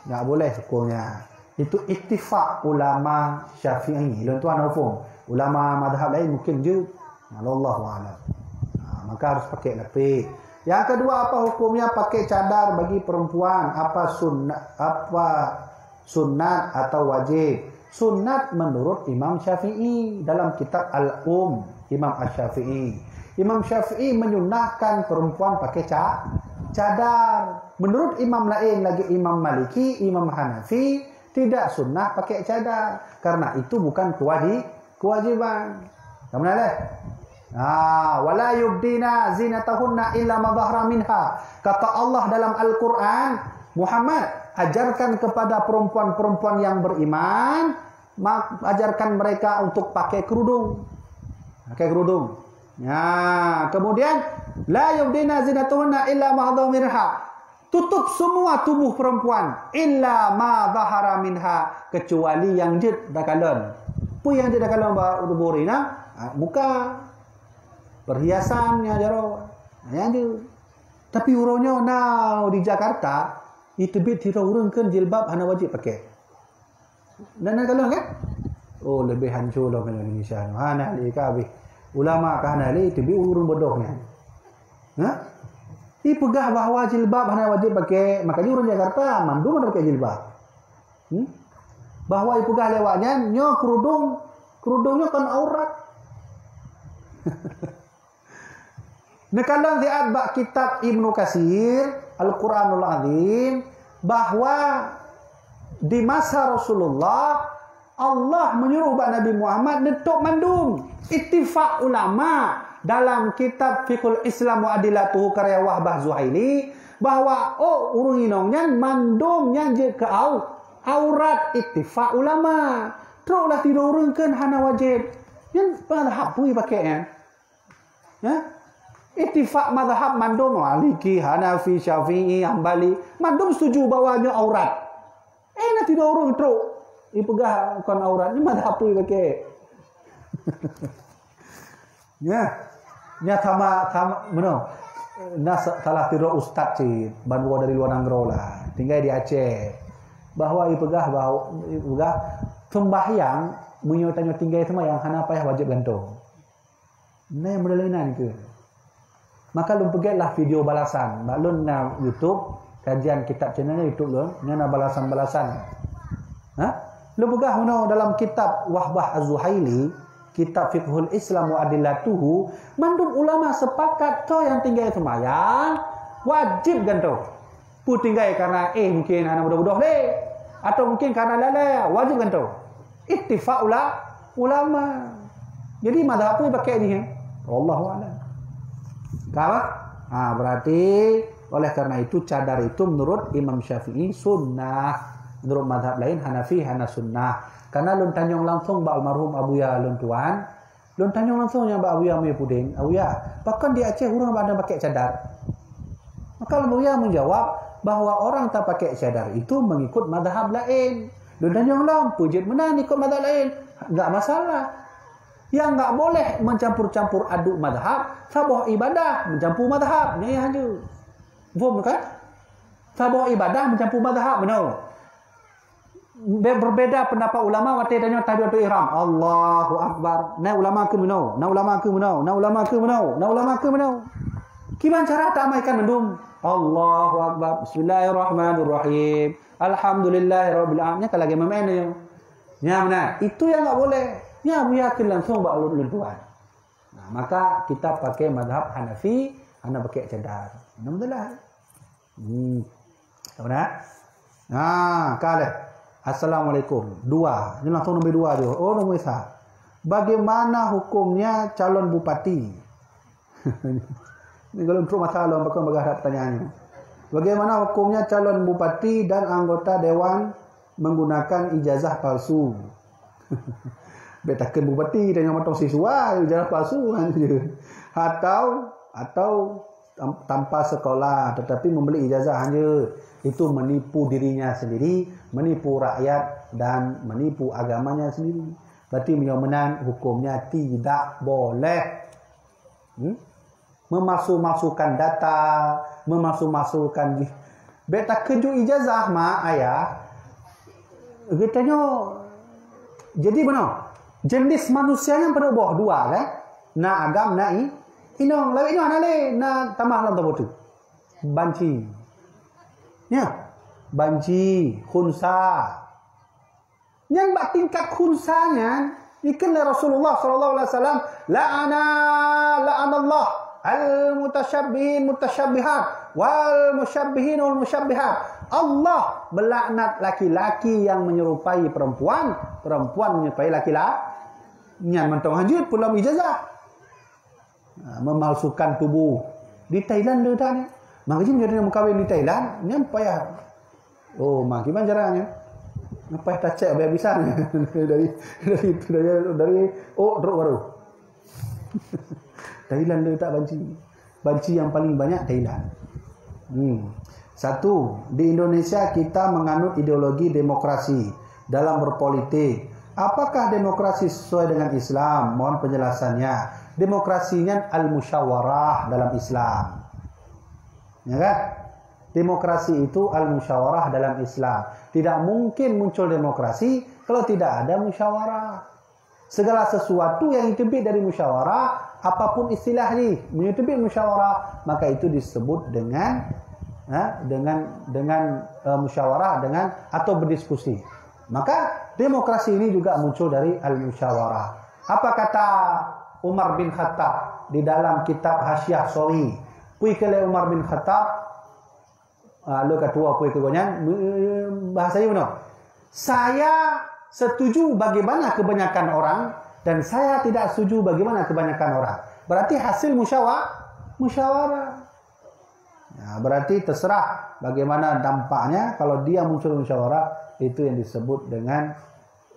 Tak boleh hukumnya. Itu ittifak ulama Syafi'i. Lôn tuan hukum. Ulama mazhab lain mungkin jeuet. Wallahu a'lam. Ha, maka harus pakai lapik. Yang kedua, apa hukumnya pakai cadar bagi perempuan? Apa sunnat, apa sunat atau wajib? Sunat menurut Imam Syafi'i dalam kitab Al-Um, Imam Asy-Syafi'i. Imam Syafi'i menyunnahkan perempuan pakai ca-, cadar. Menurut imam lain lagi, Imam Maliki, Imam Hanafi, tidak sunnah pakai cadar karena itu bukan kewaji-, kewajiban. Kamu nak leh? Ha, wala yubdina zinatahunna illa ma dhahara minha. Kata Allah dalam Al-Quran, Muhammad, ajarkan kepada perempuan-perempuan yang beriman, ma-, ajarkan mereka untuk pakai kerudung. Pakai kerudung. Ya, kemudian, la yubdina zinatahunna illa ma dhahara minha. Tutup semua tubuh perempuan, illa ma dhahara minha, kecuali yang jeuet takalon. Peue nyang jeuet takalon bak tuboh ureueng inong? Ha, muka. Perhiasan nyang jaroe. Nyang jeuet. Tapi uroe nyoe na di Jakarta, iteubiet sidroe ureueng kheun jilbab hana wajéb pakai. Dan na kalon kan? Oh, lebih hancur lom Indonesia nyoe. Hana lé ka habéh. Ulama ka hana lé, iteubiet ureueng bodoh nyan. Ha? Ipeugah bahwa jilbab hana wajéb pakai, makanya ureueng Jakarta mandum hana pakai jilbab. Hmm? Bahwa ipeugah lé awak nyan, nyoe kerudung, kerudung nyoe kon aurat. Neukalon siat bak kitab Ibnu Katsir, Al-Quranul Azim, bahwa di masa Rasulullah, Allah menyuruh bak Nabi Muhammad neutôp mandum. Ittifak ulama dalam kitab Fiqhul Islam wa Adillatuhu karya Wahbah Zuhaili, bahwa, oh, ureueng inong nyan mandum nyan jeuet keu au-, aurat, ittifak ulama. Trok lah sidroe ureueng kheun hana wajéb. Nyan padahai peue pakai nyan? Ya? Ittifak mazhab mandum, Maliki, Hanafi, Syafi'i, Hambali, mandum setuju bahwa nyoe aurat. Eh, na sidroe ureueng trok ipeugah kon aurat, nyoe mazhab peue pakai? Ya. Nya sama, sama, meunoe. Na sa-, salah sidroe ustaz cit, bandua dari luar nanggroe lah. Tinggai di Aceh. Bahwa ipeugah, bahwa ipeugah sembahyang, meunyoe tanyoe tinggai sembahyang, hana payah wajéb gantoe. Nah, model inan ke. Maka lôn peugét lah video balasan. Bak lôn na YouTube, kajian kitab channel YouTube lôn, nyan na balasan-balasan. Ha? Lôn peugah meunoe dalam kitab Wahbah Az-Zuhaili, kitab Fiqhul Islam wa Adillatuhu, mandum ulama sepakat toh nyang tinggai seumayang wajéb gantoe. Peue tinggai karena, eh, mungkin hana beudôh-beudôh lé, atau mungkin karena lalai, wajéb gantoe. Ittifak ula-, ulama. Jadi mazhab peue pakai ni, eh? Wallahu a'lam. Ka, bah? Ha, berarti oleh karena itu cadar itu menurut Imam Syafi'i sunnah. Menurut mazhab lain Hanafi hana sunnah. Karena lôn tanyong langsung bak almarhum Abuya lôn tuan, lôn tanyong langsung nyan bak Abuya Muhyiddin, "Abuya, pakon di Aceh ureueng bak na pakai cadar?" Maka Abuya menjawab bahwa orang tapakai cadar itu mengikut mazhab lain. Lôn tanyong lom, "Peue jeuet meunan ikut mazhab lain?" Enggak masalah. Yang enggak boleh mencampur-campur aduk mazhab, saboh ibadah mencampur mazhab. Nyan hanjeuet. Faham kan? Saboh ibadah mencampur mazhab, meunoe. Be-, berbeda pendapat ulama watée tanyoe tahlilatul ihram. Allahu Akbar. Na ulama kheun meunoe, na ulama kheun meunoe, na ulama kheun meunoe, na ulama kheun meunoe. Kiban cara taamaikan mandum. Allahu Akbar. Bismillahirrahmanirrahim. Alhamdulillahirabbil alamin. Nyan ka lagée meumaén nyoe. Nyan meunan. Itu yang enggak boleh. Nyan Abuya kheun langsung bak ulôn tuan. Nah, maka kita pakai mazhab Hanafi, hana pakai cadar. Alhamdulillah. Hmm. Tahu tak? Nah, ka lheueh. Assalamualaikum. Dua. Ini langsung nombor dua tu. Oh, nombor sa. Bagaimana hukumnya calon bupati? Ni kalau untuk masalah, pakon bagah dah pertanyaan ni. Bagaimana hukumnya calon bupati dan anggota dewan menggunakan ijazah palsu? Bèk takheun bupati, tanyoe mantong siswa, ijazah palsu hanya. Atau, atau tam-, tanpa sekolah tetapi membeli ijazah hanya. Itu menipu dirinya sendiri, menipu rakyat dan menipu agamanya sendiri. Berarti meunyoe meunan hukumnya tidak boleh. Hmm? Memalsu-malsukan data, memalsu-malsukan jih. Bèk takheun ju ijazah mak ayah. Geutanyoe, jadi meunoe, jenis manusia nyan padub boh dua kan? Na agam, na i-, inong. Lawét nyoe hana lé, na tamah lam tabatu. Banci. Ya. Banci, khunsa. Nyan bak tingkat khunsa nyan, Ikheun lé Rasulullah sallallahu alaihi wasallam, "La'ana, la'anallah al-mutasyabbihin mutasyabbihat wal musyabbihin wal musyabbihat." Allah melaknat laki-laki yang menyerupai perempuan, perempuan menyerupai laki-laki. Nyan mantong hanjeuet peulom ijazah. Ha, memalsukan tubuh. Di Thailand le that nyan. Maka jih meunyoe meukawen di Thailand, nyan payah. Oh, ma kiban cara nyan. Payah tacek habis-habisan dari dari dari, dari ôk trok baru. Thailand le that banci. Banci yang paling banyak Thailand. Hmm. Satu, di Indonesia kita menganut ideologi demokrasi dalam berpolitik. Apakah demokrasi sesuai dengan Islam? Mohon penjelasannya. Demokrasi nyan al-musyawarah dalam Islam. Ya kan? Demokrasi itu al-musyawarah dalam Islam. Tidak mungkin muncul demokrasi kalau tidak ada musyawarah. Segala sesuatu yang teubiet dari musyawarah, apapun istilah jih, meunyoe teubiet musyawarah, maka itu disebut dengan, ha, dengan dengan uh, musyawarah dengan atau berdiskusi. Maka demokrasi ini juga muncul dari al-musyawarah. Apa kata Umar bin Khattab di dalam kitab Hasyiah Sawi? Peue kheun lé Umar bin Khattab, ah, lôn ka tuwoe peue keu gobnyan, bahasa Yunani. Saya setuju bagaimana kebanyakan orang dan saya tidak setuju bagaimana kebanyakan orang. Berarti hasil musyawa-, musyawarah. Ya, berarti terserah bagaimana dampaknya. Kalau dia muncul musyawarah, itu yang disebut dengan,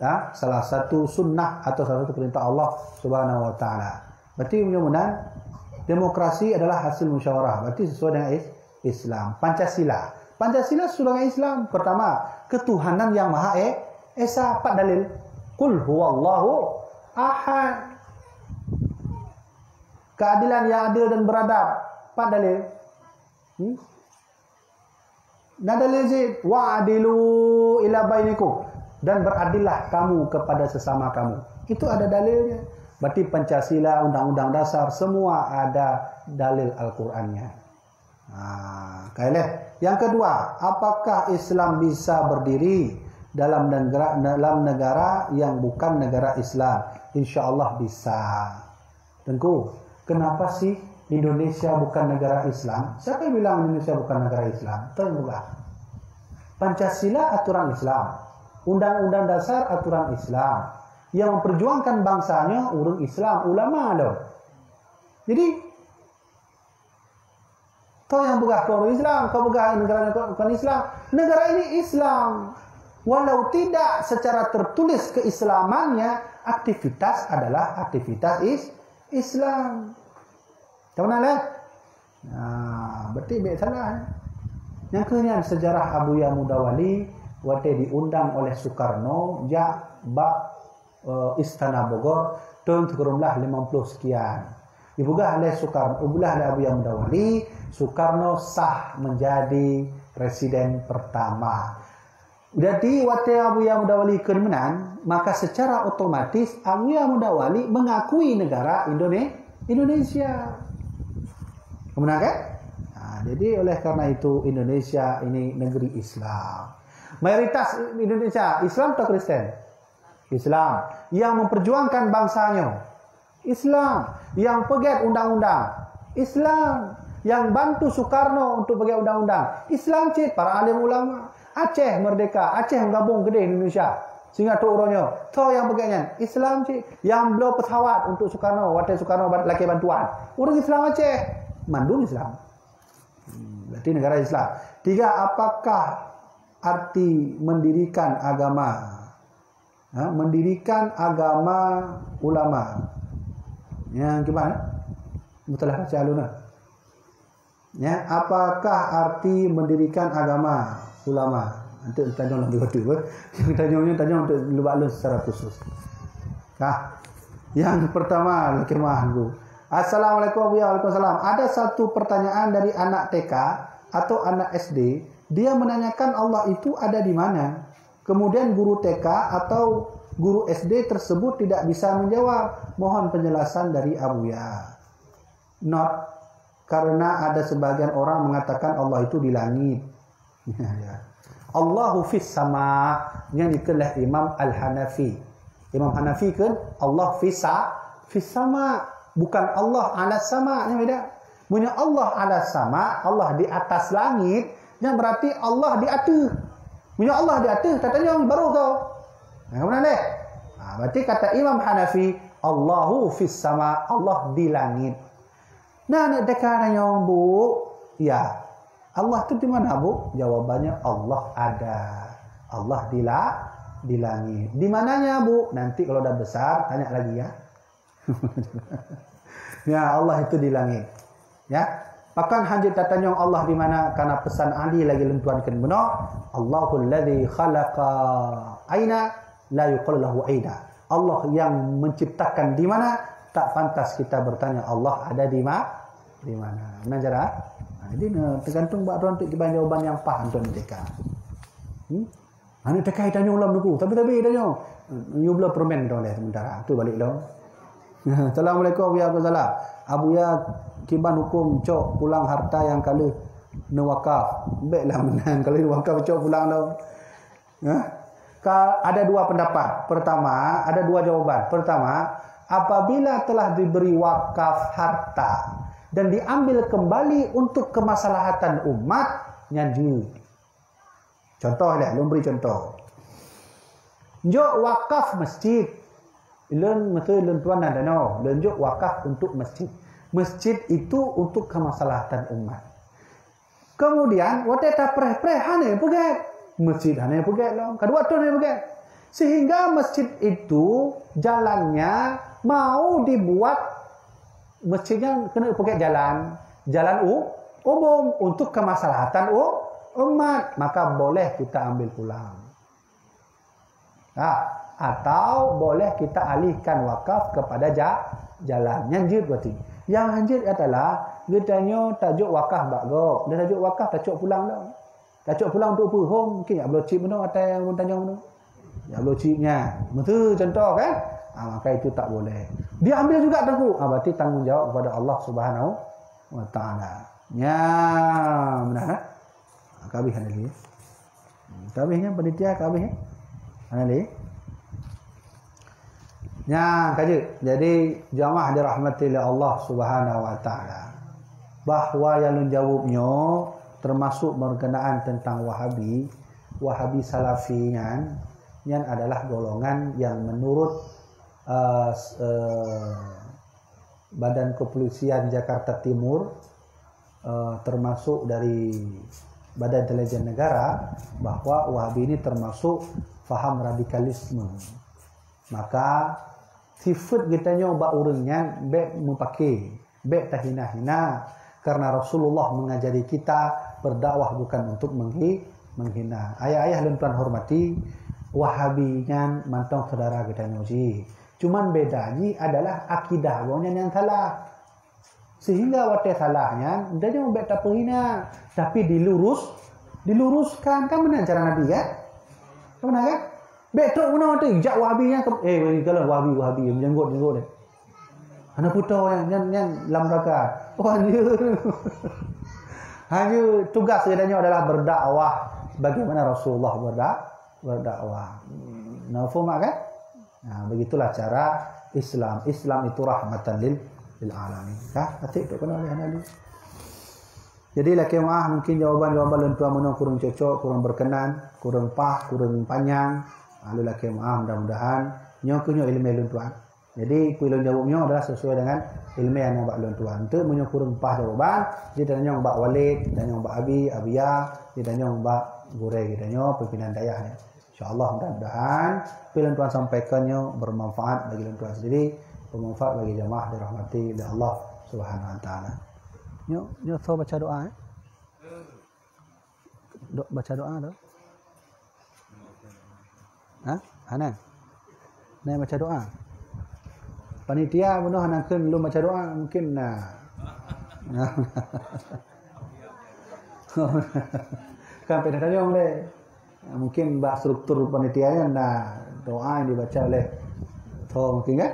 ya, salah satu sunnah atau salah satu perintah Allah Subhanahu wa taala. Berarti mudah-mudahan demokrasi adalah hasil musyawarah. Berarti sesuai dengan is-, Islam. Pancasila. Pancasila sesuai dengan Islam. Pertama, ketuhanan yang Maha E-, Esa. Empat dalil. Qul huwallahu ahad. Keadilan yang adil dan beradab. Empat dalil. Hmm? Nah, dalil Zaid, "Wa'dilu ila bainikum," dan beradillah kamu kepada sesama kamu. Itu ada dalilnya. Berarti Pancasila, Undang-Undang Dasar, semua ada dalil Al-Qurannya. Ha, kaileh. Yang kedua, apakah Islam bisa berdiri dalam negara, dalam negara yang bukan negara Islam? Insya Allah bisa. Teungku, kenapa sih Indonesia bukan negara Islam? Siapa yang bilang Indonesia bukan negara Islam? Tuan peugah. Pancasila aturan Islam. Undang-undang dasar aturan Islam. Yang memperjuangkan bangsanya ureuëng Islam, ulama loh. Jadi, kau yang peugah kau ureuëng Islam, kau peugah negara bukan Islam. Negara ini Islam. Walau tidak secara tertulis keislamannya, aktivitas adalah aktivitas is-, Islam. Tahu nak lah? Nah, berarti baik salah. Yang kemudian sejarah Abuya Muda Wali, watée diundang oleh Soekarno jak bak, eh, Istana Bogor tahun sikureueng belas lima puluh sekian. Dipeugah oleh Soekarno, dipeugah oleh Abuya Muda Wali, Soekarno sah menjadi presiden pertama. Jadi, watée Abuya Muda Wali keu meunan, maka secara otomatis Abuya Muda Wali mengakui negara Indone-, Indonesia. Meunan kan? Ha, jadi, oleh karena itu, Indonesia ini negeri Islam. Mayoritas Indonesia Islam atau Kristen? Islam. Yang memperjuangkan bangsanya, Islam. Yang peugét undang-undang, Islam. Yang bantu Soekarno untuk peugét undang-undang, Islam cit, para alim ulama. Aceh merdeka, Aceh gabung keudeh Indonesia. Sehingga trok uroe nyoe, soe nyang peugét nyan? Islam cit. Nyang bloe pesawat untuk Soekarno, watée Soekarno ba-, lakée bantuan, ureuëng Islam Aceh. Mandum Islam. Hmm, berarti negara Islam. Tiga, apakah arti mendirikan agama? Ha, mendirikan agama ulama. Nyang kiban? Mutalah baca alun lah. Ya, apakah arti mendirikan agama ulama? Untuk tanyong lebih betul, eh. Yang tanyong ni tanyong untuk lubak lun secara khusus. Nah, yang pertama, kemah aku. Assalamualaikum warahmatullahi wabarakatuh. Ada satu pertanyaan dari anak T K atau anak S D. Dia menanyakan Allah itu ada di mana. Kemudian guru T K atau guru S D tersebut tidak bisa menjawab. Mohon penjelasan dari Abuya. Not, karena ada sebagian orang mengatakan Allah itu di langit. Ya. Allahu fis sama, yang dikheun lé Imam Al-Hanafi. Imam Hanafi kan Allah fisa, fis sama, bukan Allah ala sama, ni beda. Meunyoe Allah ala sama, Allah di atas langit, nyan berarti Allah di ateueh. Meunyoe Allah di ateueh, tatanyong baroe kah? Nah, ka meunan deh. Ha, berarti kata Imam Hanafi, Allahu fis sama, Allah di langit. Nah, aneuk T K tanyong, "Bu, ya, Allah tu di mana, Bu?" Jawabannya, "Allah ada. Allah di la-, di langit." "Di mananya, Bu?" "Nanti kalau dah besar, tanya lagi ya." Ya, Allah itu di langit. Ya. Pakon hanjeuet tatanyong Allah di mana, karena pesan Ali lagi lôn tuankan bunoe, "Allahul ladzi khalaqa aina la yuqalu lahu aina." Allah yang menciptakan di mana, tak pantas kita bertanya Allah ada di ma-, di mana. Nah, cara? Nah, jadi, nah, tergantung bak droe untuk kiban jawaban yang paham tuan T K. Hmm? Aneuk T K tanyong lom nuku, tapi-tapi tanyong. Yue bloe permen dong deh sementara. Tu balik dong. Assalamualaikum, ya Abu Salam. Abuya, kiban hukum cok pulang harta nyang ka lheueh neuwakaf. Bèk lah meunan, ka lheueh neuwakaf cok pulang dong. Ha? Ka, ada dua pendapat. Pertama, ada dua jawaban. Pertama, apabila telah diberi wakaf harta dan diambil kembali untuk kemaslahatan umat, nyan jeuet. Contoh lé, lôn bri contoh. Jok wakaf masjid. Lôn, maksud lôn tuan na danoe, lôn jok wakaf untuk masjid. Masjid itu untuk kemaslahatan umat. Kemudian, watèe tapreh-preh hana peugèt. Masjid hana peugèt lom. Kadua thôn hana peugèt. Sehingga masjid itu jalannya mau dibuat, masjid nyan keuneuk peugèt jalan, jalan u-, umum untuk kemaslahatan u-, umat, maka boleh kita ambil pulang. Ha, atau boleh kita alihkan wakaf kepada ja-, jalan. Nyan jeuet berarti. Nyang hanjeuet adalah geutanyoe tajok wakaf bak gob. Dah tajok wakaf, tacok pulang dah. Tacok pulang untuk peue? Hom, mungkin jak bloe chip meunoe, atai ureueng tanyong meunoe. Jak bloe chip nyan. Beutôi contoh kan? Ha, maka itu tak boleh. Diambil juga teungku. Ha, berarti tanggung jawab kepada Allah Subhanahu wa Taala. Nya, benar, ha? Ha, ka habéh hana lé. Hmm, ka habéh nyan panitia, ka habéh, ya? Hana lé. Nyan ka jeuet. Jadi, jamaah dirahmati lé Allah Subhanahu wa Taala. Bahwa nyang lôn jaweueb nyoe termasuk berkenaan tentang Wahabi, Wahabi Salafi nyan, nyan adalah golongan yang menurut, eh, s-, eh, Badan Kepolisian Jakarta Timur, eh, termasuk dari Badan Intelijen Negara, bahwa Wahabi ini termasuk faham radikalisme. Maka, sifeuet geutanyoe bak ureueng nyan bèk meupaké, bèk tahina-hina, karena Rasulullah mengajari kita berdakwah bukan untuk menghi-, menghina. Ayah-ayah lôn tuan hormati, Wahabi nyan mantong saudara geutanyoe jih. Cuman beda jih adalah akidah gobnyan nyang salah. Sehingga watèe salah nyan, tanyoe bèk tapeuhina, tapi dilurus, diluruskan. Kan meunan cara Nabi, kan? Kan meunan, kan? Bèk trok meunoe teuh, jak Wahabi nyan, eh, weh, galak Wahabi, Wahabi, meujanggot-janggot deh. Hana putôh nyan, nyan, nyan lam neraka. Oh, hanjeuet. Hanjeuet, tugas geutanyoe adalah berdakwah bagaimana Rasulullah berda-, berdakwah. Nah, faham kan? Nah, begitulah cara Islam. Islam itu rahmatan lil, lil alamin. Dah, atik tu kena oleh Nabi. Jadi, lakèe meu'ah, mungkin jawaban-jawaban lôn tuan meunoe kureueng cocok, kureueng berkenan, kureueng paih, kureueng panyang. Lalu lakèe meu'ah, mudah-mudahan nyoe keuh nyoe ileumèe lôn tuan. Jadi, peue lôn jaweueb nyoe adalah sesuai dengan ileumèe nyang na bak lôn tuan. Eunteuk meunyoe kureueng paih jawaban, jitanyong bak Walid, jitanyong bak Abi, Abiya, jitanyong bak gurèe geutanyoe, pimpinan dayah nyoe. Insya Allah, mudah-mudahan peue lôn tuan sampaikan nyoe bermanfaat bagi lôn tuan sendiri, bermanfaat bagi jamaah dirahmati oleh Allah Subhanahu wa Taala. Nyoe, nyoe soe baca doa, eh? Do-, baca doa tu? Ha? Hana? Na baca doa? Panitia bunoe hana kheun lôn baca doa, mungkin na. Kan payah tanyong lé. Mungkin bak struktur panitia nyan na doa nyang dibaca oleh soe mungkin kan?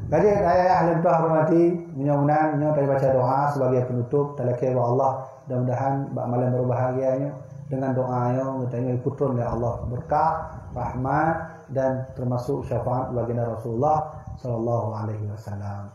Jadi, ayah-ayah lôn tuan hormati, meunyoe meunan, nyoe tabaca doa sebagai penutup, talakèe bak Allah, mudah-mudahan bak malam berbahagia nyoe, Dengan doa nyoe geutanyoe geupeutrön lé Allah beureukat, rahmat, dan teumasuk syafaat baginda Rasulullah sallallahu alaihi wasallam.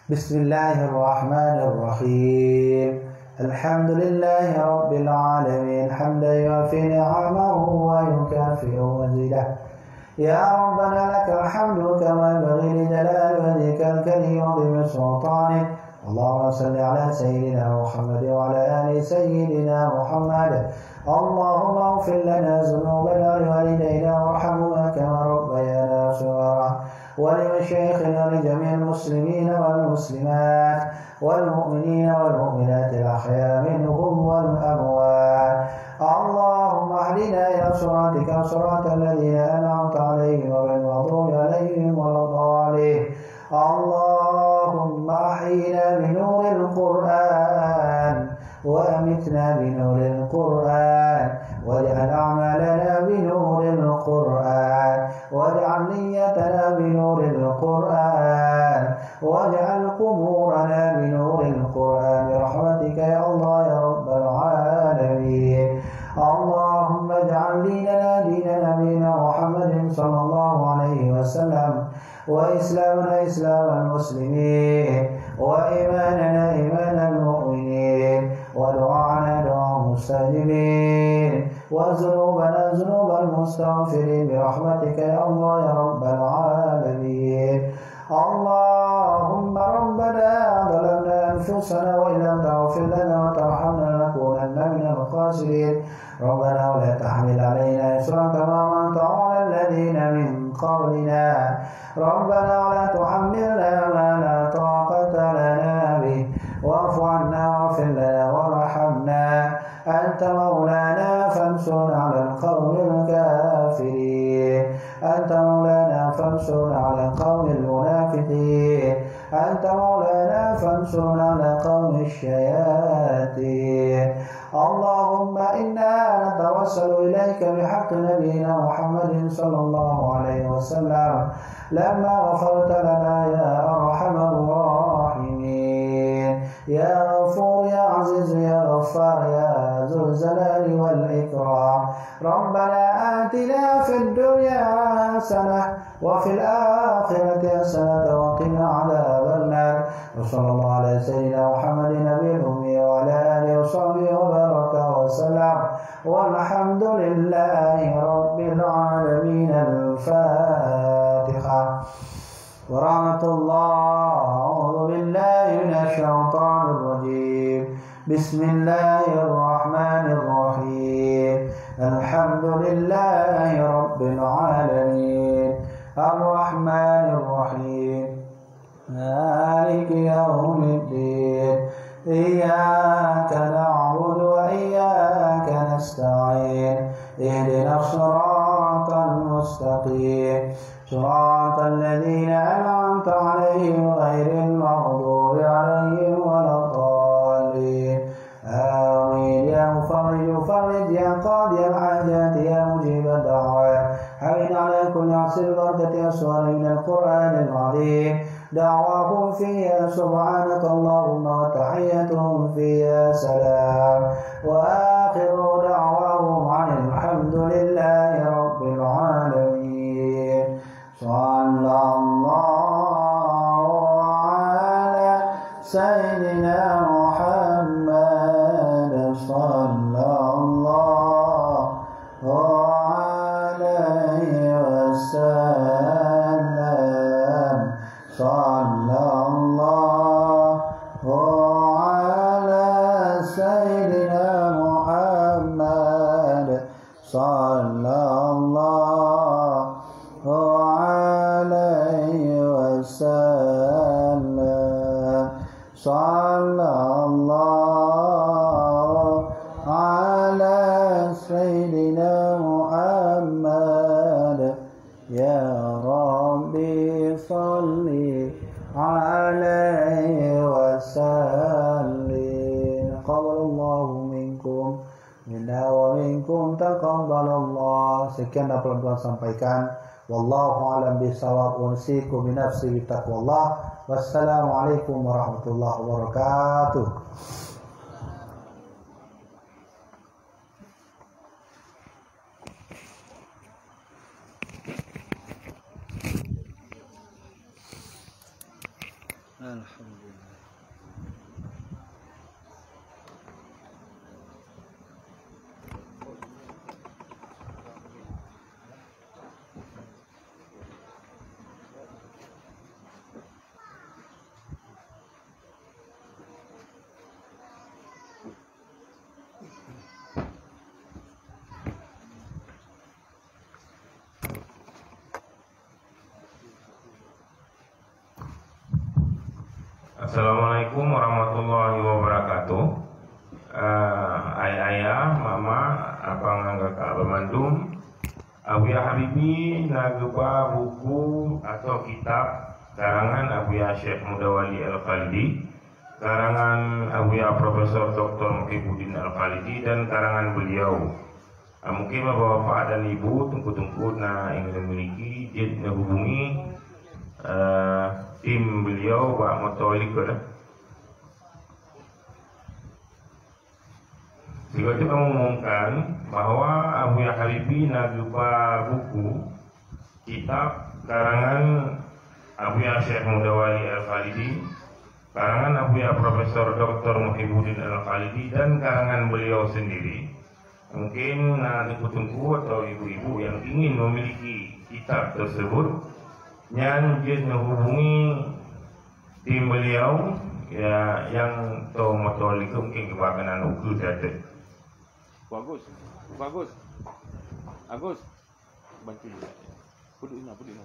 Bismillahirrahmanirrahim. Alhamdulillahi rabbil alamin, hamdan yuwafi ni'amahu wa yukafi'u mazidah. Ya Rabbana lakal hamdu kama yanbaghi li jalali wajhikal karim wa 'azimi sultanik. Allahumma shalli ala sayyidina Muhammad wa ala ali sayyidina Muhammad. Allahumma ighfir lana dzunubana wa liwalidayna warhamhuma kama rabbayana shighara. Wa li masyayikhina wa li jami'il muslimina wal muslimat wal mu'minina wal mu'minatil ahya'i minhum wal amwat. Allahumma ihdina ila siratika siratal ladzina an'amta 'alaihim ghairil maghdubi 'alaihim waladdallin. Allahumma ahyina bi nuril Qur'an wa amitna bi nuril Qur'an waj'al a'malana bi nuril Qur'an waj'al niyyatana bi nuril Qur'an waj'al quburana bi nuril Qur'an bi rahmatika ya Allah ya rabbal alamin. Allahumma ij'al dinana dina nabiyyina Muhammadin sallallahu alaihi wasallam, wa islamana islamal muslimin, wa imanana imanal mu'minin, wa du'aana du'aal mustajibin, wa dzunubana dzunubal mustaghfirin bi rahmatika ya Allah ya rabbal alamin. Allahumma rabbana zalamna anfusana wa illam taghfir lana wa tarhamna lanakunanna minal khasirin. Rabbana wa la tahmil alaina isran kama hamaltahu alal ladzina min qablina. Rabbana wa la tuhammilna ma la taqata lana bih. Wa'fu 'anna waghfir lana warhamna. Anta maulana fansurna 'alal qaumil kafirin. Anta maulana fansurna 'alal qaumil munafiqin. Anta maulana fansurna 'ala qaumish shayatin. Allahumma inna natawassalu ilaika bihaqqi nabiyyina Muhammadin sallallahu alaihi wasallam. Lamma ghafarta lana ya arhamar rahimin. Ya Ghafur, ya Aziz, ya Ghaffar, ya Dzul Jalali wal Ikram. Rabbana atina fid dunya hasanah wa fil akhirati hasanatan wa qina adzabannar. Wa sallallahu ala sayyidina Muhammadin nabiyil ummi wa ala alihi wa sahbihi wa baraka wa sallam. Walhamdulillahi rabbil alamin. Al-Fatihah. Warahmatullah. A'udzu billahi minasy syaithanir rajim. Bismillahirrahmanirrahim. Alhamdulillahi rabbil alamin. Arrahmanirrahim. Maliki yaumiddin. Iyyaka na'budu wa iyyaka nasta'in. Ihdinas siratal mustaqim. صراط الذين أنعمت عليهم غير المغضوب عليهم ولا الضالين. آمين. يا مفرج فرج، يا قاضي الحاجات، يا مجيب الدعوات، هون على كل عسير ببركة أسوار من القرآن العظيم. دعواهم فيها سبحانك اللهم وتحيتهم فيها سلام. وآخر دعواهم أن الحمد لله رب العالمين. صلى الله على سيدنا محمد، صلى الله عليه وسلم، صلى الله على سيدنا محمد، صلى الله عليه وسلم. صلى الله على سيدنا محمد. يا ربي صل عليه وسلم. تقبل الله منكم منا ومنكم تقبل الله. Sekian dapat Tuhan sampaikan. Wallahu a'lam bishawab. Usikum bi nafsi bi taqwallah. Wassalamualaikum warahmatullahi wabarakatuh. Alhamdulillah. Assalamualaikum warahmatullahi wabarakatuh. Eh, ayah-ayah, mak-mak, abang ngon kakak banmandum, Abuya Habibi na geuba buku atau kitab karangan Abuya Syekh Mudawali Al-Khalidi, karangan Abuya Profesor Doktor Muhibuddin Al-Khalidi, dan karangan beliau. Ah, mungkin bapak-bapak dan ibu, teungku-teungku na nyang memiliki, jeuet neuhubungi, eh, tim beliau bak moto likot, eh. Sigoe teuk kamoe umumkan bahwa Abuya Habibi na geuba buku, kitab karangan Abuya Syekh Mudawali Al-Khalidi, karangan Abuya Profesor Doktor Muhibuddin Al-Khalidi, dan karangan beliau sendiri. Mungkin na teungku-teungku atau ibu-ibu yang ingin memiliki kitab tersebut, nyan jeuet neuhubungi tim beliau, ya, nyang tô moto likot, mungkin geuba keunan ukeue saja. Bagus. Bagus. Agus. Bantu juga. Puduk ina, puduk ina.